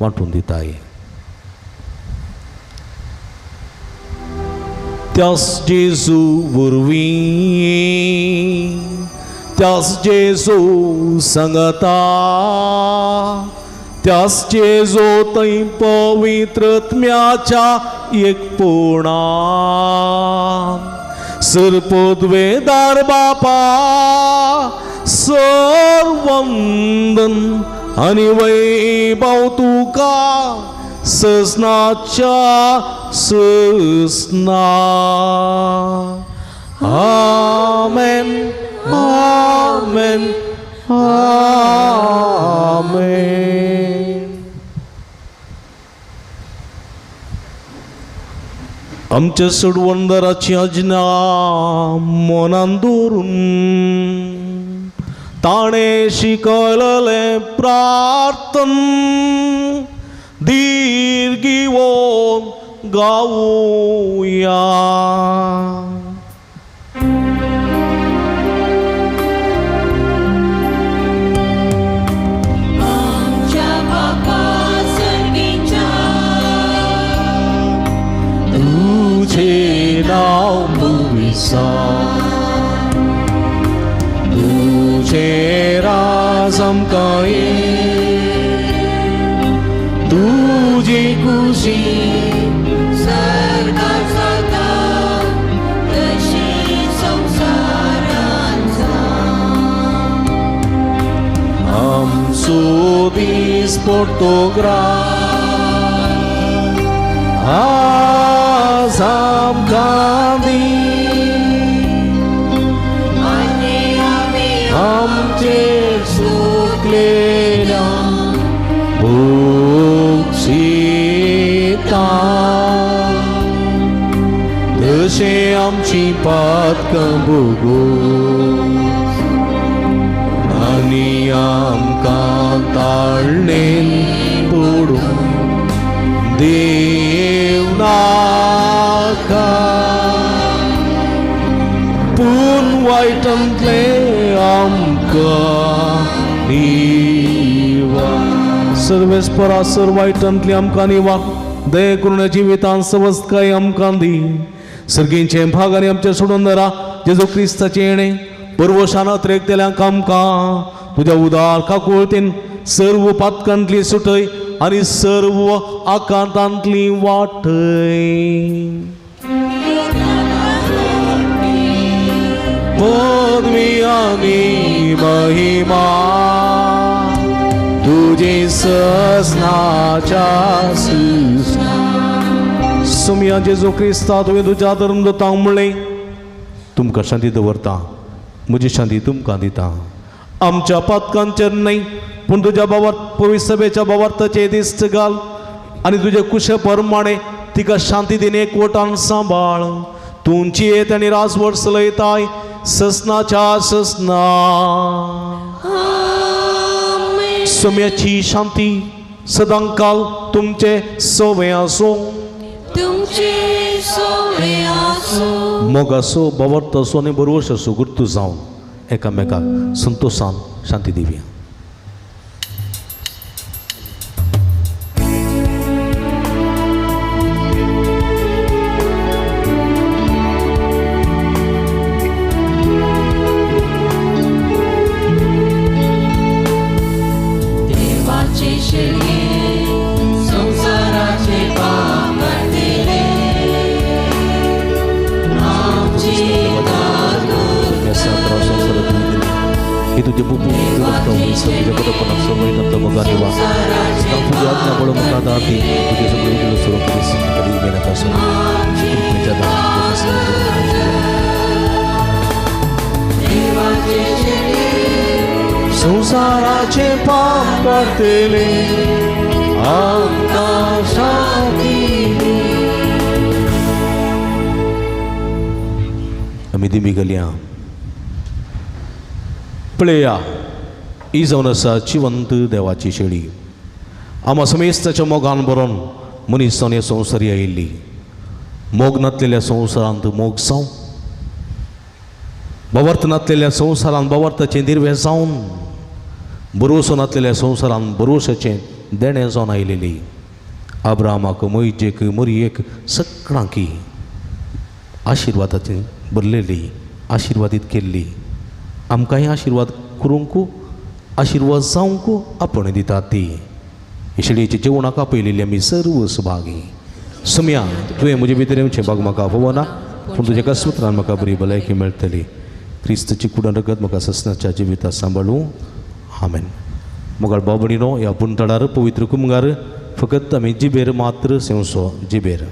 वांटून दिताय. त्यास जेजू वरवीं त्यास जेजू सांगता त्यास जेजू थंय पवित्रत्म्याच्या एकपणान सरपदवेदार बापा सर्वंदन आनी वैभव तुका ससनाच्या ससना. आमेन आमेन आमेन. आमच्या सोडवणदाराची आज्ञा मनान दवरून ताणें शिकयलें प्रार्थन दीर्घिवोन गावया. आमच्या बापा सर्गीच्या तुझे नाव पुविसा तुझे राज आमकां ये तुजी खुशी सर्गात जाता तशी संवसारांत जावं. आमचो दीस पडतो ग्रास आज आमकां दी आनी आमी आमचेर चुकलेल्या भोगशिता तशें आमची पातकां भोगोस आनी आमकां ताळणेन पडूं देव नाका पूण वायटांतलें आमकां निवा. सर्वेस्परा सर वायटांतली आमकां निवा दये करून जिवितान सवस्तकाय आमकां दी. सर्गींचे भाग आनी आमच्या सोडून जेजू क्रिस्ताचें येणें पुर्वशान अत्रेकतेल्यांक आमकां तुज्या उदार काकुळतीन सर्व पातकांतली सुटय आनी सर्व आकांतांतली वाटय. पदवी आनी महिमा तुजी ससनाच्या ससना. सुमया जेजू क्रिस्ता तुवें तुज्या धर्मदूतांक म्हणलें तुमकां शांती दवरता म्हजी शांती तुमकां दिता. आमच्या पातकांचेर न्हय पूण तुज्या बाबार पवित्र सभेच्या बाबार्थाचे दिस्त घाल आनी तुजे कुशे परमाणे तिका शांती दिने एकवटान सांबाळ. तुमची येत आनी राजवट चलयताय ससनाच्या ससना. सम्याची शांती सदांकाल तुमचे सोवे आसूं. तुमचे सोवे आसूं. मोग आसूं बाबर्थ आसूं आनी बरवश आसूं गुर्तू जावन एकामेकाक संतोशान शांती दिवया. देवाचे शेळये संवसाराचे पाप काडटले आमची ही तुझे बुबू तुझ्या बरोबर सर्व मोगान निवा तुझ्या आज्ञा बळ मुखार दाती तुझे सगळे उजळ स्वरूप देवाचे शेळये संवसाराचें पाप काडटले, आमकां शांती दी. आमी दिमी घालया. पळया, ही जावन आसा जिवंत देवाची शेळी. आमा समेस्ताच्या मोगान बरोवन मनीस जावन ह्या संवसारी आयिल्ली. मोग नातलेल्या संवसारांत मोग जावं, बवर्त नातलेल्या संवसारांत बवर्ताचें दिर्वें जावन, बरोसो नातलेल्या संवसारांत बरोसाचें देणें जावन आयलेली. आब्रामाक, मोयजेक, मोरयेक सगळ्यांकी आशिर्वादाचें भरलेली, आशिर्वादीत केल्ली. आमकांय आशिर्वाद करूंक, आशिर्वाद जावंक आपण दितात ती. शेळयेच्या जेवणाक आपयलेली आमी सर्व सभागी. सम्या, तुवें म्हजे भितर येवचें भाग म्हाका आपोवना, पूण तुज्या कसुत्रान म्हाका बरी भलायकी मेळटली. क्रिस्तची कुडान रगत म्हाका ससनाच्या जिविता सांबाळूं. आमेन. मोगाळ भाव भयणीनो, ह्या पुणतडार पवित्र कुमगार फकत आमी जिबेर मात्र सेवसो जिबेर.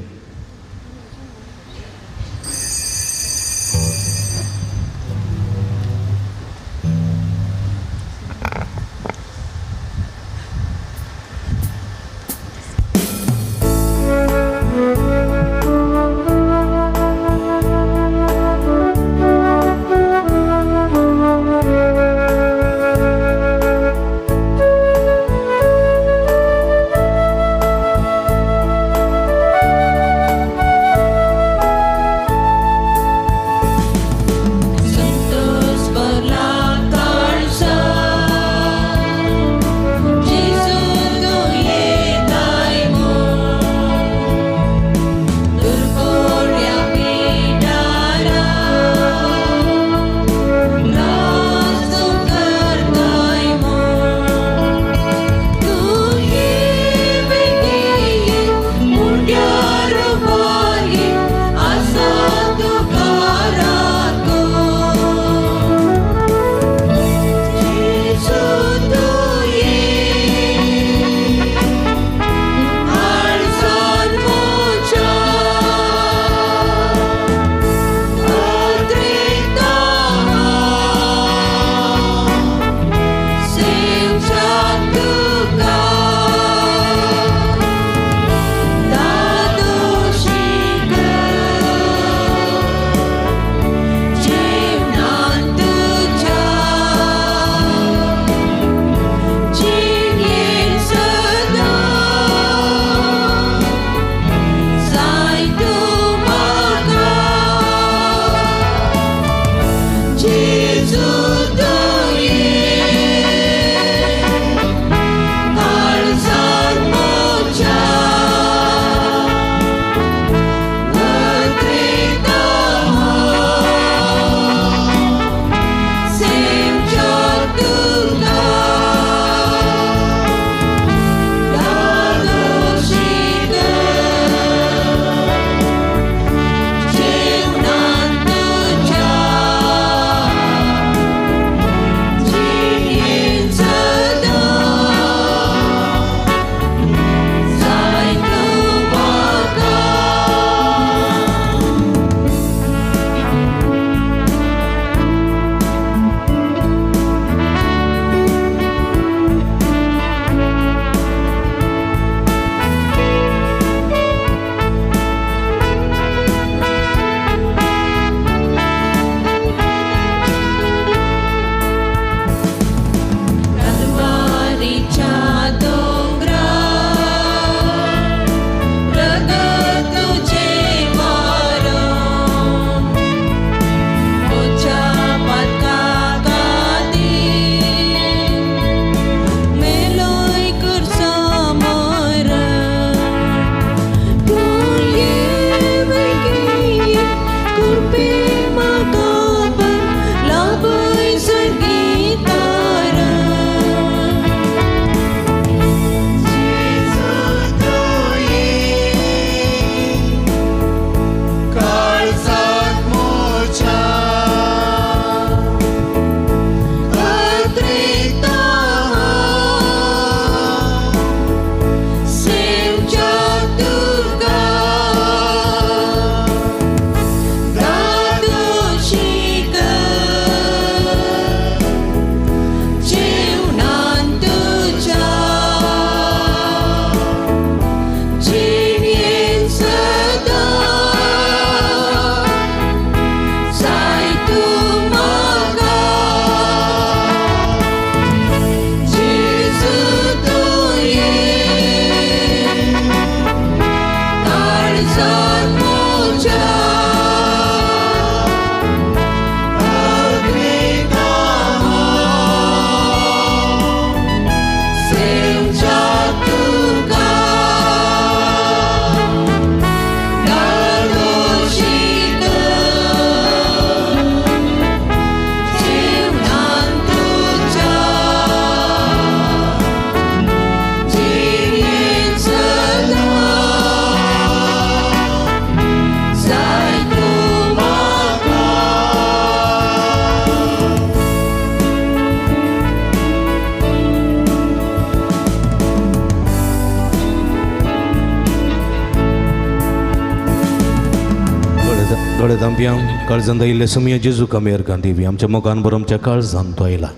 दोळे धांपया, काळजान आयिल्ले सुमया जेजू कामेर गांधी आमच्या मोगान बरो आमच्या काळजान तो आयला.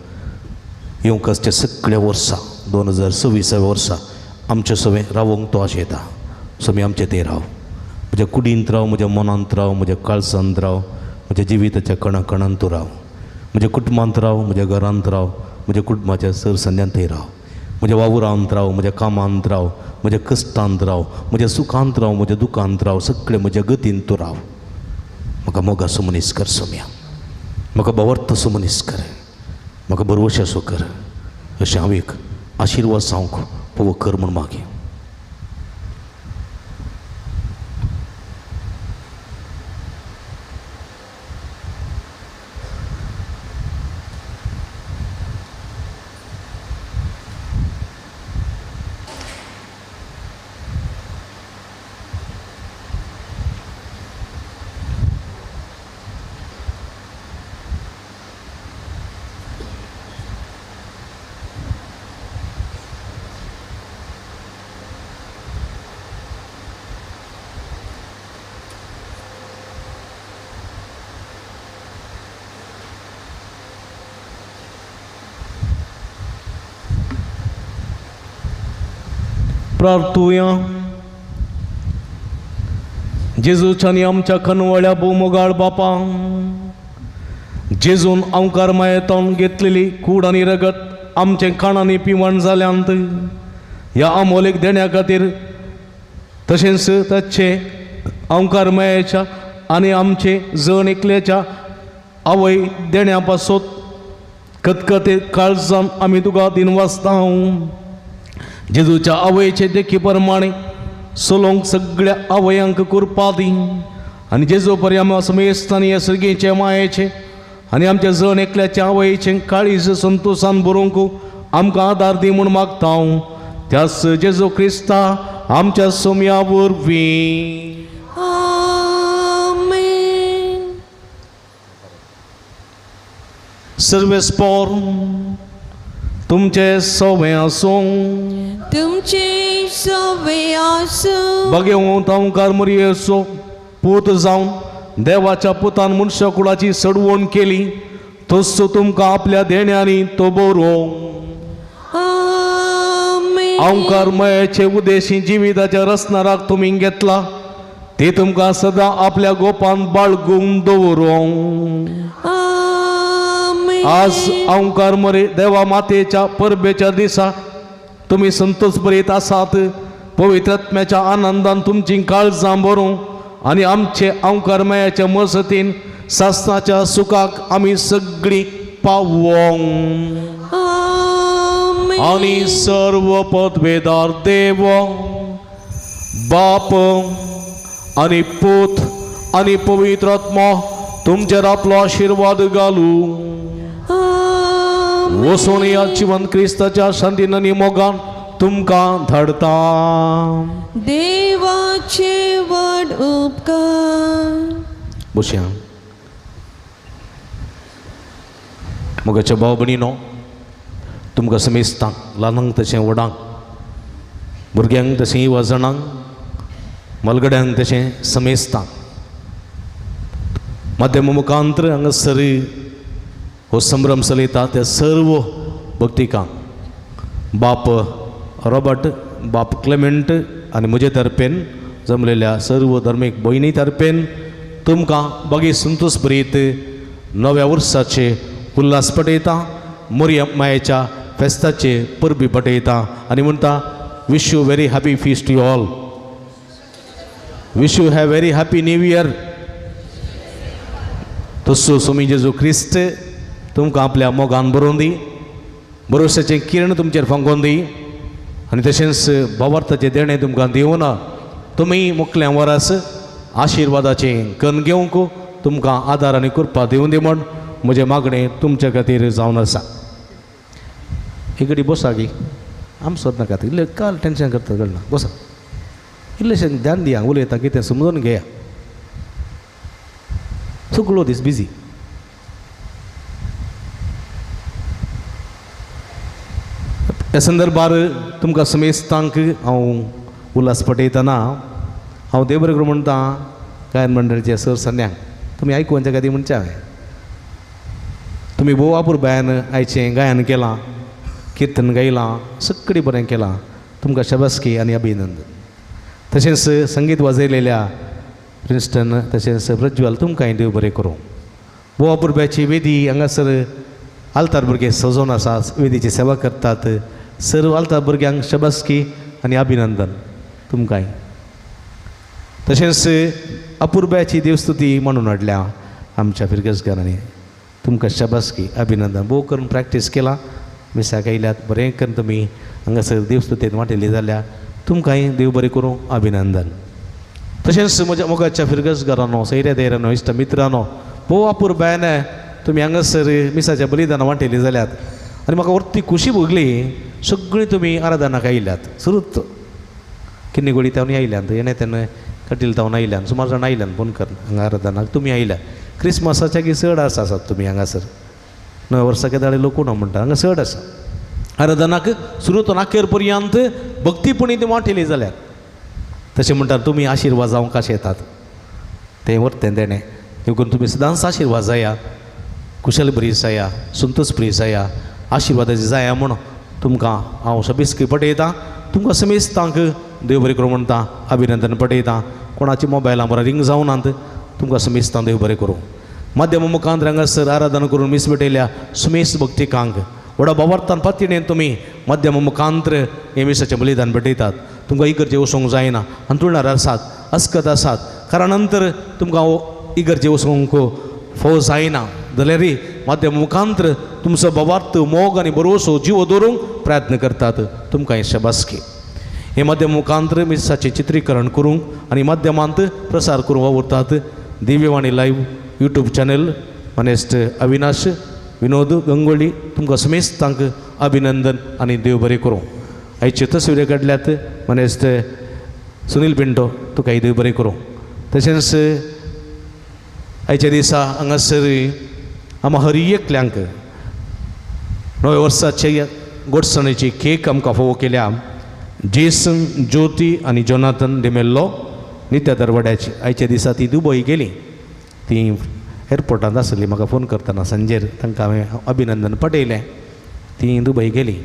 येवंक आसच्या सगळ्या वर्सा 2026 वर्सा आमच्या सवें रावोंक तो आशेता. समी आमचे ते राव, म्हज्या कुडींत राव, म्हज्या मनांत राव, म्हज्या काळजांत राव, म्हज्या जिविताच्या कणा कणांत तूं राव, म्हज्या कुटुंबांत राव, म्हज्या घरांत राव, म्हज्या कुटुंबाच्या सरसंद्यांतय राव, म्हज्या वावुरांत राव, म्हज्या कामांत राव, म्हज्या कश्टांत राव, म्हज्या सुखांत राव, म्हज्या दुखांत राव, सगळे म्हज्या गतींत तूं राव. म्हाका मोगासो मनीस कर सोम्या, म्हाका भवर्तसो मनीस कर, म्हाका बरवशासो कर, अशें हांव एक आशिर्वाद जावंक पव कर म्हूण मागीर. प्रार्थुया. जेजूच्यानी आमच्या खनवळ्या भोवमोगाळ बापा, जेजून अंकार मायेतावन घेतलेली कूड आनी रगत आमचे काणांनी पिवण जाल्यांत. ह्या आमोलेक देण्या खातीर तशेंच ताचे अंकार मायेच्या आनी आमचे जण एकल्याच्या आवय देण्या पासत कतकते काळजान आमी तुका दिनवासता. जेजूच्या आवयचे देखी प्रमाणे सोलोंक सगळ्या आवयांक कुरपा दी आनी जेजू पर्याय आमी समेस्तांनी ह्या सर्गीचे मायेचे आनी आमच्या जण एकल्याच्या आवयचे काळीज संतोशान बरोवंक आमकां आदार दी म्हूण मागता हांव त्याच जेजू क्रिस्ता आमच्या सोम्या वरवीं. आमेन. सर्वेस्पोर तुमचे सवे आसूं, तुमचे सवे आसूं. बगेवंत अंकार मरियेचो पूत जावन देवाच्या पुतान मनशा कुळाची सडवण केली तसो तुमकां आपल्या देण्यांनी तो बरो. अंकार मयाचे उदेशी जिविताच्या रसनाराक तुमी घेतला ते तुमकां सदां आपल्या गोपान बाळगून दवरूं. आज अंकार मरे देवा मातेच्या परबेच्या दिसा तुमी संतोष बरीत आसात. पवित्र आत्म्याच्या आनंदान तुमची काळजां भरूं आनी आमचे अंकार मयाच्या मसतीन सासनाच्या सुखाक आमी सगळीं पावोंक. आनी सर्व पदवेदार देव बाप आनी पूत आनी पवित्र आत्मो तुमचेर आपलो आशिर्वाद घालूं. वचून ह्या जिवंत क्रिस्ताच्या शांतीन आनी मोगान तुमकां धाडता. देवाचे व्हड उपकार. बसया. मोगाच्या भाव भयणीनो, तुमकां समेस्तांक, ल्हानांक तशें व्हडांक, भुरग्यांक तशें युवाजणांक, मलगड्यांक तशें समेस्तांक माध्यम मुखांतर हांगासर हो संभ्रम चलयता त्या सर्व भक्तिकांक बाप रॉबर्ट, बाप क्लेमेंट आनी म्हजे तर्फेन जमलेल्या सर्व धर्मीक भयणी तर्फेन तुमकां बागी संतोष भरीत नव्या वर्साचे उल्हास पटयता, मोरया मायेच्या फेस्ताचे परबी पटयता आनी म्हणटा wish you very happy feast you all, wish you have very happy new year. तसो स्वामी जेजू क्रिस्त तुमकां आपल्या मोगान बरोवन दी, भरोश्याचें किरण तुमचेर फांकोवन दी आनी तशेंच भावार्थाचें देणें तुमकां दिवना तुमी मुखल्या वरास आशिर्वादाचें कन्न घेवंक तुमकां आदार आनी कृपा दिवन दी म्हूण म्हजें मागणें तुमच्या खातीर जावन आसा. इकडी बसा गी, आमसोत नाका इल्लें काल टेंशन करता कळना, बसा इल्लेशें ध्यान दिया, उलयता कितें समजून घेया, सगळो दीस बिजी. ह्या संदर्भार तुमकां समेस्तांक हांव उल्हास पटयतना हांव देव बरें करूं म्हणटा गायन मंडळाचे सर सन्यांक तुमी आयकुवच्या खातीर म्हणचें हांवें तुमी भोव अपुरबायान आयचें गायन केलां, किर्तन गायलां, सगळीं बरें केलां, तुमकां शाबासकी आनी अभिनंदन. तशेंच संगीत वाजयलेल्या प्रिन्स्टन तशेंच प्रज्वल तुमकांय देव बरें करूं. भोव अपुरबायची वेदी हांगासर आल्तार भुरगे सजोवन आसा, वेदीची सेवा करतात. सर्व आल्तार भुरग्यांक शाबासकी आनी अभिनंदन तुमकांय. तशेंच अपुरबायची देवस्तुती म्हणून हाडल्या आमच्या फिरगजगारांनी, तुमकां शाबासकी अभिनंदन. भोव करून प्रॅक्टीस केला, मिसाक आयल्यात, बरें करून तुमी हांगासर देवस्तुतेन वांटेली जाल्या तुमकांय देव बरें करूं अभिनंदन. तशेंच म्हज्या मोगाच्या फिरगजगारांनो, सैऱ्या दैरानो, इश्ट मित्रांनो, भोव अपुरबायेन तुमी हांगासर मिसाच्या बलिदानां वांटेली जाल्यात आनी म्हाका व्हडली खुशी भोगली. सगळीं तुमी आराधनाक आयल्यात, सुरूत किन्नी गोळी तावन आयल्यात, येणे तेन्ना कटील तावन आयल्यान, सुमार जाण आयल्यान फोन कर हांगा आराधनाक तुमी आयल्यात. क्रिसमसाच्या की चड आसा आसात तुमी हांगासर, नव्या वर्सा केदाळे लोक कोण म्हणटा हांगा चड आसा. आराधनाक सुरू अखेर पर्यंत भक्तीपणी ती वांटेली जाल्यार तशें म्हणटात तुमी आशिर्वाद जावंक कशें येतात तें वर्तें देणें देखून तुमी सदांच आशिर्वाद जाया, कुशल बरी जाया, संतोष बरी जाया, आशिर्वादाची जाया म्हूण तुमकां हांव सबिस्की पटयतां. तुमकां समेस्तांक देव बरें करूं म्हणटा, अभिनंदन पटयतां. कोणाची मोबायलां बरें रिंग जावनात, तुमकां समेस्तांक देव बरें करूं. माध्यम मुखांत हांगासर आराधना करून मीस भेटयल्या सुमेस भक्तिकांक व्हडा बाबार्थान पातयेन तुमी माध्यम मुखांत्र हे मिसाचें बलिदान भेटयतात. तुमकां इगर्जे वचूंक जायना, अंतुळणार आसात, अस्कत आसात, कारण नंतर तुमकां इगर्जे वचूंक फोव जायना जाल्यार माध्यम मुखांत्र तुमचो बाबार्थ मोग आनी बरोसो जीव दवरूंक प्रयत्न करतात. तुमकां शाबासकी. हे माध्यम मुखांत्र मिसाचें चित्रीकरण करूंक आनी माध्यमांत प्रसार करूंक वावुरतात दिव्यवाणी लायव्ह यूट्यूब चॅनल मानेस्त अविनाश विनोद गंगोली. तुमकां समेस्तांक अभिनंदन आनी देव बरें करूं. आयचे तस्वीरे काडल्यात मानेस्त सुनील पिंटो, तुकाय देव बरें करूं. तशेंच आयच्या दिसा हांगासर आमकां हर एकल्यांक नव्या वर्साचे गोडसणेची केक आमकां फावो केल्या जेसन ज्योती आनी जोनाथन डिमेल्लो नित्या दरवाड्याची. आयच्या दिसा ती दुबय गेली, ती एअरपोर्टांत आसली, म्हाका फोन करतना सांजेर तांकां हांवें अभिनंदन पटयलें. ती दुबय गेली,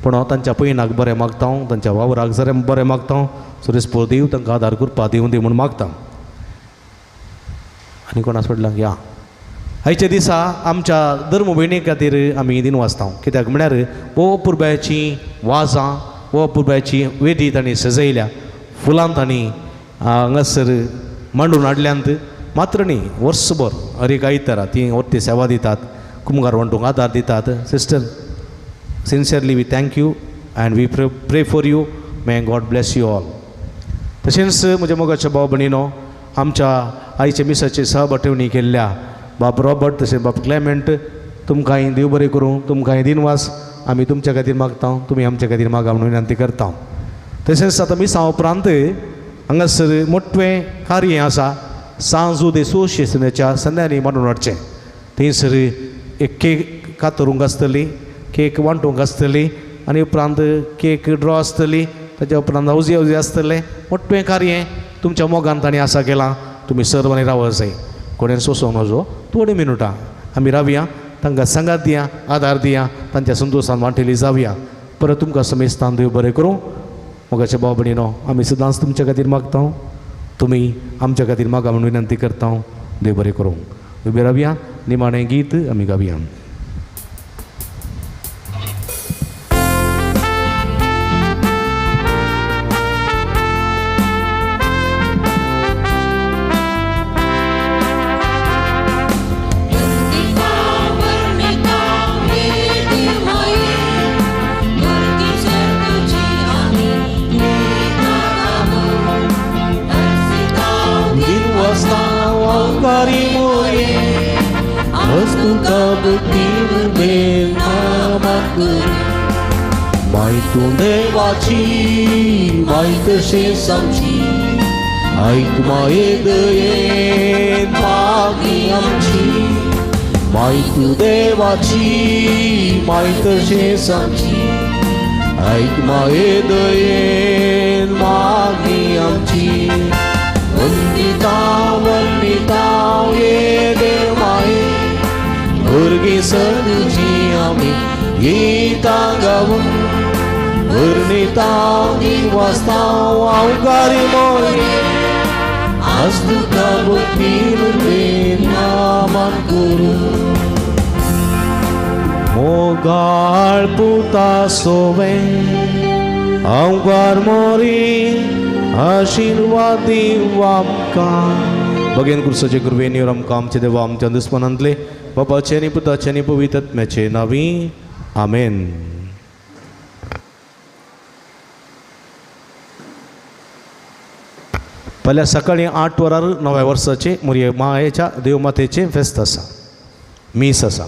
पूण हांव तांच्या पयणाक बरें मागता, तांच्या वावराक जरे बरें मागता, सुरेश देव तांकां आदार करपा दिवं दी म्हूण मागता. आनी कोणा सोडला या आयच्या दिसा आमच्या धर्म भयणी खातीर आमी दिन वाचता, कित्याक म्हळ्यार भोव अपुरबायेची वाजां, भोव अपुरबायेची वेदी तांणी सजयल्या, फुलां तांणी हांगासर मांडून हाडल्यांत. मात्र न्ही वर्सभर हर एक आयतारा ती व्हडली सेवा दितात, कुमगार वांटूंक आदार दितात. Sister, sincerely we thank you and we pray for you. May God bless you all. तशेंच म्हज्या मोगाच्या भाव भयणीनो, आमच्या आयच्या मिसाची सहभाटवणी केल्ल्या बाब रॉबर्ट तशें बाब क्लेमेंट, तुमकांय देव बरें करूं, तुमकांय दिनवास. आमी तुमच्या खातीर मागता, तुमी आमच्या खातीर मागा म्हणून विनंती करता. तशेंच आतां मिसा उपरांत हांगासर मोटवें कार्य आसा, सांजू दे असोसिएशनाच्या संद्यांनी मांडून हाडचें. थंयसर एक केक कातरूंक आसतली, केक वांटूंक आसतली आनी उपरांत केक ड्रॉ आसतली, ताच्या उपरांत हवजी हवजी आसतलें. मोटवें कार्य तुमच्या मोगान तांणी आसा केलां, तुमी सर्वांनी रावंक जाय, कोणें सोंसूंक नजो. थोडीं मिनुटां आमी रावया, तांकां सांगात दिया, आदार दिया, तांच्या संतोशान वांटेली जावया. परत तुमकां समेस्तान देव बरें करूं. मोगाचे भाव भयणीनो, आमी सदांच तुमच्या खातीर मागता, तुमी आमच्या खातीर मागा म्हूण विनंती करता. देव बरें करूं. उबे रावया, निमाणें गीत आमी गावया. देवाची मायत आमची आयक माये दयेन मागणी आमची, मायत देवाची मायत आमची आयक माये दयेन मागणी आमची. वंदिता वंदिता ये तुजी आमी गीतां गावन वर्णितां निवासतां आवगारी मोरी आज तुका भक्ती नामान करूं. मोगाळ पुता सोवे अवगार मोरी आशीर्वाद दिव आमकां. बगेन कुर्साचे कृपेन आमकां आमचे देवा आमच्या दुस्मनांतले बापाचे आनी पुताचे आनी पवित्र आत्म्याचे नांवी आमेन. फाल्यां सकाळीं 8 वरार नव्या वर्साचे मोरये मायेच्या देवमातेचें फेस्त आसा, मीस आसा.